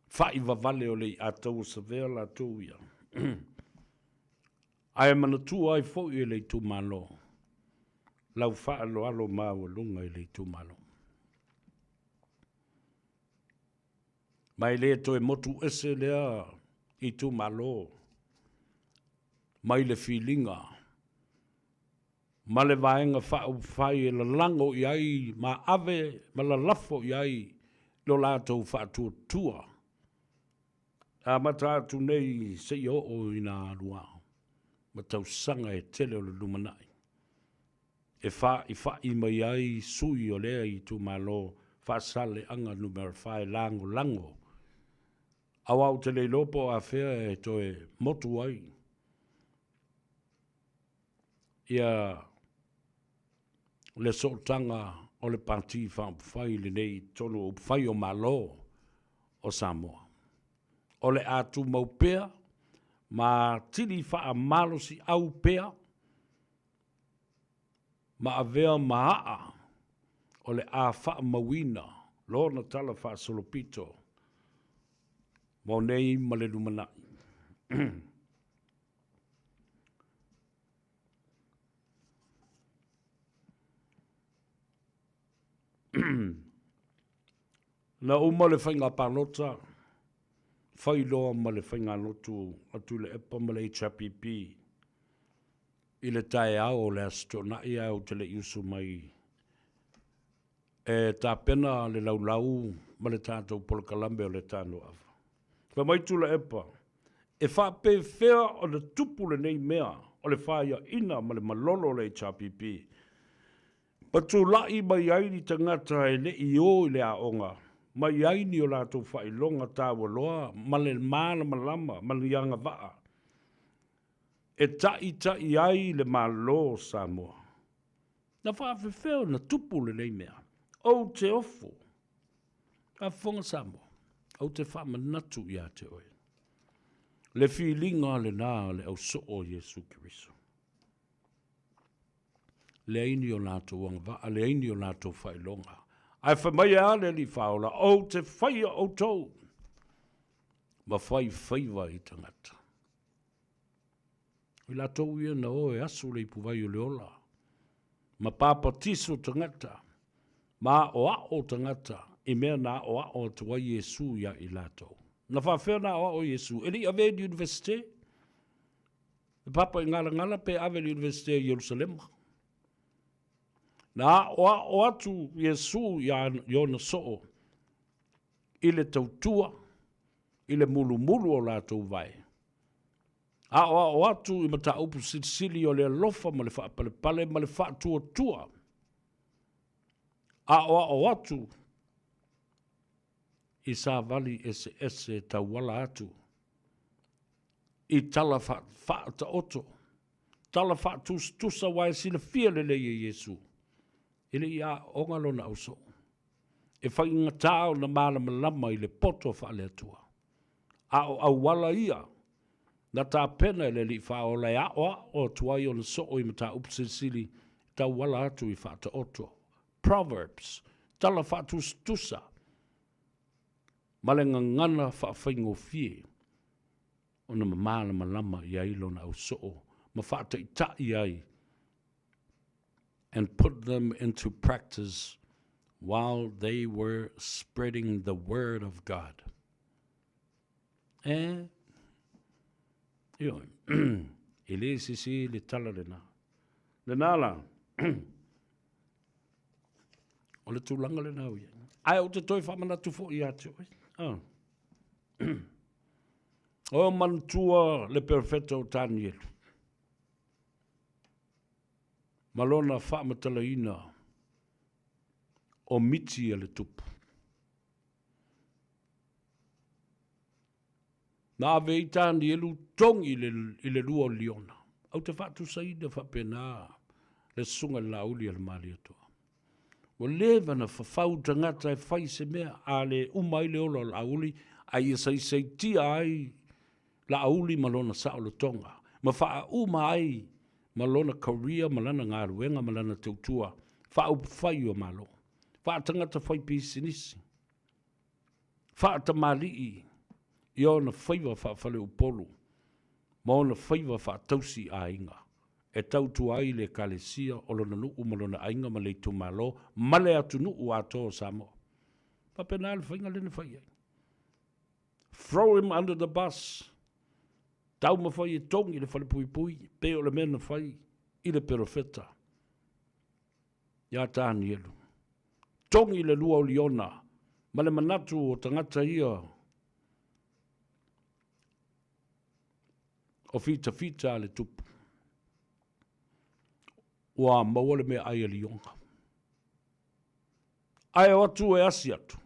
faivavale o le iʻa taua Savea latou ia. Ae manatua ai foi e le itumalo lau faaaloalo maualuga i le itumalo. Ma e le toe motu ese lea itumalo mai le filiga ma le Vaega Faaupufai e lalago i ai ma ave ma lalafo i ai lo latou faatuatua e amata atu nei seia oo i nā alua ma tausaga e tele o le lumanai e fa'ifa'i mai ai sui o lea itumalo Faasaleleaga Numera 4 e lagolago aua ou te le iloa po o afea e toe motu ai ia le sootaga o le Pati Faaupufai lenei i totonu o upufai o Malo o Samoa. O le a tumau pea ma atili faamalosiau pea ma avea ma aa o le a faamauina lona tala faasolopito mo nei ma le lumanai. Na uma le faiga palota, fai loa ma le faigalotu a Tuilaepa ma le HRPP i le taeao o le Aso Toonai ae ou te le i usu mai e tapena le laulau ma le tatou polokalame o le Tanoava. Fai mai Tuilaepa, e faapefea ona tupu lenei mea o le faiaina ma le malolo o le HRPP ma tulai mai ai ni tagata e le i o i le aoga, ma i ai ni o latou faailoga taualoa ma le malamalama ma ni agavaa e taita'i ai le Malo o Samoa. Na faafefea ona tupu lenei mea? Ou te ofo. Faafofoga Samoa, ou te faamanatu ia te oe le filiga lena a le ausoo o Iesu Keriso. Leai ni o latou agavaa, leai ni o latou faailoga. Ae fai mai e a le Alii Faaola, Ou te faia outou ma fai faiva i tagata. O i latou ia na o e asu le ipuvai o le ola, ma papatiso tagata, ma aʻoaʻo tagata i mea na aʻoaʻo atu ai Iesu iā i latou. Na faafefea ona aʻoaʻo Iesu? E le i avea i le Universite? E papa i Galagala pe ave i le Universite i Ierusalema? Na aʻoaʻo atu Iesu i ona soo i le tautua, i le mulumulu o latou vae. Aʻoaʻo atu i mataupu silisili o le alofa ma le faapalepale ma le faatuatua. Aʻoaʻo atu i savali eseese tauala atu i tala faataoto, tala faatusatusa aua e silafia lelei e Iesu, e le i aoga lona ausoo. E faigata ona malamalama i le poto faale-Atua. A o auala ia na tapena e le Alii Faaola e aʻoaʻo atu ai ona soo i mataupu silisili e tauala atu i faataoto, Proverbs, tala faatusatusa ma le gagana faafaigofie ona malamalama i ai lona ausoo ma faataitai ai and put them into practice while they were spreading the word of God. E, ioe, e le sese le tala lena. Lena la, o le tulaga lena o ia. Ae ou te toe faamanatu foi ia te oe. Ah. O manatua le perofeta o Tanielu. Ma lona faamatalaina o miti a le tupu. Na ave ai Tanielu togi i le, i le lua o liona. Ou te faatusaina faapena le susuga i le Laauli a le Malietoa. Ua leva na fafau tagata e fai se mea, a le uma ai le ola o Laauli, a ia saisaitia ai Laauli ma lona saolotoga, ma faauma ai ma lona career ma lana galuega ma lana tautua faaupufai o Malo, faatagata fai pisinisi, faatamalii i ona faiva faafaleupolu. ma ona faiva faatausi aiga e tautua ai le Ekalesia o lona nuu ma lona aiga ma le itumalo ma le atunuu atoa o Samoa. Faapena le faiga lea na fai ai. Throw him under the bus. Taumafai e togi le falepuipui pei o le mea na fai i le perofeta ia Tanielu. Togi le lua o liona ma le manatu o tagata ia o fitafita a le tupu. Ua maua le meaai a liona. Ae o atu e asi atu.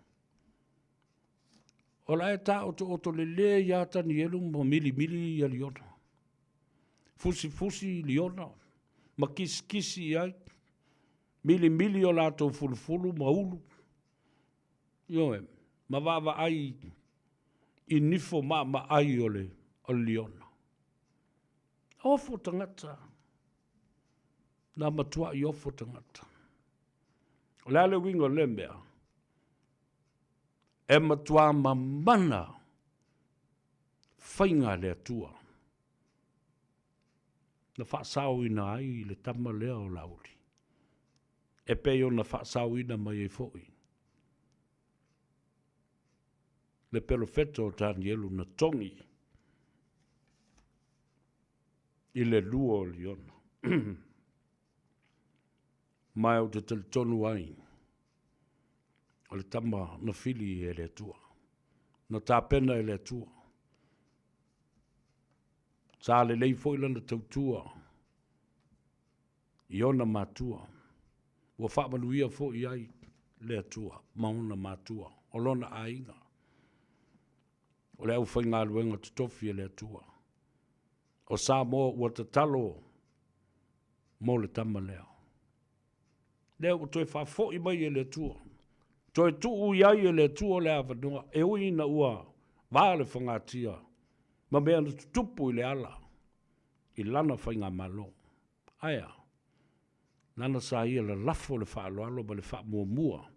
O la e taotooto lelei ia Tanielu ma milimili ia liona. Fusifusi liona ma kisikisi i ai. Milimili o latou fulufulu ma ulu. Ioe, ma vaavaai i nifo maamaai o le o le liona. Ofo tagata. Na matuai ofo tagata. O le a le uiga o lea mea? E matuā mamana faiga a le Atua na faasaoina ai le tama lea o Laauli, e pei ona faasaoina mai ai foi le pelofeto o Tanielu na togi i le lua o liona. Ma ou te talitonu ai, o le tama na fili e le Atua, na tapena e le Atua. Sa lelei foi lana tautua i ona matua. Ua faamanuia foi i ai le Atua ma ona matua, o lona aiga. O le aufaigaluega totofi a le Atua. O Samoa ua tatalo mo le tama lea. Lea ua toe faafoi mai e le Atua. Toe tuu i ai e le Atua le avanoa e ui ina ua va le fagatia ma mea na tutupu i le ala i lana faigamalo. Ae a? Lana sa ia lalafo le faaaloalo ma le faamuamua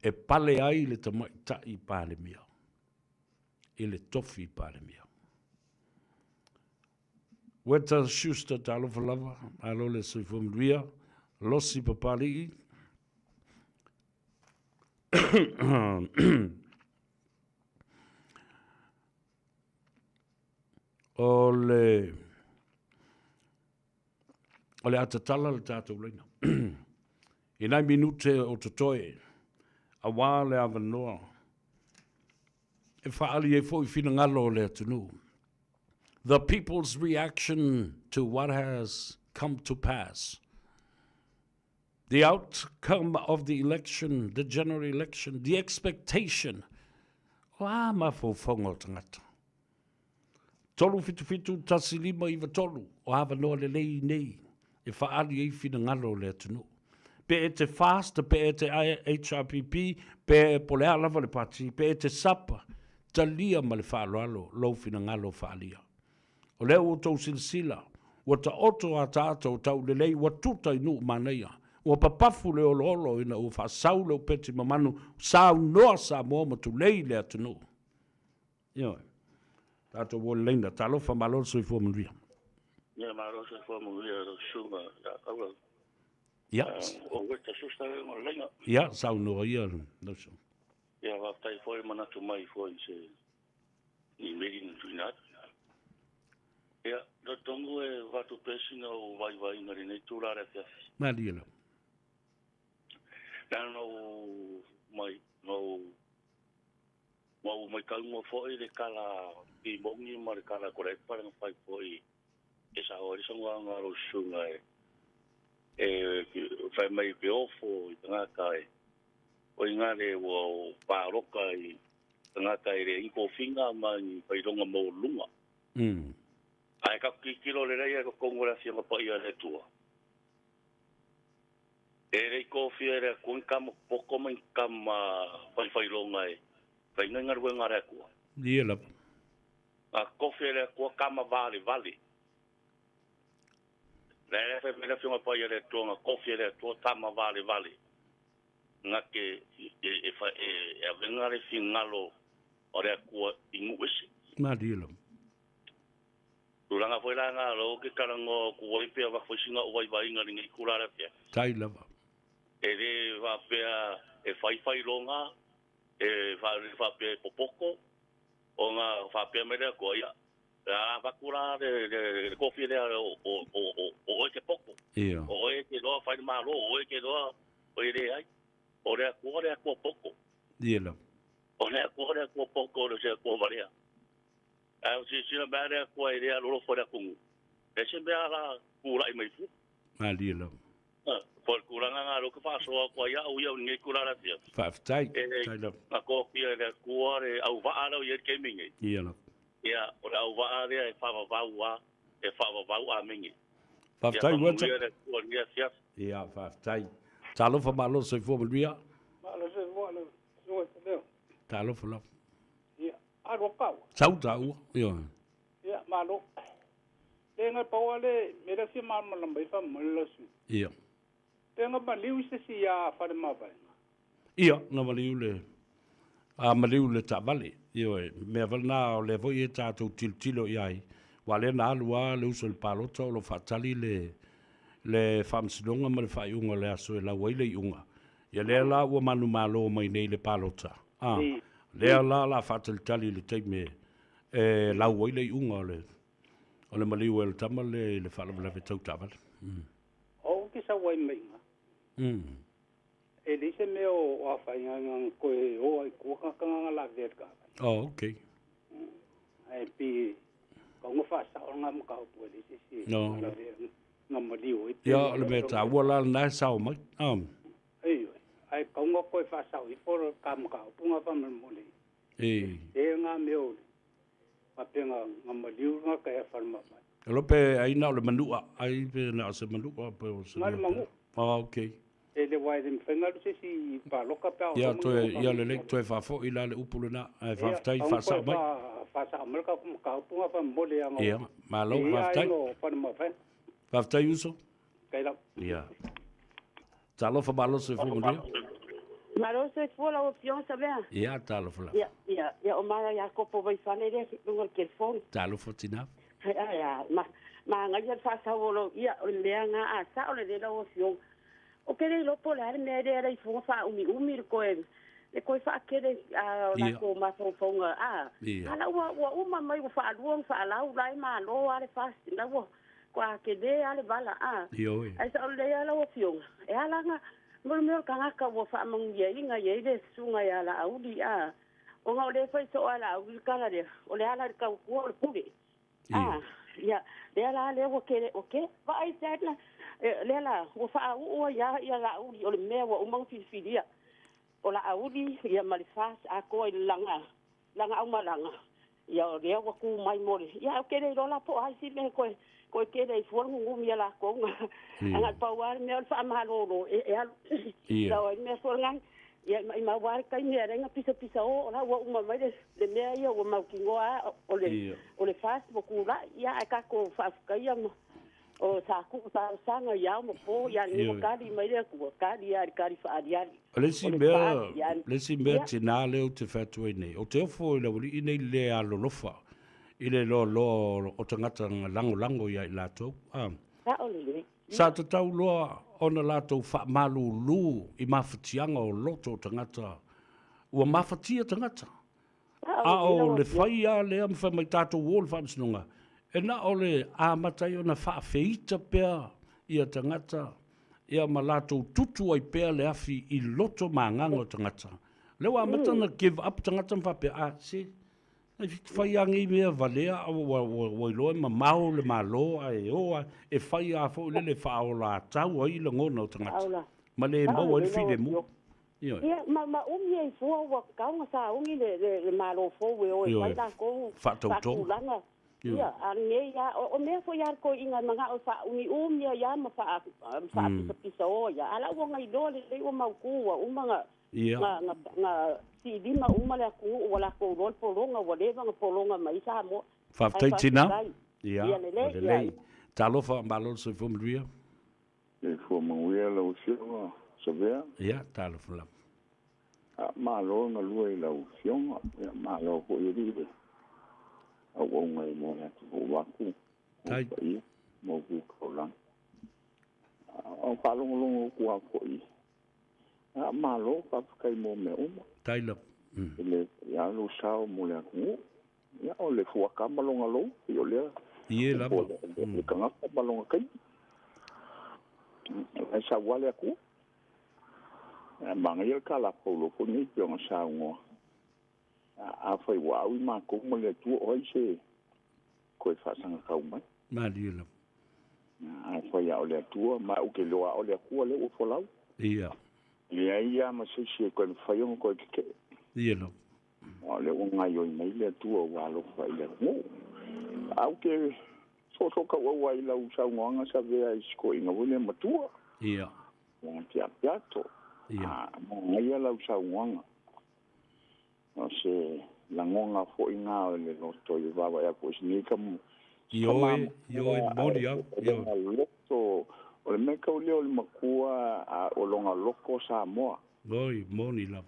e pale ai le tamaitai Palemia i le tofi Palemia. Weta Schuster, talofa lava, malo le soifua manuia, Losi Papali'i, o le o le a tatala le tatou laina i nai minute o totoe auā le avanoa e faaali ai foi finagalo o le atunuu. The people's reaction to what has come to pass. The outcome of the election, the general election, the expectation. O a mafaufauga o tagata. 377 1593, o avanoa lelei nei e faaali ai finagalo o le atunuu. Pe e te FAST, pe e te HRPP, pe po le a lava le pati, pe e te SAP, talia ma le faaaloalo lou finagalo faaalia. O lea ua outou silasila, ua taoto ataata o taulelei, ua tuta i nuu manaia. Ua papafu le oloholo ina ua faasau le upeti mamanu, saunoa Samoa ma tulei le atunuu. Ioe. Tatou o le laina. Talofa, malo le soifua manuia. Ia, malo le soifua manuia lau susuga ia Kaula. Ia. O Weta Schuster lea o le laina. Ia, saunoa ia lau susuga. Ia, faafetai foi manatu mai foi i se imeli na tuuina atu. Ia, talitonu e avatu pea sina ou vaivaiga i lenei itula o le afiafi. Malie lava. Leaga na ou mai, na ou Ua ou maitauina foi le tala pimoni ma le tala kolepa na fai foi e sao ai le saunoaga a lou susuga e fai mai ke ofo i tagata e o i gale ua palota i tagata e leai ni tofiga ma ni failoga maualuluga. Ae tatou tilotilo lelei i totonu o le Afioga Paia a le Atua, E le i tofia e le Atua ni tama popoto ma ni tama faifailoga e faina i galuega a le Atua. Ia lava. Na tofi e le Atua tama valevale. Lea e fai mai le Afioga Paia a le Atua, na tofi e le Atua tama valevale na te e avega le finagalo o le Atua i nuu ese. Malie lava. Tulaga foi la na o ke talanoa atu ai pe avatu foi sina ou vaivaiga i lenei itula le afiafi. Tai lava. E le faapea e fai failoga, e le faapea e popoto, ona faapea mai le Atua, ia, a avatu la le, le, le tofi lea o, o, o, o, o oe e te poto, o oe e te iloa fai le Malo, o oe e te iloa, e leai. O le Atua le Atua poto. Ia lava. O le Atua le Atua poto, e le o se Atua valea. Ae o silasila mai lava le Atua e le alolofa i le atunuu, e se mea la tulai mai fua. Malie lava. Po o le tulaga lena lea ou te faasoa atu ai au ia i lenei itula afiafi. Faafetai. Faafetai lava. Na tofia e le Atua le auvaa lea o i ai le taimi nei. Ia lava. Ia, o le auvaa lea e faavavau lava, e faavavau. Amene. Faafetai Ia Ueta. faamanuia le Atua i lenei afiafi. Ia, faafetai. Talofa malo soifua manuia. Malo soifua lau Susuga Tauleo. Talofa lava. Ia, alu a kaua. Sau taua, ioe. Ia, malo. Le nga pau le me le fia malamalama ai faamolemole lau sui. Ia. Pe nga maliu i se isi ia fale mavaega. Ia, na maliu le, a maliu le taavale. Ioe, mea foi lena o lea foi e tatou tilotilo i ai, aua lea na alu lava le uso i le palota o lo o faatali le, le faamasinoga ma le faaiuga o le aso e lau ai le iuga. Ia lea la ua manumalo mai nei le palota, a, lea la o le a faatalitali i le taimi e lau ai le iuga o le, o le maliu ai o le tama lea i le faalavelave tau taavale. Ou te sau ai mai iga. E leai se mea o afaina na toe o ai i tua tagata na lavea i le taavale. Oh, okay. Ae pei tau na faasao lena mataupu e leai se isi na lavea na maliu ai. Ia, o le mea taua la lena e sao mai. Ioe, ae tau na toe faasao ifo le ta mataupu na faamolemole. E. E ngā mea o le faapea na maliu le tagata ia Faleomavaega. Alo pe ai na o le manua, ai pe na o se manua pe o se Na le manua. Ah, okay. E le wai le mawhai ngalu se si paloka pe ao Ia, toe, ia lelei, toe faafoi la le upu lena, ae faafetai faasao mai. Ia, faasao mai le mataupu nga faamolemole anga. Ia, malo, faafetai. Ia, Faleomavaega. Faafetai uso. Kai lau. Ia. Talofa malo soifua manuia. Malo soifua lau Afioga Samea. Ia, talofa lava. Ia, ia, ia o Mara Iakopo Vaifale lea i luga o le telefoni. Talofa tina. Ai, a, ma, magaia le faasau o lou, ia, o le mea na a sao lelei lau Afioga. Ou te le iloa po o le a le mea lea e laifuga faaumiumi le koe, le koe faakele a o latou mafaufauga, a, a la ua, ua uma mai ua faalua ona faalau la e malo lava le FAST, la ua toa tele lava le vala, a. Ae sao lelei lava lau Afioga, e ala ona, mo le mea o le tagata ua faamanuiaina i ai le susuga ia Laauli, a, ona o lea e fai soo lava e Laauli le tala lea, o le ala i le tautua o le pule. A, ia, lea la lea ua kele, ok, vaai te ana, lea la, ua faauu ai lava ia Laauli, o le mea ua uma ona filifilia. O Laauli, ia ma le FAST atoa i le laga, laga aumalaga, ia o lea ua tu mai mo le, ia ou te le iloa la po o a isi mea e toe, toe tele ai fua le nunumi a latou na, a na o le pau lava le mea o le faamalolo, e, e alu, sao ai le mea foi lena, ia maimau lava le taimi e ala ai ona pisapisa o, o la ua uma mai le, le mea ia ua mautinoa lava o le, o le FAST ua tulai, ia ae tatou faafetaia ma, o sa tuu talosaga i ao ma po, ia lenei ua tali mai le Atua, tali lava i le tali faaaliali. O le isi O le mea, faaaliali. le isi mea Ia. tina lea ou te fai atu ai nei, ou te ofo i le aualii nei le alolofa i le loaloa o tagata na lagolago ia i latou. A. Sao lelei. Sa tatau loa ona latou faamalulu i mafatiaga o loto o tagata ua mafatia tagata. A o le fai lava lea ma fai mai tatou o le faamasinoga, e na o le amata ai ona faafeita pea ia tagata ia ma latou tutu ai pea le afi i loto ma agaga o tagata. O lea ua amata ona give up tagata ma faapea, a, se, e fai lava nei mea valea a ua iloa e mamao le Malo ae o a e fai lava foi lele e faaolatau ai lagona o tagata ma le maua ai le filemu. Ioe. Ia, ma umi ai fua ua tatau ona sauni le Malo fou e o e fai latou faatulaga. Ia, a lenei lava, o mea foi a le toeaina e manao e faaumiumi ai lava ma faapisapisa o ai lava, a la ua gailoa lelei ua mautu ua uma na na siilima uma le atunuu ua latou iloa le pologa ua leva ona pologa mai ai Samoa. Ae Faafetai tina. faafetai. Ia, Ia lelei, ua lelei. ia. Talofa, malo le soifua manuia. Soifua manuia lau Afioga Savea. Ia, talofa lava. A, malo le galue i lau Afioga, ia malo foi alii le auauna i mo le atu atu. Tai. Paia ma upu taulaga. A o faalogologo atu lava foi, a malo faafetai mo mea uma. Tai lava. E le fai lava lou sao mo le atunuu. Ia, o le fuata ma lona lou, pei o lea. Ie lava. Le tagata ma lona taimi. O la e sau lava le Atua. Ae manaia le tala a Paulo foi nei pei ona saunoa. Afai ua au i matou ma le Atua, o ai se toe faasagatau mai? Malie lava. Afai lava o le Atua, ma ou te iloa lava o le Atua lea ua folau. Ia. E leai lava ma se isi e toe mafai ona toe tetee. Ia lava. Aua o lea ua gaoioi mai le Atua ua alofa i le atunuu. Ae ou te soosoo tauau ai i lau saunoaga Savea i si toeaina foi lea matua. Ia. Ia Tiapiato. Ia. A manaia lau saunoaga. O se lagona foi na o le loto i vaavaai atu i si nei tama. Ioe, ioe, moni au, ioe. Loto, o le mea tau lea o le matua a o lona loto Samoa. Oi, moni lava.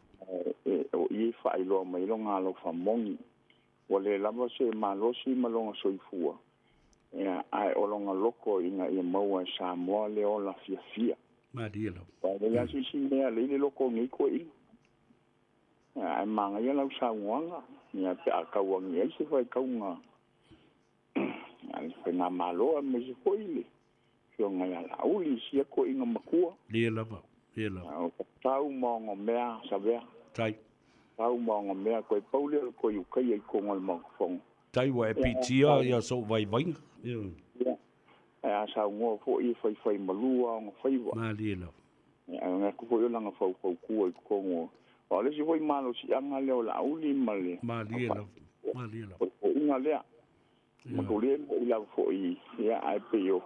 E, o i e faailoa mai lona alofa moni. Ua le lava se malosi ma lona soifua, ia, ae o lona loto ina ia maua e Samoa le ola fiafia. Malie lava. Aua e leai lava se isi mea e alai le loto o nei toeaiina. Ae manaia lau saunoaga, ia, pe a tauagi ai se faitauga a le Faigamalo aemaise foi le Afioga ia Laauli i sia toeaiina matua. Ie lava, ie lava. O tau ma onomea Savea. Tai. Tau ma onomea, toe pau lea o le toe ukaia i totonu o le Maota Fono. Tai ua e piitia ia sou vaivaiga. Ia, ae a saunoa foi e faifai malu lava ona faiva. Malie lava. Ae manatu foi o lana faufautua i totonu o Aua o le isi foi malosiaga lea o Laauli ma le Malie lava, malie lava. Faifaiga lea. Matou le moni lava foi, ia, ae pei o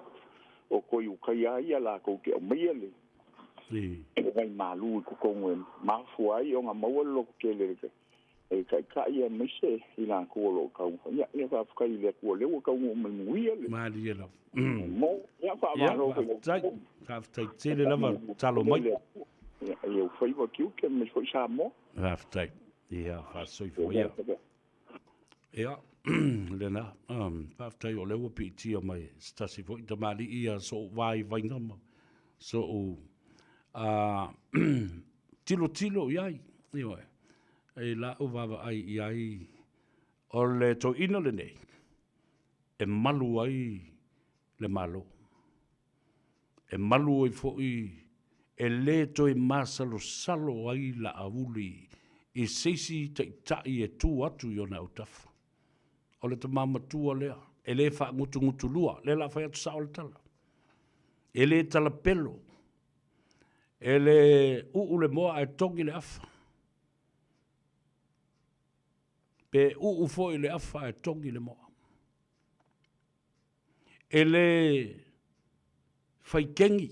o Toiutaia lava ia latou te aumaia le vai malu i totonu e mafua ai ona maua le lototele e le Taitai aemaise i latou o lo o taumafai. Ia, ia faafetai i le Atua o lea ua taunuu mai manuia le Malie lava. Mo, ia faamalo foi i lau Faafetai, faafetai tele lava talo mai. Ia, i ou faiva tiute aemaise foi Samoa. Faafetai. Ia, faasoifua ia. Ia, lena, faafetai o lea ua piitia mai e se tasi foi tamalii ia so'u vaivaiga ma so'u tilotilo i ai, ioe, i la'u vaavaai i ai, o le toeaina lenei e malu ai le Malo. E malu ai foi e lē toe masalosalo ai Laauli i se isi taitai e tu atu i ona autafa. O le tama matua lea, e lē faagutugutulua, lea o le a fai atu sao le tala. E lē talapelo, e lē uu le moa ae togi le afa. Pe uu foi le afa ae togi le moa. E lē faikegi,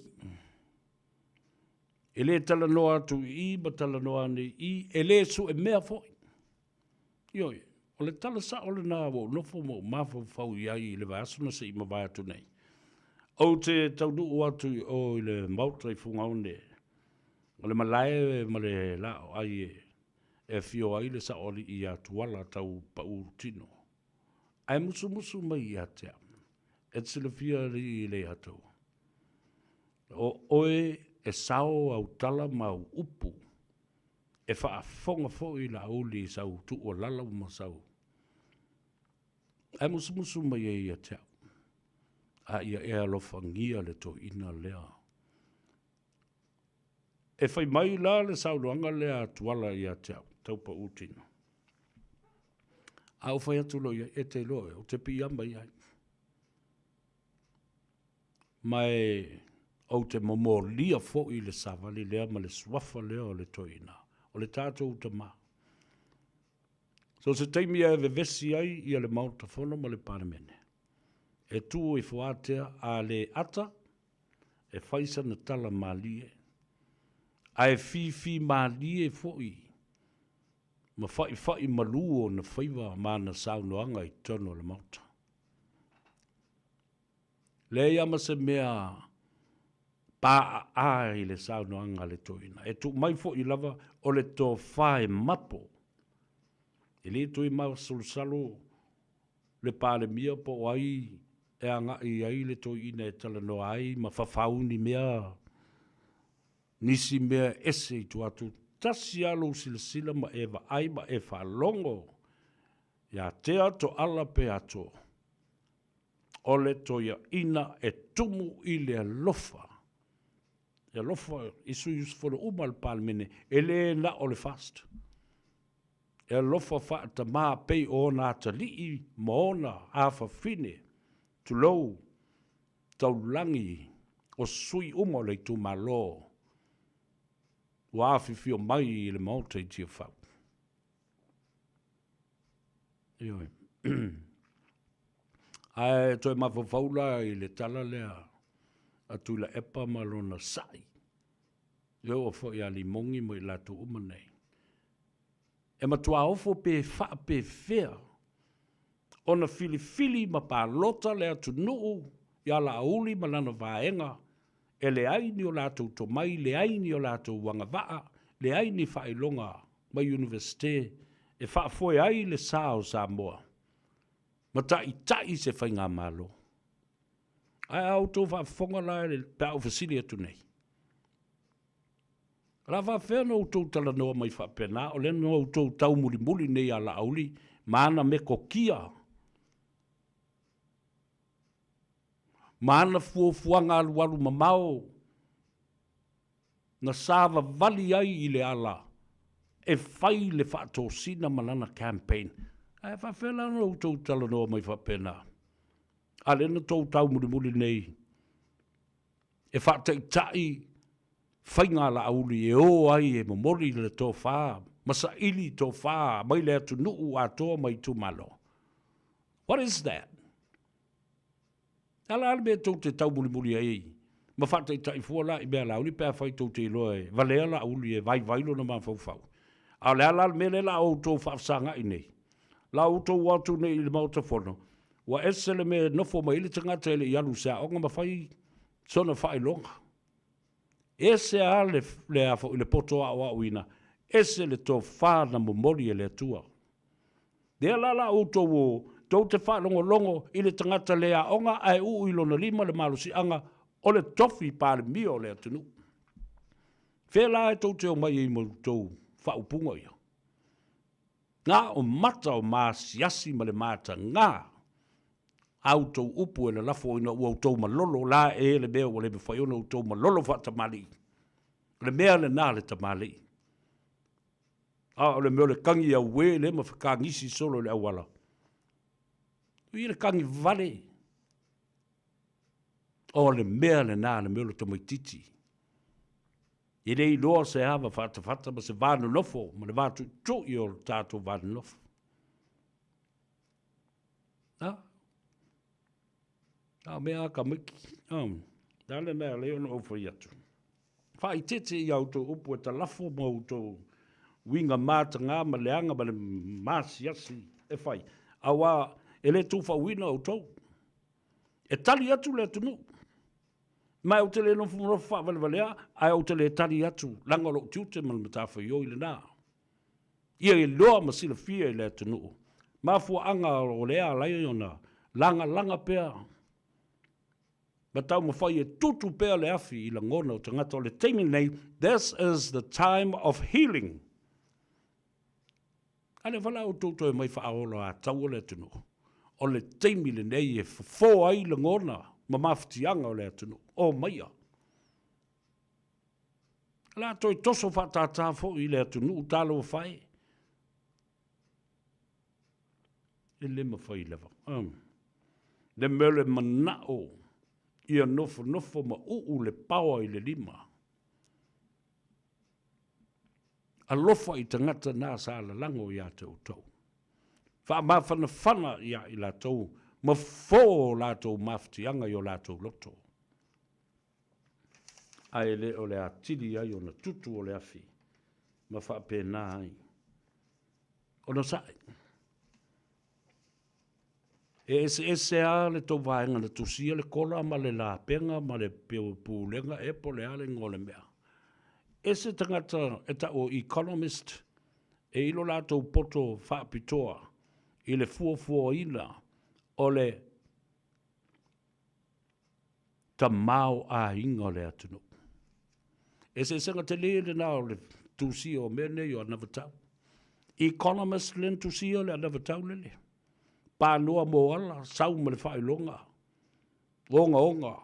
e lē talanoa atu i i ma talanoa ane i i, e lē suemea foi. Ioe, o le tala sa'o lenā ua ou nofo ma ou mafaufau i ai i le vaiaso na se i mavae atu nei. Ou te taunuu atu i o i le Maota i Fugaone, o le malae ma le laoai e afio ai le Saoalii ia Tuala tau paū tino. Ae musumusu mai ia te au, e te silafia alii i Leiataua, o oe e sao au tala ma au upu, e faafofoga foi Laauli i sau tuualalo ma sau. Ae musumusu mai ai ia te au, a ia e alofagia le toeaina lea. E fai mai la le saunoaga lea a Tuala ia te au, tau pau tino. A ou fai atu loa i ai, e te iloa ea, ou te piiama i ai. Ma e ou te momolia foi le savali lea ma le suafa lea o le toeaina, o le tatou tama. So se taimi e vevesi ai ia le Maota Fono ma le Palemene, e tu ifo ātea a le ata, e fai sana tala malie, ae fifi malie foi ma fa'ifa'i malū ona faiva ma ana saunoaga i totonu o le Maota. Leai lava ma se mea paʻaʻā i le saunoaga a le toeaina. E tuu mai fo'i lava o le tofa e mapo. E lē toe masalosalo le Palemia po o ai e agai ai le toeaina e talanoa ai ma fafau ni mea, nisi mea ese i tua atu. Tasi lava lou silasila ma e vaai ma e faalogo ia Tea Toala Peato, o le toeaina e tumu i le alofa. E alofa i sui usufono uma o le Palemene, e le na o le FAST. E alofa faatamā pei o ona atalii ma ona afafine, tulou, taulagi o sui uma o le itumalo ua afifio mai i le Maota i Tiafau. Ioe. Ae toe mafaufau la i le tala lea a Tuilaepa ma lona sa'i, e oo foi ia Limogi ma i latou uma nei. E matua ofo pe faapefea ona filifili ma palota le atunuu ia Laauli ma lana vaega e leai ni o latou tomai, leai ni o latou agavaa, leai ni faailoga mai Iunivesite e faafoe ai le sa o Samoa ma taitai se faigamalo. Ae a outou faafofoga la pe a ou fesili atu nei, o le a faapefea ona outou talanoa mai faapena, o lea na outou taumulimuli nei ia Laauli ma ana metotia ma ana fuafuaga alualu mamao na savavali ai i le ala e fai le faatosina ma lana campaign. Ae faapefea la ona outou talanoa mai faapena? A lea na tou taumulimuli nei e faataitai faiga a Laauli e o ai e momoli le tofa ma saili tofa mai le atunuu atoa ma itumalo. What is that? A la le mea tou te taumulimuli ai ma faataitai fua la i mea a Laauli pe afai tou te iloa e valea Laauli e vaivai lona mafaufau. A o le a la le mea lea la a outou faafesagai nei? La outou o atu nei i le Maota Fono, ua ese le mea e nofo mai ai le tagata e le i alu i se aoga ma fai sona faailoga. Ese lava le, le, a foi, le poto aoaoina, ese le tofa na momoli e le Atua. Lea la la outou o, tou te faalogologo i le tagata le aoga ae uu i lona lima le malosiaga o le tofi Palemia o le atunuu. Fea la e tou te omai ai ma outou faaupuga ia? Na o mata o maasiasi ma le matagā a outou upu e lalafo ina ua outou malolo la e le mea ua le mafai ona outou malolo faatamalii. O le mea lena le tamalii. A o le mea o le kagi auē lea ma fekagisi solo i le auala. Ui le kagi vale. O le mea lena le mea o le tamaititi. E le iloa se ava faatafata ma se va nonofo ma le va tuitui o le tatou va nonofo. A? A mea a ka maiki. A lena e lei ona ou fai atu. Faaeteete i a outou upu e talafo ma outou uiga matagā ma leaga ma le maasiasi e fai, auā e le tuufauina outou. E tali atu le atunuu. Ma ou te le nofonofo faavalevalea, ae ou te le tali atu, leaga o lou tiute ma le matafaioi lena. Ia iloa ma silafia i le atunuu mafuaaga o lea ala ai ona lagalaga pea ma taumafai e tutu pea le afi i lagona o tagata o le taimi lenei, this is the time of healing. A lea vala outou toe mai faaola ataua le atunuu. O le taimi lenei e fofo ai lagona ma mafatiaga o le atunuu. O maia. O le a toe toso faatātā foi i le atunuu talofa e. E le mafai lava. Le mea o le manao ia nofonofo ma uu le paoa i le lima. Alofa i tagata na sa lalago ia te outou. Faamafanafana ia i latou ma fofo o latou mafatiaga i o latou loto. Ae le o le atili ai ona tutu o le afi ma faapena ai ona sae. E eseese lava le tou vaega na tusia le kola ma le lapega ma le pulega ea po o le a le igoa o le mea. Ese tagata e tau o economist e i lo latou poto faapitoa i le fuafuaina o le. Tamaoaiga o le atunuu. Eseesega tele lena o le tusia o mea nei o anavatau. Economist lea na tusia le anavatau lele. Panoa moala, sau ma le faailoga, ogaoga,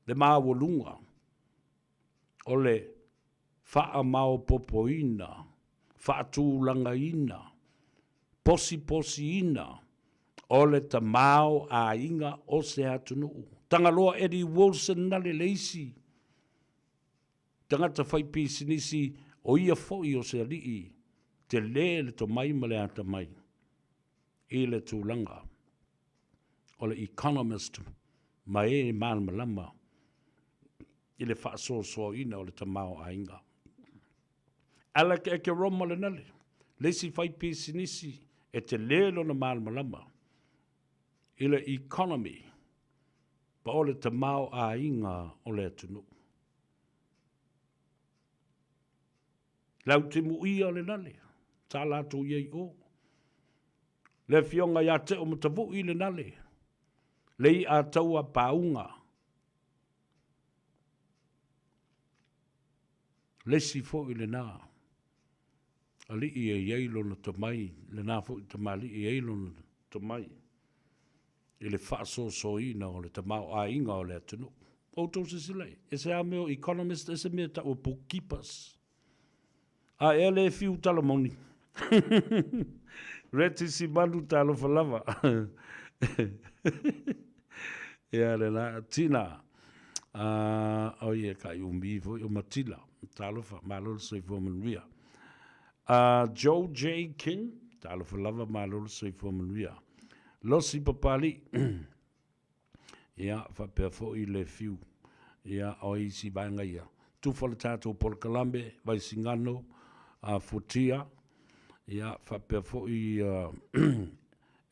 le maualuga o le faamaopopoina, faatulagaina, posiposiina o le tamaoaiga o se atunuu. Tagaloa Eddie Wilson nale le isi tagata faipisinisi o ia foi o se alii tele le tomai ma le atamai i le tulaga o le economist ma e malamalama i le faasoasoaina o le tamaoaiga. Alec Ekeroma lenale, le isi faipisinisi e tele lona malamalama i le economy pa o le tamaoaiga o le atunuu. Lautimuia lenale, sa latou i ai i o. Le afioga ia Teo Matavui lenale, le i'a taua pauga. Le isi foi lena alii e i ai lona tomai, lena foi tamalii e i ai lona tomai i le faasoasoaina o le tamaoaiga o le atunuu. Outou silasila i ai, ese lava mea o economist, ese mea e tau o bookkeepers. A ea le fiu tala moni. Reti Simanu talofa lava. Ia le la Tina. Uh, o ia kai umi foi o Matila. Talofa, malo le soifua manuia. Uh, Joe J. King, talofa lava, malo le soifua manuia. Losi Papali. Ia, faapea foi le fiu, ia, o isi vaega ia. Tufa le tatou polokalame, Vaisigano, a Futia, ia, faapea foi, uh,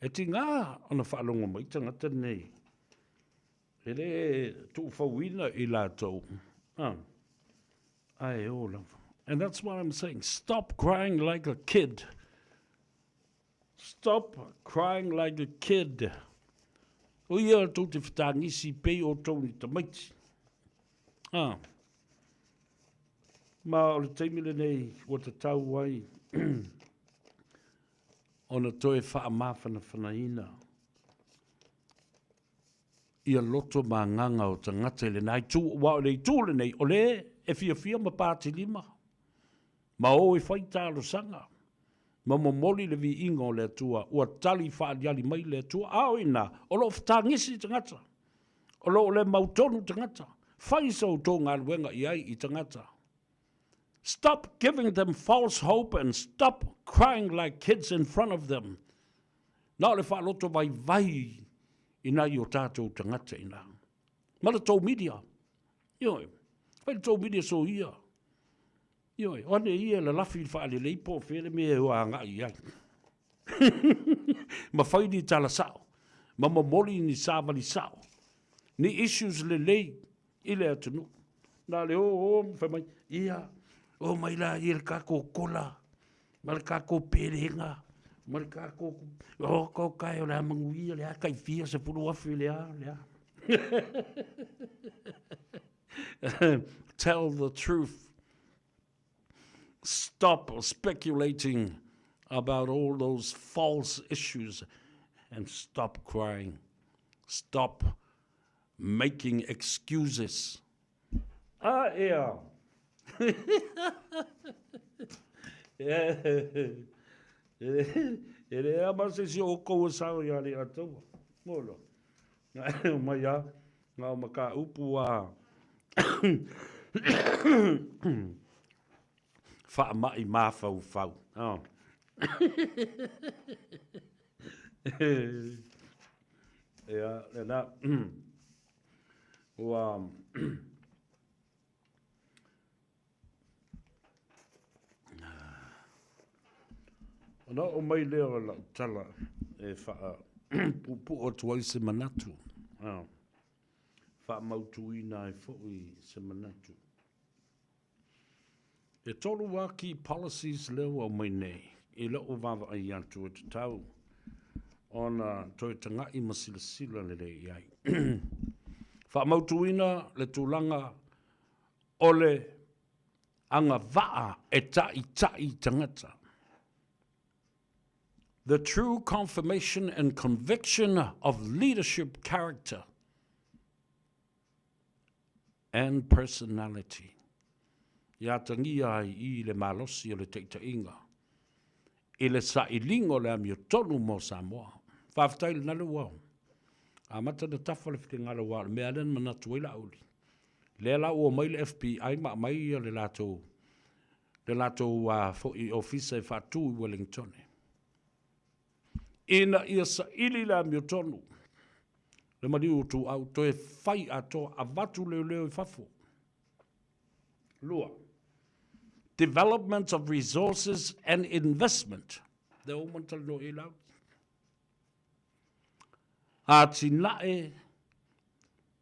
e tiga ona faalogo mai tagata nei. E le tuufauina i latou. Ah, ae o lava. And that's what I'm saying. Stop crying like a kid. Stop crying like a kid. O ia tou te whatangisi pei o tou ni tamaiti. Ah. Ma o le taimi lenei ua tatau ai ona toe faamafanafanaina ia loto ma agaga o tagata i lena itu, aua o le itu lenei, o le e fiafia ma patilima, ma o e fai talosaga, ma momoli le viiga o le Atua, ua tali faaaliali mai le Atua, a o i ina, o lo o fetagisi tagata, o lo o le mautonu tagata, fai sa outou galuega i ai i tagata. Stop giving them false hope and stop crying like kids in front of them. Na o le faaloto vaivai i nai o tātou tagata ina. Ma le tou media. Ioe. Fai le tou media so ia. Ioe. O ane ia la lafi i whaalelei po whele me e hua anga i ai. Ma fai ni tala sao. Ma momoli ni sāvali sao. Ni issues lelei i le atunuu. Na le o o ma fai mai, ia, o mai la ia le kākou kola, ma le kākou pelega, ma le kākou, o kau kai o le a manuia, le a kai fia se pulu afi le a, le a. Tell the truth. Stop speculating about all those false issues and stop crying. Stop making excuses. A ea! E le ea ma se isi o oukou e sao ia Aliiataua. Molo. Mai a, ngā o maka upu a whaamai māwhauwhau. Oh. Ia, lena. Ua... Ona oo mai lea o lau tala e faapuupuu atu ai se manatu, faamautuina ai foi se manatu. E tolu a key policies lea ua aumai nei i la'u vaavaai atu e tatau ona toe taga'i ma silasila lelei i ai. Faamautuina le tulaga o le agavaa e taʻitaʻi tagata. The true confirmation and conviction of leadership character and personality. I atagia ai i le malosi o le taitaiga i le sailiga o le amiotonu mo Samoa. Faafetai i le nalu ua amata ona tafa le finagalo aua o le mea lea na manatu ai Laauli. Lea la ua omai le FBI ma aumai le latou le latou foi ofisa e faatu i Wellingtone ina ia saili le amiotonu le maliu o Ituau toe fai atoa avatu leoleo i fafo. 2. Development of resources and investment. Lea ua uma ona talanoa i ai Laauli. Atinae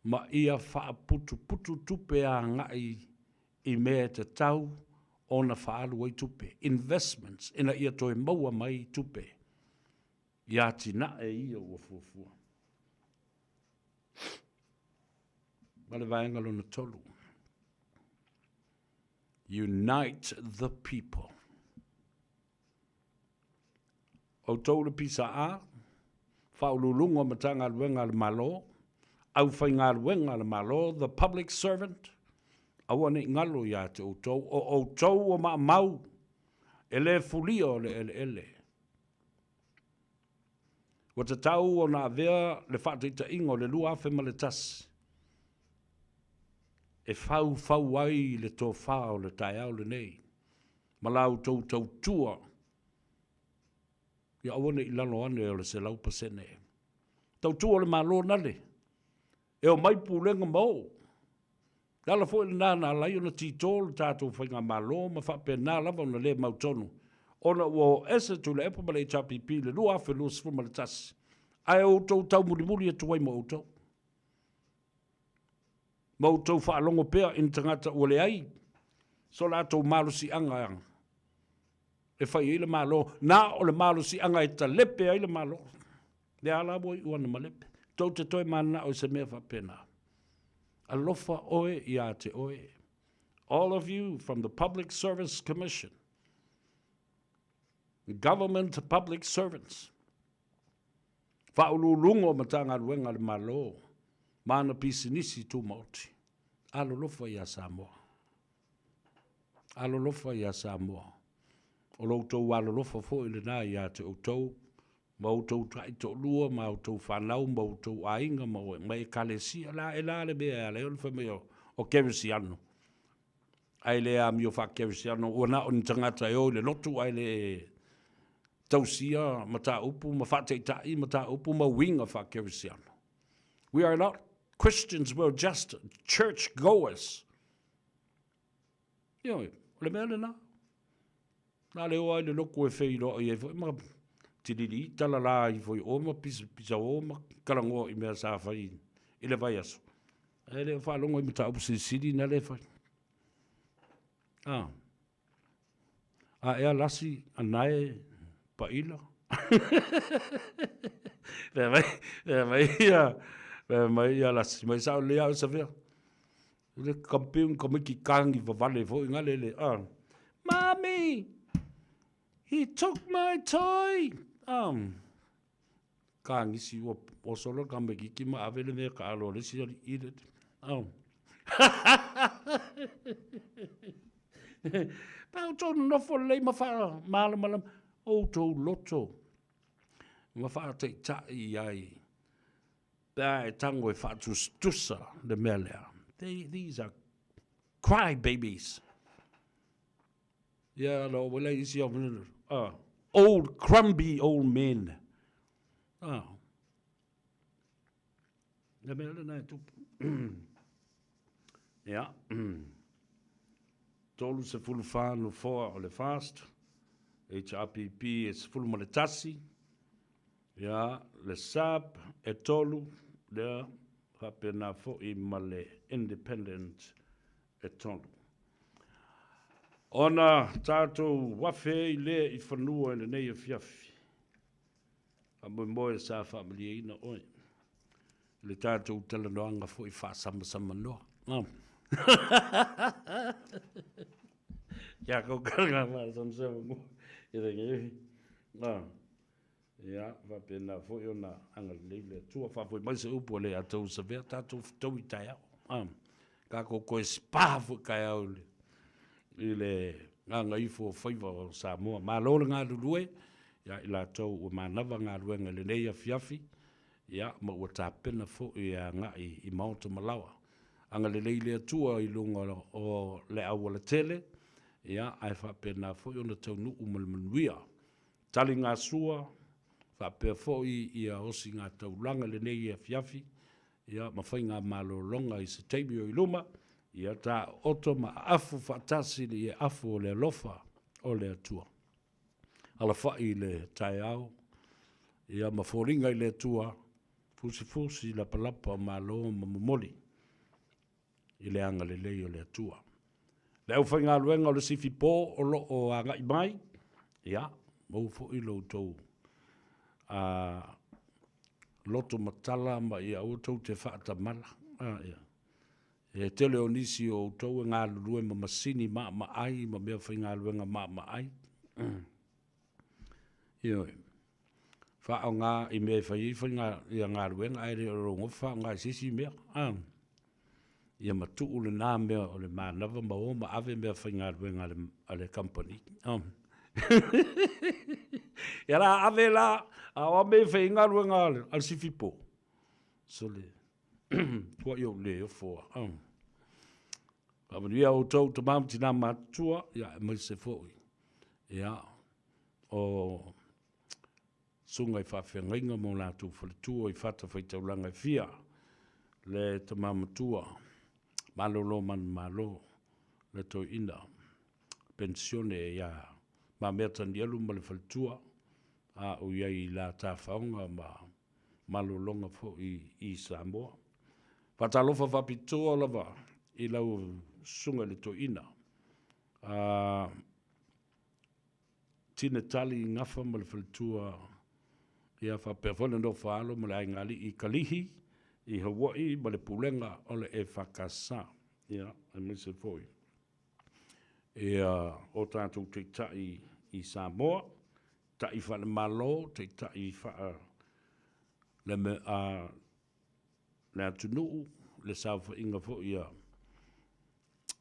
ma ia faaputuputu tupe agai i mea e tatau ona faaalu ai tupe, investments, ina ia toe maua mai tupe i atinae ia ua fuafua. Ma le vaega lona 3, Unite the people. Outou le PSA, Faauluuluga o Matagaluega a le Malo, Aufaigaluega a le Malo, the public servant, aua ne i galo ia te outou, o outou o maamau, e le fulia o le eleele. Ua tatau ona avea le faataitaiga o le 2001 e faufau ai le tofa o le taeao lenei ma la outou tautua ia aua ne i lalo ane o le 100%. Tautua le Malo nale e omai pulega ma oo. Le ala foi lena na ala ai ona tito le tatou faigamalo ma faapena lava ona le mautonu ona ua o ese Tuilaepa ma le HRPP i le 2021, ae outou taumulimuli atu ai ma outou. Ma outou faalogo pea i ni tagata ua leai so latou malosiaga e fai ai le Malo, na o le malosiaga e talepe ai le Malo. Lea la ua iu ana malepe. Tou te toe mananao i se mea faapena. Alofa oe ia te oe. All of you from the Public Service Commission, government public servants, Faauluuluga o Matagaluega a le Malo ma ana pisinisi tumaoti. Alolofa ia Samoa. Alolofa ia Samoa. O lo outou alolofa foi lena ia te outou ma outou taitoalua ma outou fanau ma outou aiga ma, ma ekalesia. La, e la le mea e ala ai ona fai mai o, o kerisiano. Ae le amio faakerisiano, ua na o ni tagata e o i le lotu ae le tausia mataupu ma faataitai mataupu ma uiga faakerisiano. We are not Christians, we're just church goers. Ioe, o le mea lena. Na le o ai le lotu e feiloai ai foi ma tilili talala ifo i o ma pisapisa o ma talanoa i mea sa fai i le vaiaso. Ae le o faalogo i mataupu silisili na le fai. Ah. A ea lasi anae paila. Fea mai, fea mai ia, fea mai ia lasi mai sao lea au sawea. Le kampiun kamiki kangi vavale foi ngale le. Ah. Mommy, he took my toy. Um, Kagisi ua oso loa ka makiki ma ave le mea kaalo a le isi alii le oh. Pa outou nonofo lelei ma faamalamalama outou loto ma faataitai ai pe a e tago e faatusatusa le mea lea. They, these are cry babies. Ia, na oo mai isi au, old, crumby old men. Ah. Le mea lena e tupu. Ia. 34 nofoa o le FAST, HRPP e 11, ia, le SAP e 3, lea, faapena foi ma le Independent e 3. Ona tatou afe ai lea i fanua i lenei afiafi. Faamoemoe sa faamalieina oe. le tatou talanoaga foi faasamasamanoa. Ia kou kalaga faasamasama i le ngevi. Ia, faapena foi ona agalelei le Atua. Faafoi mai se upu a le atou savea tatou fetaui taeao. Tatou toe spa foi taeao i le i le gagaifo o faiva o Samoa. Malo le galulue ia i latou ua manava galuega i lenei afiafi, ia ma ua tapena foi e agai i maota ma laoa. Agalelei le Atua i luga o le aualatele, ia ae faapena foi ona taunuu ma le manuia. Taligasua, faapea foi ia osigataulaga i lenei afiafi, ia ma faigamalologa i se taimi o i luma, ia taooto ma aafu faatasi i le ieafu o le alofa o le Atua. Alafai i le taeao, ia ma foliga i le Atua, fusifusi lapalapa o malo ma momoli i le agalelei o le Atua. Le aufaigaluega o le Sifipo o lo o agai mai, ia, maua foi lo outou a, loto matala ma ia aua tou te faatamala. A, ia. E tele o nisi o outou e galulue ma masini maamaai ma mea faigaluega maamaai. Ioe. Faaaoga i mea e fai ai faiga, ia galuega ae le o lou gofa faaaoga i se isi mea. A. Ia matuu lena mea o le manava ma o ma ave mea faigaluega a le, a le kamupani. Ia la ave la, a o a mea e fai ai galuega a le, a le sifipo? Sole, tuai ou le ofo a. Faamanuia outou tama ma tina matutua, ia aemaise foi, ia, o susuga i faafeagaiga ma o latou faletua i fatafaitaulaga e fia, le tama matua, malolo manumalo, le toeaina penisione ia Mamea Tanielu ma le faletua, a o i ai i la tafaoga ma malologa foi i Samoa. Faatalofa faapitoa lava i lau susuga i le toeaina, a Tine Tali Gafa ma le faletua, ia faapea foi le nofo a alo ma le aiga alii i Kalihi i Hawaii ma le pulega o le EFKS, ia aemaise foi ia o tatou taitai i Samoa, taitai faale-Malo, taitai faale a le atunuu, le saofaiga foi a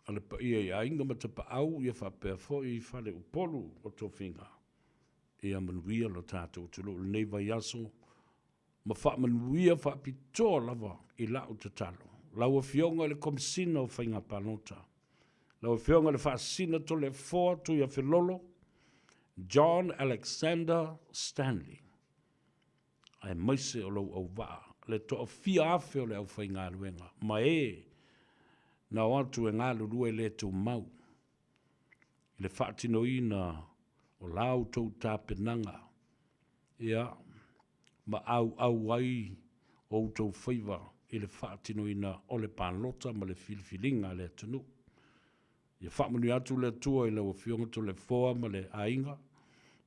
a le paia i aiga ma tapaau, ia faapea foi faleupolu o tofiga. Ia manuia lo tatou atunuu i lenei vaiaso ma faamanuia faapitoa lava i lau tatalo. Lau Afioga i le Komesina o Faiga Palota, lau Afioga i le Faasisina Toleafoa Tuiafelolo, John Alexander Stanley, aemaise o lou auvaa, le toafia afe o le aufaigaluega ma e na o atu e galulue le tumau i le faatinoina o la outou tapenaga, ia, ma auau ai outou faiva i le faatinoina o le palota ma le filifiliga a le atunuu. Ia faamanuia atu le Atua i lau Afioga Toleafoa ma le aiga,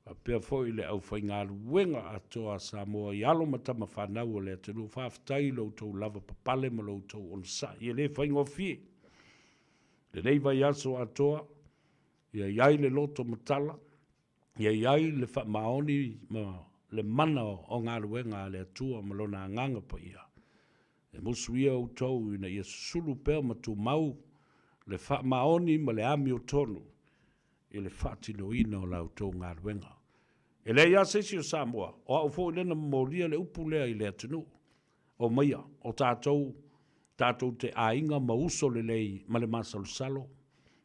faapea foi le aufaigaluega atoa a Samoa i alo ma tama fanau o le atunuu. Faafetai i lo outou lava papale ma lo outou onosai. E le faigofie lenei vaiaso atoa, ia i ai le loto matala, ia i ai le faamaoni ma le mana o galuega a le Atua ma Lona Agaga Paia. E musuia outou ina ia susulu pea ma tumau le faamaoni ma le amiotonu i le faatinoina o la outou galuega. E leai lava se isi o Samoa, o au foi lea na momolia le upu lea i le atunuu, Omaia, o tatou, tatou te aiga ma uso lelei ma le masalosalo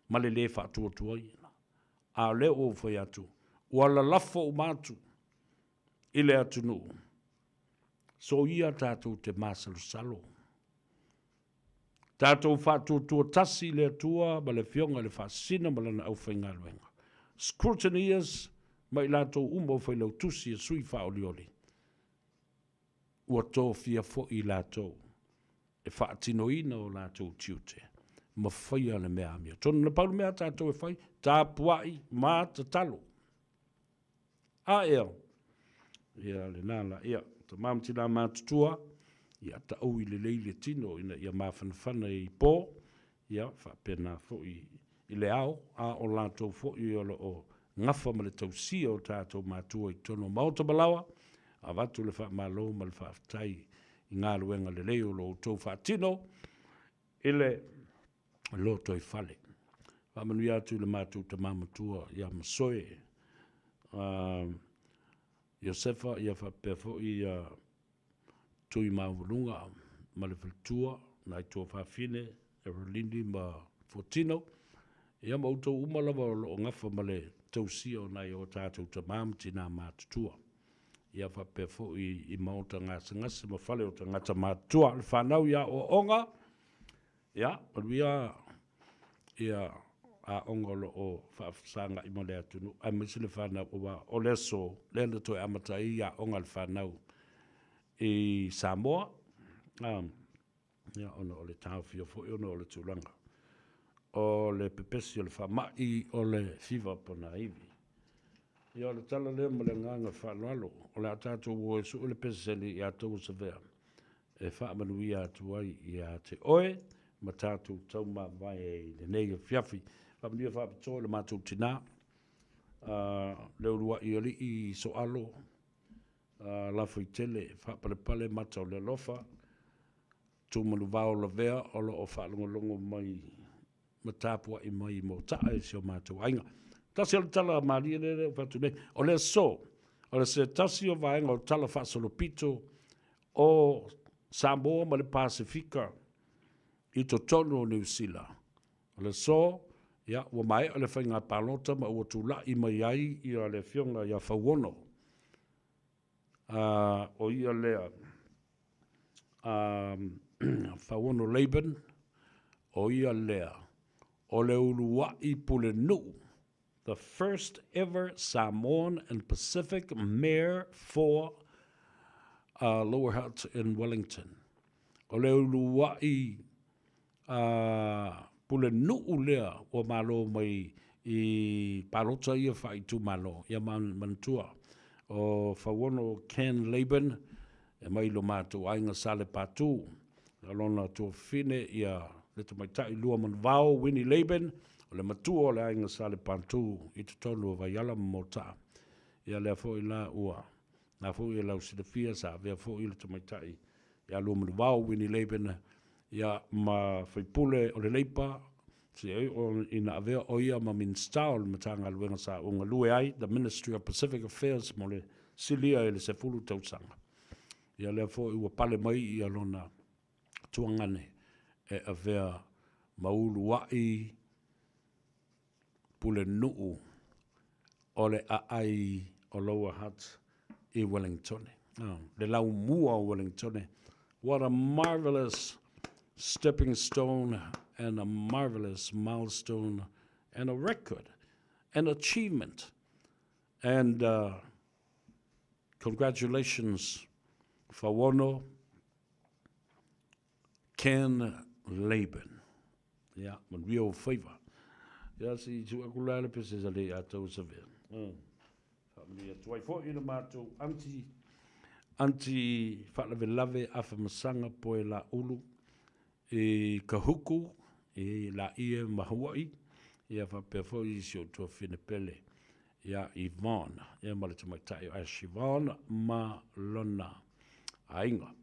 ma le lē faatuatuaina. A o lea ua ou fai atu, ua lalafo uma atu i le atunuu, soia tatou te masalosalo. Tatou faatuatua tasi i le Atua ma le Afioga i le Faasisina ma lana aufaigaluega, scrutineers ma i latou uma o failautusi a sui faaolioli, ua tofia foi i latou e faatinoina o latou tiute ma faia le mea amiotonu. Na pau le mea a tatou e fai, tapuai ma tatalo. A ea? Ia, lena la. Ia, tama ma tina matutua, Ia taui lelei le tino ina ia mafanafana i po, ia faapena foi i le ao, a o latou foi o lo o gafa ma le tausia o tatou matua i totonu o maota ma laoa, avatu le faamalo ma le faafetai i galuega lelei o lo outou faatino i le lotoifale. Faamanuia atu i le matou tama matua ia Masoe Iosefa, ia faapea foi ia Tuimaualuga ma le faletua, nai tuafafine, Erolini ma Fuatino, ia ma outou uma lava o lo o gafa ma le tausia o nai o tatou tama ma tina matutua. Ia faapea foi i maota gasegase ma fale o tagata matutua. Le fanau i aoaoga, ia, manuia ia aoga o lo o faafesagai ma le atunuu, aemaise le fanau, aua o le aso lea na toe amata ai aoga a le fanau i Samoa, ia, ona o le taofia foi ona o le tulaga o le pepesi o le faamai o le fiva ponaivi. Ia, o le tala lea ma le agaga faaaloalo, o le a tatou o e sue le peseseni ia tou Savea e faamanuia atu ai ia te oe ma tatou taumavae ai i lenei afiafi. Faamanuia faapitoa i le matou tina, le uluai alii Soalo, Lafoitele, Faapalepale mata o le alofa, Tumanuvao Lavea o lo o faalogologo mai ma tapuai mai i Mota'a i si o matou aiga. Tasi o le tala malie lea lea ua fai atu nei, o le aso, o le se tasi o vaega o tala faasolopito o Samoa ma le Pasefika i totonu o Niu Sila. O le aso, ia, ua maea le faiga palota ma ua tula'i mai ai ia le Afioga ia Fauono, a o ia lea a Fauono Laban, o ia lea o le ulua'i pulenuu, the first ever Samoan and Pacific Mayor for Lower Hutt in Wellington. O le ulua'i A pulenuu lea ua malo mai i palota ia faaitumalo, ia manatua o Fauono Ken Laban e mai lo matou aiga Salepatu, na lona tuafafine ia le tamaitai Luamanuvao Winnie Laban, o le matua o le aiga Salepatu i totonu o Vaiala ma Motaa. Ia lea foi la ua na foi e lau silafia sa avea foi le tamaitai ia Luamanuvao Winnie Laban ia ma faipule o le Leipa, ina avea o ia ma Minisita o le Matagaluega sa ou galue ai, the Ministry of Pacific Affairs mo le silia i le 10 tausaga. Ia lea foi ua pale mai ia lona tuagane e avea ma uluai pulenuu o le aai o Lower Hutt i Wellingtone. Oh, le laumua o Wellingtone. What a marvelous stepping stone and a marvelous milestone and a record, an achievement. And congratulations, Fauono Ken Laban. Ia, manuia ou faiva. Ia, se i tuu atu la le pese sa le ia tau Savea. Faamanuia atu ai foi i le matou aunty, aunty faalavelave Afamasaga Poelaulu i Kahuku, i Laie ma Hawaii, ia faapea foi i si ou tuafafine pele ia Yvonne, ia ma le tamaitai o Ash Yvonne ma lona aiga.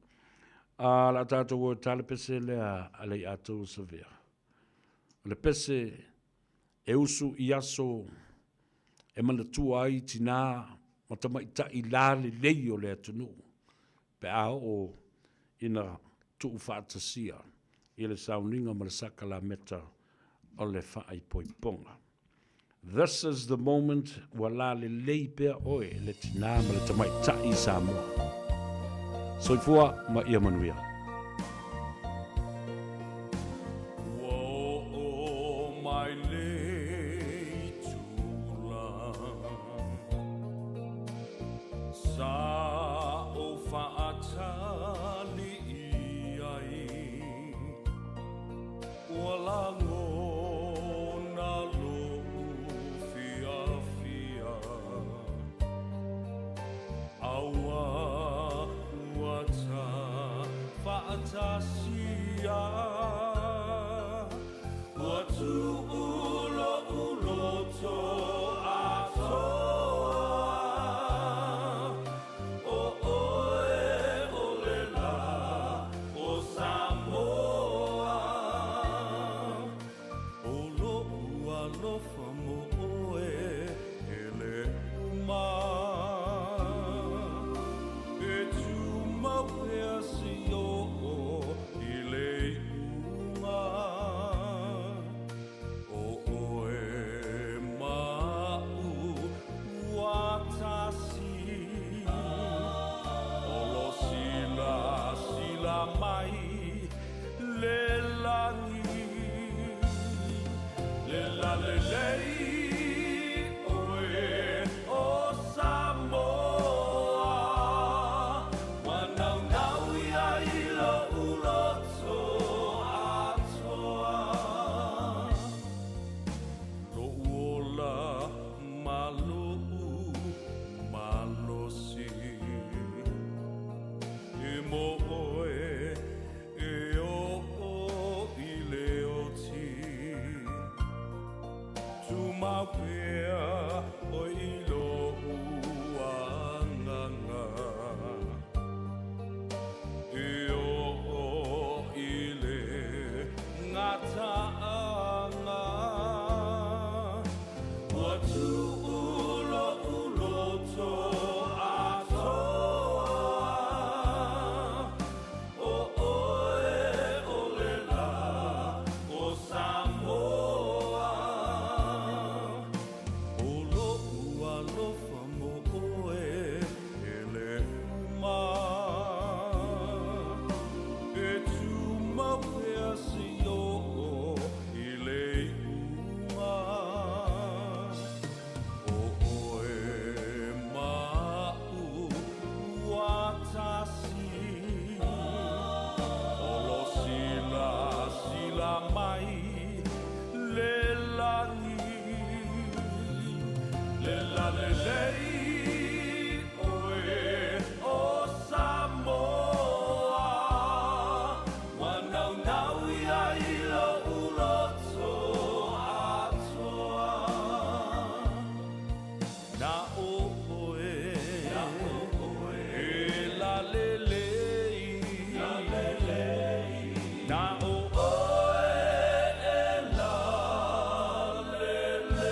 A la tatou o e tale pese lea a le ia tou Savea. O le pese e usu i aso e manatua ai tinā ma tamaitai lalelei o le atunuu pe a oo ina tuufaatasia i le sauniga ma le sakalameta o le faaipoipoga. This is the moment ua lalelei pea oe le tinā ma le tamaitai i Samoa. Soifua ma ia manuia. Ua oo mai le itula Sa ou faatali i ai Ua lagona lo'u fiafia Aua ua tafaala. faatasia. Ua tuʻu loʻu loto atoa, ʻO ʻoe o le lā o Samoa. ʻO loʻu alofa mo ʻoe e le uma. E tumau pea seia oʻo